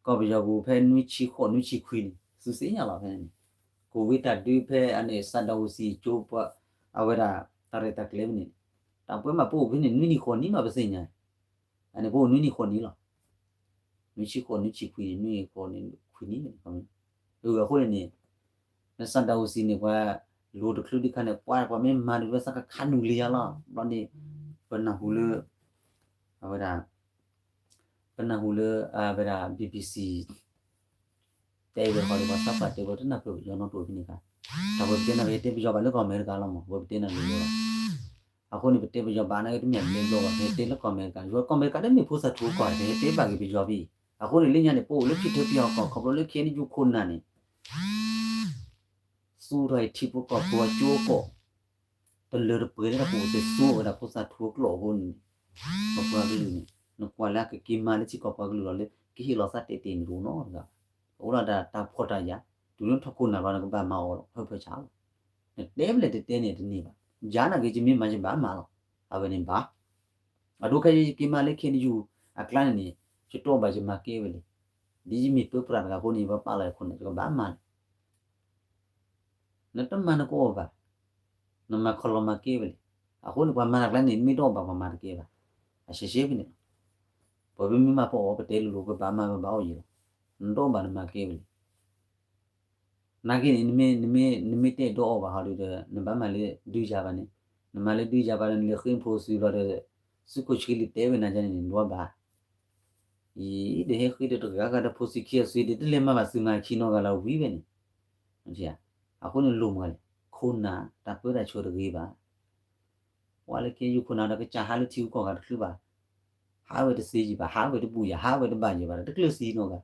ကီၢ်ပယီၤပူၤဖဲနွံဆံဃိးနွံဆံခွံန့ၣ် သုသ့ၣ်ညါလီၤဖဲန့ၣ်, ကိၣ်ဝ့တၢ်ဒုးဖဲအန့ၣ် စၤဒၤဟူစံၤအကၠိပှၤ, အဝဲဒၣ် တၢ်ရဲၣ်တၢ်ကျဲၤဖဲန့ၣ်, တၢ်ပှဲၤမးပအိၣ်ဖဲန့ၣ် နွံနံၣ်ဃိးနံၣ်မးပသ့ၣ်ညါ, အန့ၣ်ပအိၣ်နွံနံၣ်ဃိးနံၣ်လီၤ. နွံဆံဃိးနွံဆံခွံန့ၣ် နွံနံၣ်ဃိးနံၣ်ခွံနံၣ်န့ၣ်, အဃိန့ၣ်န့ၣ် နစၤဒၤဟူစံၤန့ၣ် ပှၤလိၤတချုးဒုးခါန့ၣ် ပှၤပှၤမ့ၢ်မၤဒီးဝဲသးကခးနူၤကလံၤယၤလီၤ. ဘျီန့ၣ် ပနၢ်ဟူလၢ အဝဲဒၣ် ပနၢ်ဟူလၢ အဝဲဒၣ် BBC တဲဝဲဃီဒီး ပှၤသးပှၢ်တဲဝဲတနၢ်ပၢၢ်ပယီၤနီတအိၣ်ဖဲန့ၣ်ခါ, တၢ်ဝဲပတဲနၤ ပဟဲတဲပယီၤဘၣ်လၢကီၢ်အမဲရကၤလီၤမး, ဝဲပတဲနၤလၢလီၤ. အဃိန့ၣ် ပတဲပယီၤဘၣ်နာ်က့တမ့ၢ်အဘျဲဘျီဘၣ်, ပဟဲတဲလၢကီၢ်အမဲရကၤ, ယွၤကီၢ်အမဲရကၤတမ့ၢ်ဖိသၣ်ထူကီၢ်, ပဟဲတဲဘၣ်က့ၤပယီၤဖဲအံၤ. အဃိန့ၣ် လၢညါန့ၣ် ပအိၣ်လၢခံထၢပယီၤကီၢ် ခီဖျိလၢ KNU ခိၣ်နၢ်န့ၣ် သူၣ်ထီၣ်အံၤထံဖိကီၢ်ဖိအကၠိကီၢ် တလၢတပှဲၤလၢတၢ်ကူၣ်သ့သူဝဲဒၣ်ဖိသၣ်ထူအကျိာ်အဃိန့ၣ်, ပပှၤကလုာ်န့ၣ် နကွၢ်လၢအကက့ၤမၤလၢထံကီၢ်ပှၤကလုာ်လီၤလၢ ကဟ့ၣ်လီၤသးတဲာ်တဲာ်န့ၣ်တအိၣ်နီတဂၤ, အိၣ်ဒၣ်တၢ်ဖှီၣ်တၢ်ယာ်, တုၤလၢနထီၣ်ခိၣ်နၢ်ဘျီ နကဘၣ်မၤအီၤလီၤ ဖၢဖၢဆးလီၤ. နတဲမလဲၣ်တတဲန့ၣ်တန့ၢ်ဘၣ်, ယၤနာ်က့ ယမ့ၢ်မၤယဘၣ်မၤလီၤ, အဝဲန့ၣ်ဘၣ်. အဒိခဲအံၤယက့ၤမၤလၢ KNU အကျါန့ၣ်န့ၣ် ယတအီၣ်ဘၣ်ယမၤကဲဝဲလဲၣ်, ဒ်ယမ့ၢ်ပၢပြးတဂၤအဃိန့ၣ် ယဘၣ်ပာ်လီၤယခိၣ်နၢ် ယကဘၣ်မၤန့ၣ် နတမၤနကအီၣ်ဘၣ်, နမၤခီလီၤမၤကဲဝဲလဲၣ်. အဃိန့ၣ် ပှၤမၤတၢ်ကျါန့ၣ် နမ့ၢ်တအီၣ်ဘၣ်ပှၤမၤတကဲဘၣ်, အရှဲရှဲဖဲန့ၣ်လီၤ. ပှၤမ့ၢ်မၤပအီၣ် ပတဲလိၤလိၤ ပဘၣ်မၤပဘၣ်အီၣ်ယံၤလီၤ, နတအီၣ်ဘၣ်နမၤကဲဝဲလဲၣ်. နာ်က့န့ၣ် နမ့ၢ်တဲဒိးအီၣ်ဘၣ်ဟီဒီး နဘၣ်မၤလၢဒုးယၤဘၣ်န့ၣ်, နမၤလၢဒုးယၤဘၣ်ဒီး နလဲၤဃ့ဖိစံးဘျီဒီး စုခိၣ်ဆှံလံၤတဲဝဲနၤန့ၣ် နဒွးဘၣ် အံၤ ဒီးဟဲဃ့ဒီးတဂၤဂၤဒီးဖိစံခံအစံဒီး တလဲၤမၤဘၣ်သုမၤခံနီတဂၤလၢဝံၤဝဲန့ၣ်, အဃိန့ၣ်လိၣ်မးလဲၣ်, ခိၣ်နၢ်တၢ်ပၢတၢ်ဆှၢတဂ့ၤဘၣ်. ပှၤလၢကဲယုၢ်ခိၣ်နၢ်ဒီးကစၢ်ဟးလၢထံဂုၤကီၢ်ဂၤတချုးဘၣ်, ဟးဝဲတသ့ယံၤဘၣ်, ဟးဝဲတဘူၣ်ယၤ, ဟးဝဲတဘၣ်ယံၤဘၣ်ဒီး တကျၢၤသံနီတဂၤ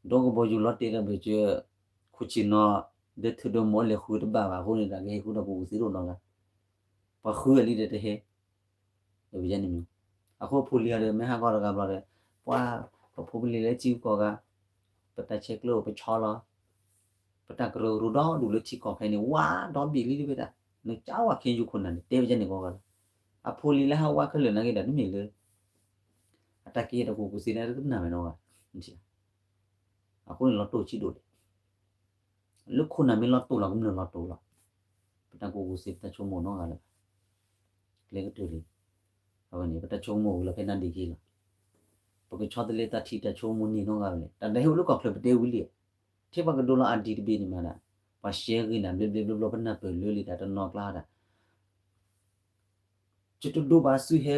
ဒီကဘီယူၤလီၤတဲာ်ဒီးဘၢၣ်စၢၤ ခိၣ်ဆ့ၣ်နီၤ ဒီးထုးဒီးမိၢ်လဲၤဃုတဘၣ်ဘၣ်အဃိန့ၣ်ဒီး ကဟဲဃုဒီးပူၤသ့ဒိၣ်နီတဂၤ, ပှၤဃုအလံဒီးတဟဲ, ဒီးပယဲန့ၣ်မ့ၢ်, အဃိဖိလံၤအီၤဒီး မ့ၢ်ဟးဂီၤတဂၤဘျီဒီး ပှၤ ပဖိပလံၤလၢထံဂုၤကီၢ်ဂၤ, ပတၢ်ဆဲးကျၢအိၣ်ပဆီလီၤ, ပတၢ်ကရၢကရိဒီဒူၣ်လၢထံကီၢ်ခဲအံၤန့ၣ် ဝါဒီဘ့ၣ်လံတဘ့ၣ်တၢ်, နကဝဲခဲယုၢ်ခိၣ်နၢ်န့ၣ် တဲပယဲန့ၣ်ကီးဂၤလီၤ, အဖိလံၤလၢဟးဝါခဲလၢာ်နာ်က့ဒီး တမ့ၢ်လၢ အတၢ်ကဲတၢ်ကူၣ်ကူၣ်သ့န့ၣ် တကနၣ်ဝဲနီတဂၤ, အဃိန့ၣ်လီၤတိၢ်ဆံးဒိၣ်ဒံး လၢခိၣ်နၢ်မ့ၢ်လီၤတိၢ်လီၤ ကမျၢၢ်လီၤတိၢ်လီၤ, ပတၢ်ကူၣ်ကူၣ်သ့ပတၢ်ဆိကမိၣ်နီတဂၤလၢၤဘၣ်, ကျဲကတၢၢ်လံ, အဝဲန့ၣ် ပတၢ်ဆိကမိၣ်ဝံၤလီၤဖဲနၢ်ဒံးက့ၤလီၤ, ပကဆီတလဲတၢ်ထံၣ်တၢ်ဆိကမိၣ်န့ၢ်နီတဂၤဘၣ်လဲၣ်, တၢ်ဒဲဟ့ၣ်အိၣ်လၢကီၢ်ချၢပတဲဝံၤလံ, ထဲပှၤကဒိလီၤအဒံးတဘ့ၣ်န့ၣ်မးဒၣ်, ပှၤရှဲဂ့ၤနၤဘျဲဘျဲဘျီဘျီ ပနၢ်ပၢၢ်လၢလံတၢ်တနီၤကျါဒၣ် ယတဒိဘၣ်စုဟဲ,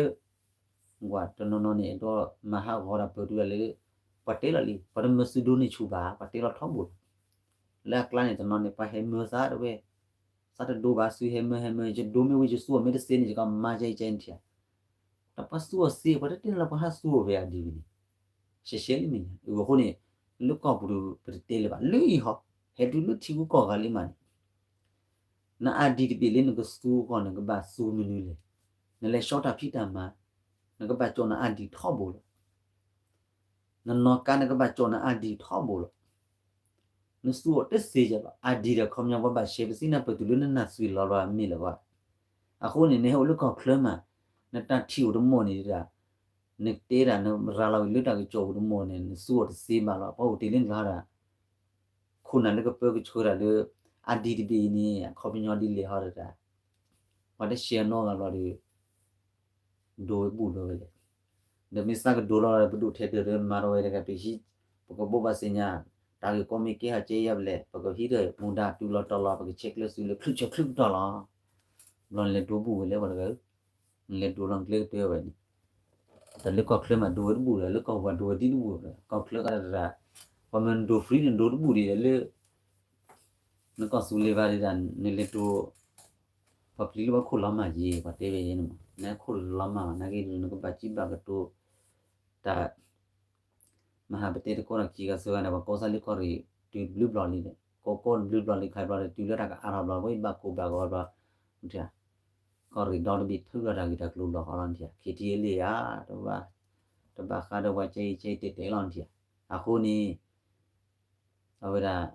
ကွၢ်တနီၤနီၤန့ၣ် အဲၣ်ဒိးမၤဟးဂီၤတၢ်ပၢၢ်တုၤဒၣ်လၢ ပှၤတဲလီၤလံ ပှၤတမၢသုဒိန့ၢ်ဆူၣ်ဘၣ် ပှၤတဲလီၤထီဘိလီၤ, လၢအကျါန့ၣ်တနီၤန့ၣ် ပှၤဟဲမၢသးတဝဲ, သးတဒိဘၣ်စုဟဲမၢဟဲမၢ ယဒိမ့ၢ်ဝံၤယသူအီၤမ့ၢ်တသ့န့ၣ် ယကမၤကဲအံၤကဲအံၤထံၣ်ဧါ, တၢ်ပှၤသူအီၤသ့ ပှၤတတဲလၢပှၤဟးသူအီၤဝဲအဒံးန့ၣ်, ရှဲရှဲလံမ့ၢ်ညါ အဃိန့ၣ်, လၢကီၢ်ပူၤဒီး ပတတဲလၢၤဘၣ် လၢအံၤဟီ, ဟဲတုၤလၢထံဂုၤကီၢ်ဂၤလံမးန့ၣ် နအဒံးတဘ့ၣ်လၢနကသူအဂီၢ် နကဘၣ်သူမနုၤလဲၣ်, နလဲၤဆီတၢ်ဖံးတၢ်မၤ, နကဘၣ်ကၠီၣ်နအဒံးထီဘိလီၤ, နနီၢ်ကါ နကဘၣ်ကၠီၣ်နအဒံးထီဘိလီၤ, နသူအီၤတသ့ယဘၣ် အဒံးဒီးခီပညီပှၤဘၣ်ရှဲပသံနၢ်ပၢၢ်တုၤလၢနနၢ်သွံၣ်လီၤလီၤမ့ၢ်လၢၤဘၣ်, အဃိန့ၣ် နဟဲအိၣ်လၢကီၢ်ချၢမး, နတၢ်ထံၣ်အိၣ်တမီၢ်န့ၣ်ဒၣ်, နတဲဒၣ်နရၤလီၤဝံၤလၢတၢ်ကစီၣ်အိၣ်တမီၢ်န့ၣ် နသူအီၤတသ့ဘၣ်လီၤ ပှၤအိၣ်တ့ၢ်လၢနကျါဒၣ် ခိၣ်နၢ်လၢကပၢကဆှၢတၢ်လၢ အဒံးတဘ့ၣ်အံၤန့ၣ် အခီပညီဒ်လဲၣ်ဟီဒီးတၢ်, ပှၤတရှဲအနီၢ်ဂၤဘျီဒီး ဒိဝဲဘူၣ်လီၤဝဲလဲၣ်, ဒီးမ့ၢ်သးကဒိလီၤဒီး ပဒိၣ်ထဲဒၢးဒီးမၤထီၣ်ဝဲတဂၤ ပဟံး, ပကဘိးဘၣ်သ့ၣ်ညါ, တၢ်ဂ့ၢ်ကီမ့ၢ်ကဲဟးကဲယါဘျဲၣ် ပကဟံးဒီးမူဒါတုၤလီၤတီၤလီၤ ပကဆဲးကျၢသုလၢချုးဆၢချုးကတီၢ်လီၤ, ဘျီနလဲၤဒိဘူၣ်ဝဲလဲၣ်ပှၤတဂၤဧၢ, နလဲၤဒိလီၤကျဲကတၢၢ်ဝဲန့ၣ် တၢ်လၢကီၢ်ချၢမးဒိဝဲတဘူၣ်ဒီး လၢကီၢ်ပူၤဒိဝဲဒ်တဘူၣ်ဒီး ကီၢ်ချၢကတၢၢ်, ပှၤမၢနဒိ free န့ၣ်ဒိတဘူၣ်ဒံးဒီးလၢ နကီၢ်သူလ့ၤဘၣ်ဒံးဒၣ် နလဲၤဒိ ပှၤပျံၤလၢပှၤခိၣ်လီၤမၢ်ယံၤ ပှၤတဲဝဲယဲန့ၣ်မး နခိၣ်လီၤမၢ်ဘၣ် နာ်က့ဒုး နကဘၣ်စံးဘၣ်ကတိၤ တၢ် မဟါပတဲတကိးဒီးခံဂၤသၢဂၤန့ၣ် ပှၤကိးစၢ်လၢကီၢ်ရ့ၣ် တုၤဘျုးဘျီလံဒီး ကိးကိးဘျုးဘျီလံ ခါဘျီဒီး တုၤလၢတၢ်ကအါထီၣ်ဘျီ ဝဲဘၣ်ကိးဘၣ်ဂီၤဘျီ ကီၢ်ရ့ၣ်ဒီတဘ့ၣ်ထုးဒီးတၢ်ဂ့ၢ်တၢ်ကျိၤလီၤဃီလီၤနထံၣ်ဧါ ခ့ထံအလံဧါ တဘၣ်ဃးဒီးပှၤကဲအံၤကဲအံၤတဲတဲလီၤနထံၣ်ဧါ အဃိန့ၣ် အဝဲဒၣ်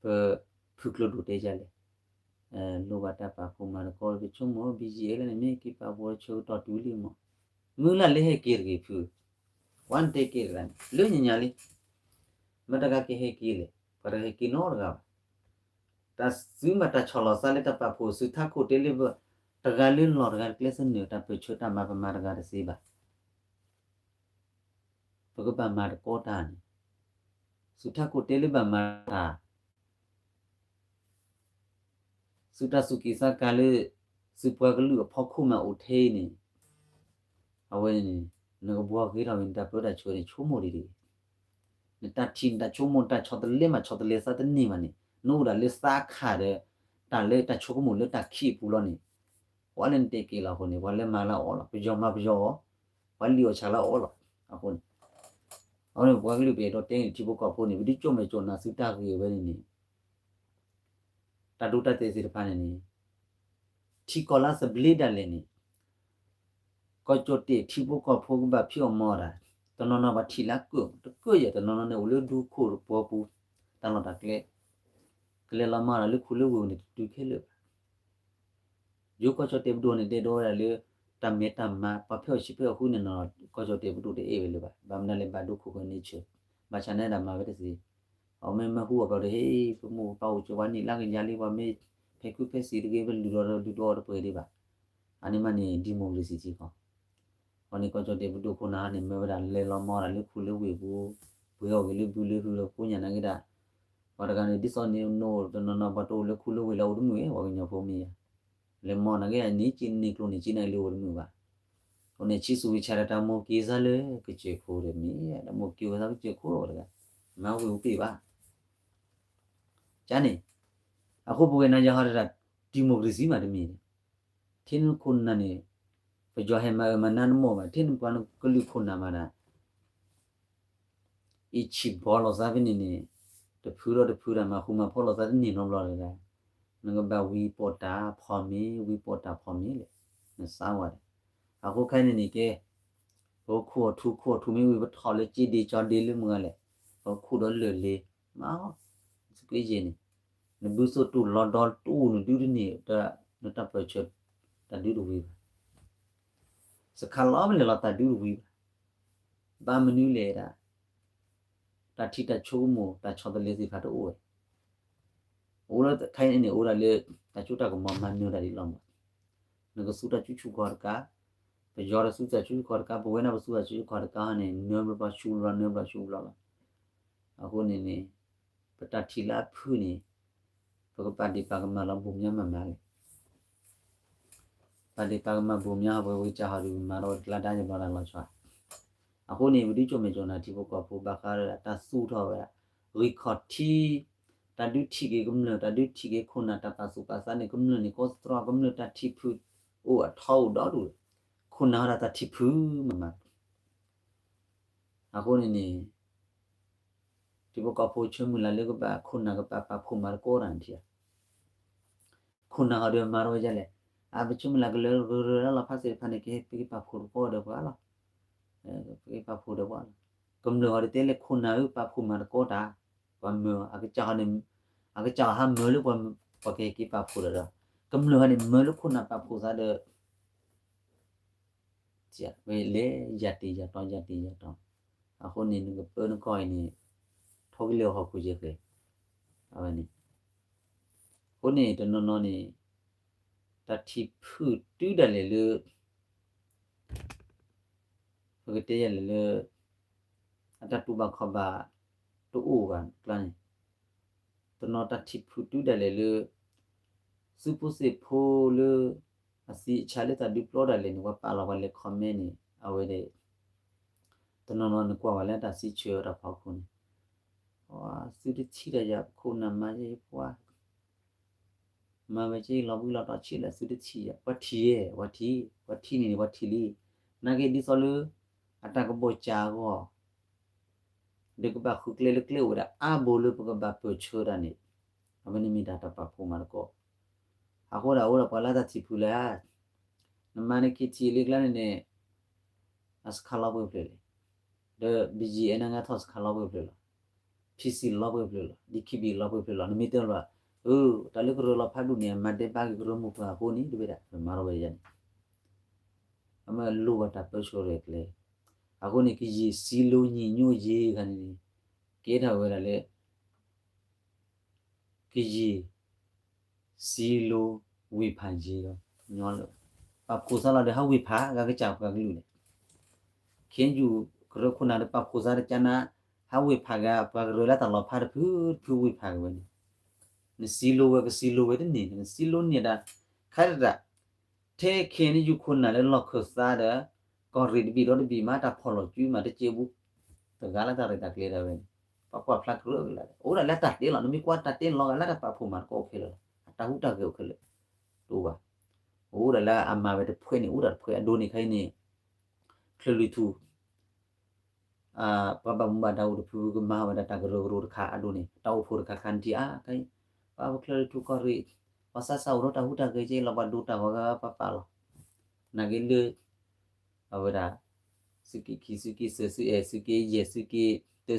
ပဖုကျိဒိၣ်တဲယၤလဲၣ်, လိၣ်ဘၣ်တၢ်ပာ်ဖှိၣ်မၤသကိး ပဆိကမိၣ် ဘံယံၤအဲလၢန့ၣ် မ့ၢ်က့ၤပာ်ဖှိၣ်ဆၢကတီၢ်တုၤလံမး, မုၢ်လၢ်လၢဟဲက့ၤတဂ့ၤဖု, ပှၤနတဲက့ၤတဂၤန့ၣ် လၢညါညါလံ, မ့ၢ်တဂၤကဟဲက့ၤလဲၣ်, ပှၤတဂၤဟဲက့ၤနီတဂၤဘၣ်. တၢ်စုမၤတၢ်ဆီၣ်လီၤသးလၢတၢ်ပာ်ဖှိၣ် စုထးခိၣ်တဲလၢ တဂၤလၢလီၢ်တဂၤတကျဲးစၢးနၢၤတၢ်ပၢၢ်ဆၢတၢ်မၤ ပမၤတဂၤတသ့ဘၣ်. ပကဘၣ်မၤသကိးတၢ်န့ၣ်, စုထးခိၣ်တဲလၢဘၣ်မၤတၢ်, စုတၢ်စူၢ်က့ၤသးကၤလၢ စုပှၤကလုာ်အဖီခိၣ်မးအိၣ်ထဲအံၤန့ၣ်, အဝဲန့ၣ် နကဘှီက့ၤထီၣ်ဝဲ နတၢ်ပၢတၢ်ဆှၢန့ၣ် ဆိကမိၣ်ဒ်တဂ့ၤ. နတၢ်ထံၣ်နတၢ်ဆိကမိၣ် တၢ်ဆီတလဲမး ဆီတလဲသးတန့ၢ်ဘၣ်န့ၣ် နအိၣ်ဒၣ်လၢသးခးဒီး တၢ်လၢတၢ်ဆိကမိၣ်လၢတၢ်ခံးအပူၤလီၤန့ၣ်, ပှၤလၢနတဲက့ၤလီၤအဃိန့ၣ် ပှၤလၢမၤလၢအီၤလီၤ, ပယီၤမၤပယီၤအီၤ, ပှၤလံၣ်အီၣ်ဆၣ်လၢအီၤလီၤ. အဃိန့ၣ် အဃိန့ၣ် ပှၤကလုာ်ပအဲၣ်ဒိးတဲန့ၣ် ထံဖိကီၢ်ဖိန့ၣ် ပဒုးကၠိမဲာ်ကၠိၣ်နၤသုတၢ်ဂ့ၢ်ဝဲန့ၣ်န့ၣ် တၢ်ဒိတၢ်တဲာ်သ့ၣ်တဖၣ်န့ၣ်န့ၣ် ထံကီၢ်လၢသဘျ့ဒၣ်လဲာ်န့ၣ် ကီၢ်ကၠီၣ်တဲၣ်ထံဖိကီၢ်ဖိကဘၣ်ဖံးအီၣ်မၤအီၣ်တၢ်, တနီၤနီၤပှၤထံၣ်လၢကၢၣ် တကၢၣ်ယဲၢ် တနီၤနီၤန့ၣ် အိၣ်လၢဒူခိၣ်တပှီၤပူၤ, တၢ်လီၢ်တၢ်ကျဲ ကလဲၤလီၤမၤအီၣ်တၢ်လၢခူလၢဝ့ၢ်န့ၣ် တတုၤခဲလၢာ်ဘၣ်. ယိၤကီၢ်ကၠီၣ်တဲၣ်ပဒိၣ်န့ၣ် တဲဒိဝဲဒၣ်လၢ တၢ်မဲာ်တၢ်မါ ပှၤဖဲအီၣ်ဆံးဖဲအီၣ်ဃုန့ၣ်နီၤ ကီၢ်ကၠီၣ်တဲၣ်ပဒိၣ်တအဲၣ်ဝဲလၢၤဘၣ်. ဘၣ်မနုၤလဲၣ် ဘၣ်ဒိခိၣ်ကန့ၢ်ဆၢ, ဘၣ်ဆၣ်န့ၣ်ဒၣ်မၤဝဲတသ့, အမ့ၢ်မ့ၢ်ဟူအဘျီဒီး ဟ့ၣ် ပမိၢ်ပပၢ်အိၣ်ကၠိဝဲနံၣ်လၢကယၤလံ ပှၤမ့ၢ်ဖဲခုဖဲစံးတဂ့ၤ ပလုၢ်ဒီးလုၢ်ဒီးတပှဲၤဒံးဘၣ်. အန့ၣ်မးန့ၣ် democracy ထံကီၢ်, အဃိန့ၣ် ကီၢ်ကၠီၣ်တဲၣ်ပဒိၣ်ခိၣ်နၢ်န့ၣ် မၢဝဲဒၣ်လဲၤလီၤမၤအီၣ်တၢ်လၢခူလၢဝ့ၢ်ပူၤ, ပှ့ၤအီၣ်ဂ့ၤလၢဘုလၢဟုဒီးကိးညါနာ်က့ဒၣ်, ပှၤတဂၤန့ၣ် ဒ်သိးန့ၣ် နိၣ်တနီၤနီၤ ပှၤတအိၣ်လၢခူလၢဝ့ၢ်လၢအိၣ်တမုာ်ဝဲ ပှၤကညီဖိမ့ၢ်ယၤ, လဲၤမၤနာ်က့ န့ၢ်က့န့ၢ်ကျိၤန့ၢ်က့န့ၣ်လၢအိၣ်တမုာ်ဘၣ်. အဃိန့ၣ် ဆံးစူၤဝံၤဆါဒီး တၢ်မိၢ်က့ၤစၢ်လၢကစၢၢ်ခိၣ်ဒီးမ့ၢ် တၢ်မိၢ်က့ၤဝဲသးကစၢၢ်ခိၣ်တဂၤ, မၤဝံၤအိၣ်ပ့ၢ်ဘၣ်. ကန့ၣ်, အဃိပဝဲနၤယၤဟီဒၣ် democracy မးတမ့ၢ်, ထဲနခိၣ်နၢ်န့ၣ် ပယီၤဟဲမၤအၢမၤနးနမိၢ်ဘၣ်, ထဲနပှၤနကလုာ်ခိၣ်နၢ်မးဒၣ် အံၤဆံးဘီလိာ်သးဖဲန့ၣ်န့ၣ်, တဖုဒီးတဖုတၢ်မၤဃူမၤဖိးလိာ်သးတန့ၢ်နီတဘျီတဂၤ, နကဘၣ်ဝံပိာ်တၢ်ဖီမ့ၤ ဝံပိာ်တၢ်ဖီမ့ၤလဲၣ်, နသးဝါဒီး, အဃိခဲအံၤန့ၣ်န့ၣ်ကဲ, ပခိၣ်အထူ ခိၣ်အထူမ့ၢ်ဝံၤ ပထီၣ်လၢက့ဒ့ကၠီဒ့လၢမုၢ်ဂၤလဲၣ်, ပခိၣ်ဒီးလၢာ်လ့ၤ, မၤအီၤ, စက့ယဲၢ်န့ၣ်, နဘုသိၣ်တူၢ်လီၤဒီတူၢ်နဒုတန့ၢ်, နတၢ်ပၢၢ်ဆၢ, တၢ်ဒုတဝံၤဘၣ် စခါလီၤမ့ၢ်လဲၤလီၤတၢ်ဒုတဝံၤဘၣ်. ဘၣ်မနုၤလဲၣ်ဒၣ်, တၢ်ထံၣ်တၢ်ဆိကမိၣ် တၢ်ဆီတလဲသ့ၣ်တဖၣ်တအိၣ်ဝဲ, အိၣ်လၢခဲအံၤန့ၣ် အိၣ်ဒၣ်လၢ တၢ်စိတၢ်ကမီၤမၤနၢၤတၢ်ဒ်လီၤမး, နကသူတၢ်စုဆူၣ်ခီၣ်တကး, ပယီၤတၢ်သူတၢ်စုဆူၣ်ခီၣ်တကး, ပဝဲဒၣ်ပသူတၢ်စုဆူၣ်ခီၣ်တကးန့ၣ် နၢဘျီဘျီဆူဘျီ နၢဘျီဆူဘျီလီၤ. အဃိန့ၣ်န့ၣ်, ပတၢ်ထံၣ်လၢအဖုၣ်န့ၣ်, ပကပာ်ဒ့ၣ်ပာ်ကမၣ်လီၤဘိၣ်မၠါမၤမၤလဲၣ်. ပာ်ဒ့ၣ်ပာ်ကမၣ်ဘိၣ်မၠါ ပဝဲကစၢ်ဟီဒုးမၤဒီးကျါဒါယဘျီတၢ်လီၤဆီ. အဃိန့ၣ် ပဒုးကၠိမဲာ်ကၠိနၤထံဖိကီၢ်ဖိဘၣ်ဃးဒီးတၢ်သူၣ်ထီၣ်ဝဲဒၣ်, ဂံၢ်ခီၣ်ထံး, တၢ်ဒုးထံၣ်က့ၤကမျၢၢ် တၢ်ဒုးထံၣ်က့ၤခိၣ်နၢ် တၢ်ပာ်သူၣ်ပာ်သးန့ၣ် ကမျၢၢ်န့ၣ် ကိးသတြီ ကမျၢၢ်တၢ်ထံၣ်ဖုၣ်အိၣ်အထီအိၣ်ဒီဒူၣ်, ခိၣ်နၢ်ဝဲဒၣ်တၢ်ထံၣ်ဖုၣ်မးမး အဃိန့ၣ်န့ၣ်, ထံဖိကီၢ်ဖိဆၢမုၢ်လၢ်လၢကဘၣ်ခိၣ်နၢ်ကပာ်ပာ်ဖှိၣ်မၤသကိးတၢ်န့ၣ်ထံၣ်ဧါ. ခိၣ်နၢ်ဟီဒီးမၤထီၣ်ဝဲဒ်လဲၣ်, အပဆၢမုၢ်လၢ်ကလၢရၢရၢလၢလီၤဖးသ့ၣ်တဖၣ်န့ၣ် ကဟဲပက့ၤပာ်ဖှိၣ်သကိးဒီးပှၤလီၤ. ပက့ၤပာ်ဖှိၣ်ဒီးပှၤလီၤ. ကမျၢၢ်ဟီဒီးတဲလၢခိၣ်နၢ်ဧၢ ပာ်ဖှိၣ်မၤသကိးတၢ်, ပှၤမၢအကစၢ်ဟီန့ၣ်, အကစၢ်ဟီဟးမၢလၢပှၤကဟဲက့ၤပာ်ဖှိၣ်ဒီးဒီး, ကမျၢၢ်ဟီန့ၣ် မၢလၢခိၣ်နၢ်ပာ်ဖှိၣ်သးဒီး ဝဲလဲၤယၤတ့ၢ်ယၤတီ ယၤတ့ၢ်ယၤတီ, အဃိန့ၣ် နကပၢနကီၢ်အံၤန့ၣ်, ထီကလဲၤဟီၣ်ခိၣ်ယဲၢ်ဃဲ, အဝဲန့ၣ်, အဃိန့ၣ် တနီၤနီၤန့ၣ်, တၢ်ထံၣ်ဖုၣ်တုၤဒၣ်လဲာ်လၢ ပကတဲယၤလဲၣ်လၢ အတၢ်တူၢ်ဘၣ်ခီၣ်ဘၣ်တအိၣ်ဘၣ်ကျါန့ၣ်, တနီၤတၢ်ထံၣ်ဖုၣ်တုၤဒၣ်လဲာ်လၢ သုးဖိသ့ၣ်ဖိလၢ အသံအဆါလၢတၢ်ဒုးပျီဒၣ်လဲာ်န့ၣ် ပှၤပာ်လီၤပှၤလဲၤ comment န့ၣ် အဝဲဒၣ် တနီၤနီၤနကွၢ်ဝဲလၢတၢ်စံးဆၢတၢ်ဖီခိၣ်န့ၣ်, သုတထံၣ်ဒီးယၤ ပခိၣ်နၢ်မါယဲယပှၢ် မၤဝဲက့ၤလီၤဘှံးလီၤတီၤဆံးလၢသုတထံၣ်ယၤ ပှၤထံၣ်, ပှၤထံၣ်, ပှၤထံၣ်န့ၣ်န့ၣ် ပှၤထံၣ်လံ. နာ်က့ဒ်သိးလၢ အတၢ်ကဘီၣ်စၢ်အဂီၢ် ဒီးကဘၣ်ဃုကျဲလၢကျဲအိၣ်ဝဲဒၣ်အါဘိလၢပကဘၣ်ပၢၢ်ဆၢတၢ်န့ၣ် အဝဲန့ၣ်မ့ၢ်ဒၣ်တၢ်ပာ်ဖှိၣ်မၤသကိး. အဃိဒၣ်အိၣ်ဒီးပှၤလၢတၢ်ထံၣ်ဖုလၢ နမၤန့ၢ်ခံထံၣ်လံကျါန့ၣ်န့ၣ် အစခါလီၤပှဲၤဖျၢၣ်လဲၣ်, ဒီး ဘီကီၢ်အံၤ နငါထီၣ်စခါလီၤပှဲၤဖျၢၣ်လီၤ, ဖံစံလီၤပှဲၤဖျၢၣ်လီၤ, ဒံခံဘံလီၤပှဲၤဖျၢၣ်လီၤ, နမ့ၢ်တဲလီၤ, အၢ တၢ်လၢကရၢလီၤဖးဒိၣ်န့ၣ် အမၤဒဲးဘၣ်က့ၤကရၢမိၢ်ပှၢ်အဃိန့ၣ် တဝဲဒၣ် ပမၤထီၣ်ဝဲယၤန့ၣ် အမ့ၢ်လိၣ်ဘၣ်တၢ်ပၢဆှၢရဲၣ်ကျဲၤ, အဃိန့ၣ် ကယံာ်စံလိညီနုၢ်ယဲၢ်ဂၤန့ၣ်န့ၣ် ကဲထီၣ်ဝဲဒၣ်လၢ ကယံာ် စံလိ ဝ့ၢ်ဖးယဲၢ်လီၤ. ပာ်ဖှိၣ်စါလီၤဒီးဟးဝ့ၢ်ဖးဂၤကစၢ်ပှၤကလုာ်န့ၣ်, ခ့ယုၢ်ကရၢခိၣ်နၢ်ဒီးပာ်ဖှိၣ်စါတကနၣ် ဟးဝ့ၢ်ဖးဂၤပှၤကရၢလၢတၢ်လီၤဖးတဖုတဖုဝ့ၢ်ဖးက့ၤဝဲန့ၣ်, နစံလိဝဲကစံလိဝဲတန့ၢ် နစံလိန့ၢ်ဒၣ် ခဲဒၣ် ထဲခဲအံၤန့ၣ် ယုၢ်ခိၣ်နၢ်လၢလီၢ်ခၢၣ်သးဒီး ကီၢ်ရ့ၣ်တဘ့ၣ်ဒီတဘ့ၣ်မး တၢ်ဖီၣ်လီၤစုမးတကဲဘူး, တဂၤလၢတၢ်ရဲၣ်တၢ်ကျဲၤဒၣ်ဝဲန့ၣ်, ပှၤကွၢ်ဖျါကရၢကလာ် အိၣ်ဒၣ်လၢတၢ်တဲလီၤ, နမ့ၢ်ကွၢ်တၢ်တဲလီၤဂၤလၢတၢ်ပာ်ဖှိၣ်မၤသကိးအိၣ်ခဲလၢာ်လီၤ, အတၢ်ဟူးတၢ်ဂဲၤအိၣ်ခဲလၢာ်, တအိၣ်ဘၣ်, အိၣ်ဒၣ်လၢအမၤဝဲတဖှဲန့ၣ် အိၣ်ဒၣ်တဖှဲအဒိန့ၣ်ခဲအံၤန့ၣ်, ချၢၣ်လွံၢ်ထူၣ် ပှၤဘၣ်မူဘၣ်ဒါအိၣ်တဖုကမၤဝဲဒၣ်တၢ်ကရၢကရိတခါအဒိန့ၣ် တၢ်အိၣ်ဖှိၣ်တခါခါနထံၣ်အါခဲအံၤ, ပှၤပချၢၣ်လွံၢ်ထူၣ်ကီၢ်ရ့ၣ်, ပှၤစးစးအိၣ်ဒီးတၢ်ဟူးတၢ်ဂဲၤက့လီၤ ပှၤဒိတၢ်ဂီၤဂၤပှၤပာ်လီၤ, နာ်က့လၢ အဝဲဒၣ် သုးက့ခံ သုးက့သၢ သုးအဲၣ် သုးက့ယဲၢ် သုးက့တၢ သုးက့ဃု သုးက့နွံ တထံၣ်လဲၤအိၣ်လၢတဖှဲလီၤဒၣ်, ဘျီခဲ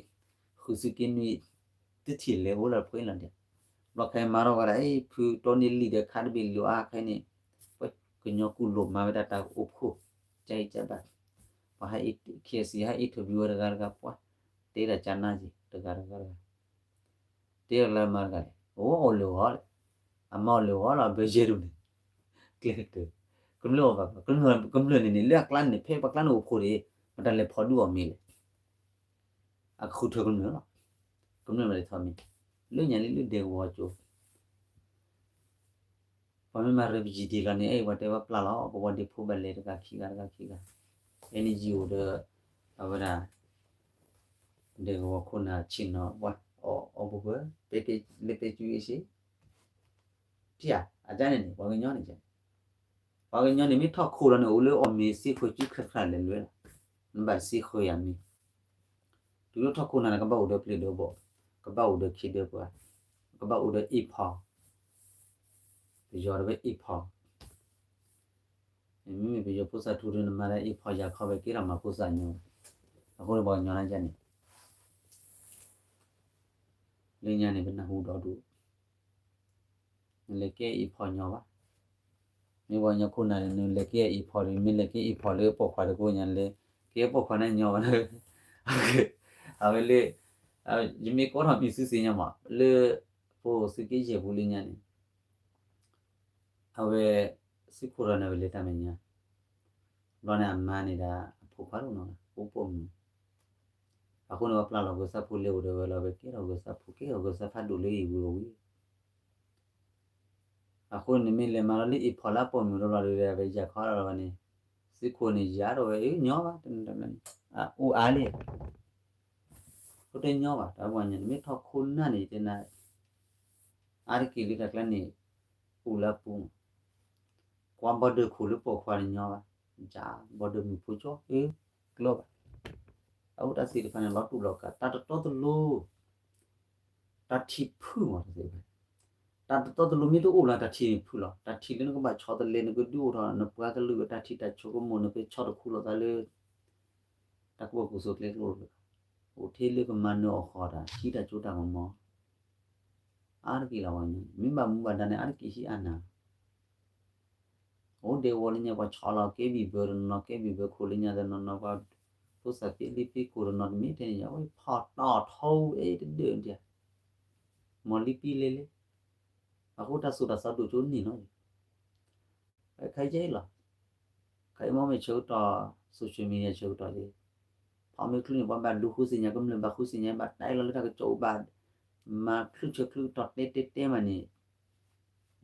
အံၤမၤထီၣ်ဝဲဒၣ် ဖုတီန့ၢ်လံာ်ဒီးခါတဘ့ၣ်လံာ်အါခဲအံၤန့ၣ်, ပှၤကညီကူၣ်လိာ်မၤဝဲဒၣ်တၢ်အိၣ်ဖှိၣ် ကၢအံၤကၢဘၣ်, ပှၤဟဲ ခဲအံၤ ဟဲ interview ဝဲတဂၤတဂၤ ပှၤ တဲဒၣ်ကၢနါက့ၤ တဂၤတဂၤတဂၤ တဲလၢမၤတဂၤလဲၣ်, အိၣ်အီၣ်လၢာ်ဂီၤလဲၣ်, အမၤအီၣ်လၢာ်ဂီၤလီၤ ဘၢယဲၢ်ဒိၣ်န့ၣ်, ကျဲကတၢၢ်, ကမျၢၢ်အီၤဘၣ်, ကမျၢၢ်န့ၣ်န့ၣ် လၢအကျါန့ၣ် ဖဲပှၤကျါန့ၣ်အိၣ်ဖှိၣ်ဒံး, မတၤလဲၤဖီၣ်ဒုးအီၤမ့ၢ်လဲၣ်, အကဃုထၢကမျၢၢ်လီၤ, ကမျၢၢ်မ့ၢ်လဲၤထီၣ်မ့ၢ်, လၢညါလံလၢဒဲကဝီၤကၠိ ပှၤမ့ၢ်မၤ refugee ဒံးလီၤန့ၣ် အဲၣ်ပှၤတဲဝဲပျၢ်လီၤ ပဝဲဒ့ဖိဘၣ်လဲၤတဂၤခံဂၤတဂၤခံဂၤ, အဲန့ၣ်ယံာ်အိၣ်ဒီး အဝဲဒၣ် ဒဲကဝီၤခိၣ်နၢ်ဆ့ၣ်နီၤ ပှၤ အီၣ်အီၣ်ပှဲၤပှဲၤ ပဲက့လၢပဲကၠူအ့ၣ်စ့, ထံၣ်ဧါ အကါန့ၣ်န့ၣ် ပှၤကညီန့ၣ် ပှၤကညီန့ၣ် မ့ၢ်ထီၣ်ခိၣ်လီၤန့ၣ် အိၣ်လၢအီၣ်မ့ၤစ့ဃၢၤစုခရၢခရၢလဲၤလွဲလီၤ, နဘၣ်စ့ဃၢၤယၤမ့ၤ တုၤလၢထီၣ်ခိၣ်နၢ်န့ၣ် ကဘၣ်အိၣ်ဒီးပျဲၢ်ဒီးဘီၣ်, ကဘၣ်အိၣ်ဒီးခ့ဒီးပှၤ, ကဘၣ်အိၣ်ဒီးအ့ၣ်ဖီၣ်, ပယီၤတဝဲအ့ၣ်ဖီၣ်, မ့မ့ၢ်ပယီၤဖိစၢ်ထူဒီး နမၤလၢအ့ၣ်ဖီၣ်ယၤခီဝဲကဲထီၣ်မၤဖိစၢ်ညီ, အဃိန့ၣ်ပှၤကညီန့ၣ်န့ၣ် လၢညါန့ၣ် ပနၢ်ဟူဒီဒူၣ် နလဲၤကဲအ့ၣ်ဖီၣ်ညီဘၣ်, မ့ၢ်ပှၤကညီခိၣ်နၢ်န့ၣ် နလဲၤကဲအ့ၣ်ဖီၣ်ဒီး မ့ၢ်လဲၤကဲအ့ၣ်ဖီၣ်လၢပိာ်ခွါတကိးညါ နလဲၤကဲပိာ်ခွါန့ၣ်ညီဘၣ်, အဝဲလၢ ယမ့ၢ်ကိးထီၣ်မံၤသုသ့ၣ်ညါမး လၢ ပအိၣ်သုးက့ယဲၢ်ပူၤလၢညါန့ၣ် အဝဲ သုးခိၣ်ဒီးန့ၣ် အဝဲလဲၤတၢ်မဲာ်ညါ, ဘျီန့ၣ်အမါန့ၣ်ဒၣ် အဖိခွါတအိၣ်နီတဂၤ အိၣ်ပိာ်မုၣ်, အဃိန့ၣ် ပှၤပျၢ်လီၤဂဲၤဆၢဖိလဲၤအိၣ်ဒီးဝဲလီၤ ဝဲကဲထီၣ်ဂဲၤဆၢဖိ ကဲထီၣ်ဂဲၤဆၢဖးဒိၣ်လၢအံၤဝံၤအဝံၤ အဃိန့ၣ်မ့ၢ်လဲၤမၤလီၤလၢအ့ၣ်ဖီၣ်လၢအပိာ်မုၣ်ဒီးလီၤဒီး အဝဲယၤခီဒီးဝဲန့ၣ်, သုးခိၣ်န့ၣ် ယၤဒီးဝဲ အ့ၣ် ညီဘၣ် တနံၤတဘျီန့ၣ် အအိၣ်အါလံ ဖိတညီဘၣ် တၢ်ပှၤညီန့ၣ် မ့ၢ်ထီၣ်ခိၣ်နၢ်န့ၣ် ယတဲနၤ အါတက့ၢ်လၢတၢ်ကျါန့ၣ် အိၣ်လၢအပူၤမး, ကွၢ်ဘီဒၢခိၣ်လၢပိာ်ခွါန့ၣ်ညီဘၣ်, ယၤ ဘီဒၢမုၢ်ဖိကၠီ အ့ၣ် ကျီဘၣ်, အအိၣ်တၢ်သ့ၣ်တဖၣ်န့ၣ် လီၤတူာ်လီၤကာ် တၢ်တတီတလိၤ တၢ်ထံၣ်ဖုၣ်မး တၢ်သ့ၣ်တဖၣ်, တၢ်တတီတလိၤမ့ၢ်တအိၣ်ဘၣ် တၢ်ထံၣ်န့ၣ်ဖုၣ်လီၤ, တၢ်ထံၣ်လၢနကဘၣ်ဆီတလဲ နကဒုးအိၣ်ထီၣ် နပှၤကလုာ်အတၢ်ထံၣ်တၢ်ဆိကမိၣ် နကဆီတခူလီၤသးလၢ တၢ်ကူၣ်ဘၣ်ကူၣ်သ့ကျဲကျိၤလၢ အိၣ်ထဲလၢကမၤနၢၤအီၣ်ဃီၤတၢ် ထံတၢ်ကၠိတၢ်ကမီၤ အါတက့ၢ်လီၤဝဲန့ၣ် မ့ၢ်ဘၣ်မူဘၣ်ဒါန့ၣ် အါတက့ၢ်ဟံးအါနၤ အိၣ်ဒဲးဝီလၢညါ ပှၤဆီလီၤကဲဘံၣ်ဘၢတနီၤ ကဲဘံၣ်ဘၢခိၣ်လၢညါတနီၤနီၤ ပှၤဖိသၣ်ဖံလံဖံကိၣ်တနီၤ တမ့ၢ်ထဲန့ၣ် အဝဲဖီၣ်တီၢ်ထီအူအ့တဒၢးဒၣ် မီၢ်လံပံလဲၤလဲၤ အဃိတၢ်သိၣ်တၢ်သီဒိၣ်ကၠိန့ၣ်နီၤ ခါယဲလီၤ ခါအံၤမ့ၢ်မ့ၢ်ဆၢကတီၢ် social media ဆၢကတီၢ်လံ ဖီမ့ၢ်ချုးန့ၣ် ပှၤဘၣ်ဒိဃုသ့ၣ်ညါ ကမျၢၢ်ဘၣ်ဃုသ့ၣ်ညါ ဘၣ်တဲလီၤလၢတၢ်ကစီၣ်အိၣ်ဘၣ် မၤချုးဆၢချုးကတီၢ်တဲတဲတဲမးန့ၣ်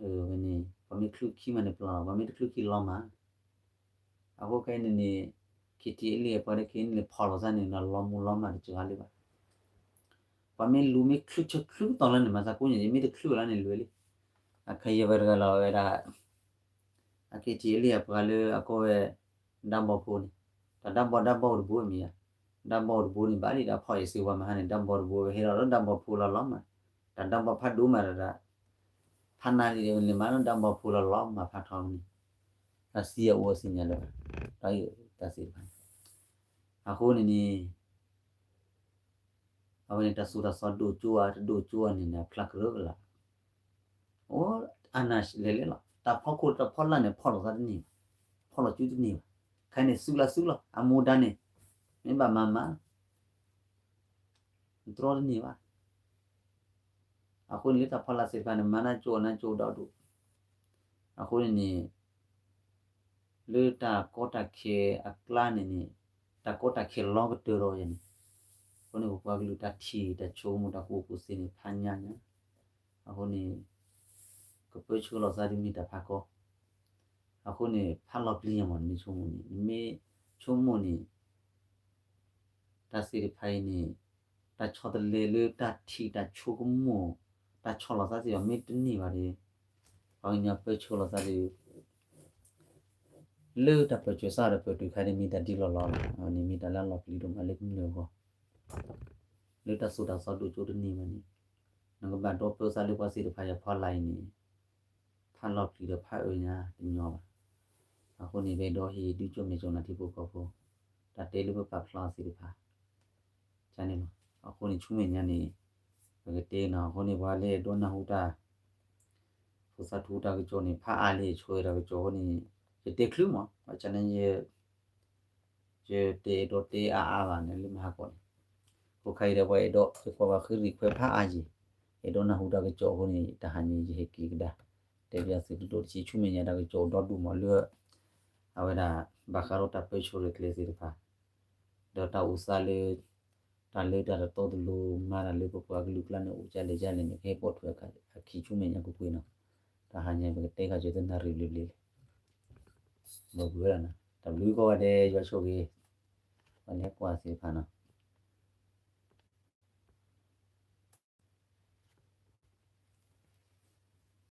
ဝဲန့ၣ် ပှၤမ့ၢ်ချုးခံမးန့ၣ်ပျီလီၤ ပှၤမ့ၢ်တချုးခံလီၤမး အဃိခဲအံၤန့ၣ်န့ၣ် KTLA ပှၤဒီး KNLA န့ၣ် ဖီၣ်လီၤသးန့ၣ် လီၤမူလီၤမၢ်တစှၤလံဘၣ် ပှၤမ့ၢ်လူၤမ့ၢ်ချုးဆၢချုးကတီၤလၢန့ၣ် မၤသးကိးညါ ယမ့ၢ်တချုးလၢန့ၣ်လွဲလံ. အခါယဝဲတဂၤလီၤဝဲဒၣ် အက့ၤထံၣ်လံအပှၤလၢအကိးဝဲ ဒၣ်ဘီဖိန့ၣ်, တၢ်ဒၣ်ဘီဒၣ်ဘီတဘိမ့ၢ်ယါ, ဒၣ်ဘီတဘိန့ၣ် ဘၣ်လံဒီးဖီၣ်အံၤစ့ဝါမဟါန့ၣ် ဒၣ်ဘီတဘိဝဲဟဲလီၤဒီးဒၣ်ဘီဖိလီၤလီၤမး, တၢ်ဒၣ်ဘီဖးဒိၣ်မးဒီး ဖးနၤလံဒီးန့ၣ်မးဒီးဒၣ်ဘီဖိလီၤလီၤမးဖးထီန့ၣ်, တၢ်စံးအအိၣ်အစံးညါလၢၤဘၣ်, တၢ်စံးတဖၣ်န့ၣ်, အဃိန့ၣ်န့ၣ် အဝဲန့ၣ်တၢ်စူၤတၢ်စီၤဒိၣ်ကၠိဧါ တဒိၣ်ကၠိဧါန့ၣ်န့ၣ် အဖျါကရၢကလာ်, အိၣ်အနၢ်လဲၤလဲၤလီၤ. တၢ်ဖီခိၣ်တၢ်ဖီလာ်န့ၣ် ဖီၣ်လိာ်သးတန့ၢ်ဘၣ်, ဖီၣ်လိာ်စုတန့ၢ်ဘၣ်. ခဲအံၤန့ၣ်စုလီၤစုလီၤ အမူဒါန့ၣ် မ့ၢ်ဘၣ်မၤမၤ တြီတန့ၢ်ဘၣ်. အဃိန့ၣ်လၢတၢ်ဖီလာ်သ့ၣ်တဖၣ်န့ၣ် မၤနၢ်ကၠိအီၤနၢ်ကၠိဒီဒူၣ်, အဃိန့ၣ်န့ၣ် လၢတၢ်ကီတၢ်ခဲအကျါန့ၣ်န့ၣ် တၢ်ကီတၢ်ခဲလီၤကတၢၢ်ဒီးယၤန့ၣ်, အဃိန့ၣ် ပပှၤကလုာ်တၢ်ထံၣ်တၢ်ဆိကမိၣ်တၢ်ကူၣ်ဘၣ်ကူၣ်သ့န့ၣ် ဖးညါညါ, အဃိန့ၣ် ကပၢဆှၢလီၤသးဒ်မ့ၢ်တၢ်ဖးကီ, အဃိန့ၣ် ဖးလီၤပျံၤညါမး နမ့ၢ်ဆိကမိၣ်န့ၣ် နမ့ၢ်ဆိကမိၣ်န့ၣ် တၢ်သ့ၣ်တဖၣ်အံၤန့ၣ် တၢ်ဆီတလဲလၢတၢ်ထံၣ်တၢ်ဆိကမိၣ် တၢ်ဆီလီၤသးသ့ၣ်တဖၣ်မ့ၢ်တန့ၢ်ဘၣ်ဒီး ပှၤကညီပၢဆှၢလီၤသးဒီး လၢတၢ်ပၢၢ်ဆၢစးဒီးပၢၢ်တုၤခါန့ၣ် မ့ၢ်တၢ်ဒ်လီၢ်လီၢ်လီၤ. အဝဲန့ၣ်မ့ၢ်တၢ်လၢအလီၤပျံၤဒိၣ်မးလၢကမျၢၢ်အဂီၢ် လၢတၢ်စိတၢ်ကမီၤဒိၣ်ကၠိတန့ၢ်ဘၣ်န့ၣ် နကဘၣ်ဒီပၢဆှၢလၢပှၤသ့ၣ်တဖၣ်အံၤအဖီလာ်အံၤန့ၣ် ဖးလီၤပျံၤဒီးဖးအၢညါတညီဘၣ်. အဃိန့ၣ် ပအဲၣ်ဒိးဟ့ၣ်ဒုးကၠိမဲာ်ကၠိနၤထံဖိကီၢ်ဖိ တၢ်တဲလၢပပာ်ဖျါအီၤသ့ၣ်တဖၣ် န့ၣ်လီၤ. အဃိန့ၣ် ဆူမဲာ်ညါန့ၣ် ပကတဲနီၤ အဃိန့ၣ် ပှၤလၢအဲၣ်ဒိးနၢ်ဟူတၢ် ဖိသၣ်ထူတၢ်ကစီၣ်န့ၣ် ဖးအါလံ ဆိၣ်ဂ့ၤတၢ်ကစီၣ်အဃိန့ၣ် ယတဲချုးမး ဘၣ်ဆၣ်န့ၣ် ယတအဲၣ်ဒိးတဲအါအါဘၣ်န့ၣ် လၢမဟါကီၢ်န့ၣ် ဖိခါအံၤဒီး ပှၤအဲၣ်ဒိး ယကွၢ်ဘၣ်ဃ့ရံၣ်ခွဲးဖးအါယံၤ အဲၣ်ဒိးနၢ်ဟူတၢ်ကစီၣ်အဃိန့ၣ် တဟါညါယဟဲက့ၤကဒါ တဲဘၣ်သုတဒိၣ်တဆံ ဆူမဲာ်ညါတၢ်ကစီၣ်အိၣ်ဒီဒူၣ်မးလၢ အဝဲဒၣ် ဘၣ်ဃးဒီးတၢ်ပၢဆှၢကျဲသ့ၣ်တဖၣ် ဒီးတၢ်အိၣ်သးလၢ တၢ်လၢတၢ်တတီတလိၤ မၤတၢ်လၢပပှၤကလုာ်ကျါန့ၣ် အိၣ်ကလဲၣ်ကလဲၣ်န့ၣ် ကဟဲပိာ်ထွဲအခံဆူမဲာ်ညါကွ့ၢ်ကွ့ၢ်နီၤ. တဟါညါပကတဲဃာ်က့ၤသုနၣ်ရံၣ်ဘျ့ဘျ့လံ ဘၣ်ဘျုးဝဲဒၣ်နီၤ တၢ်ဘျုးကိးဂၤဒဲး ယွၤဆိၣ်ဂ့ၤ ပှၤလၢကွၢ်သ့ၣ်တဖၣ်နီၤ.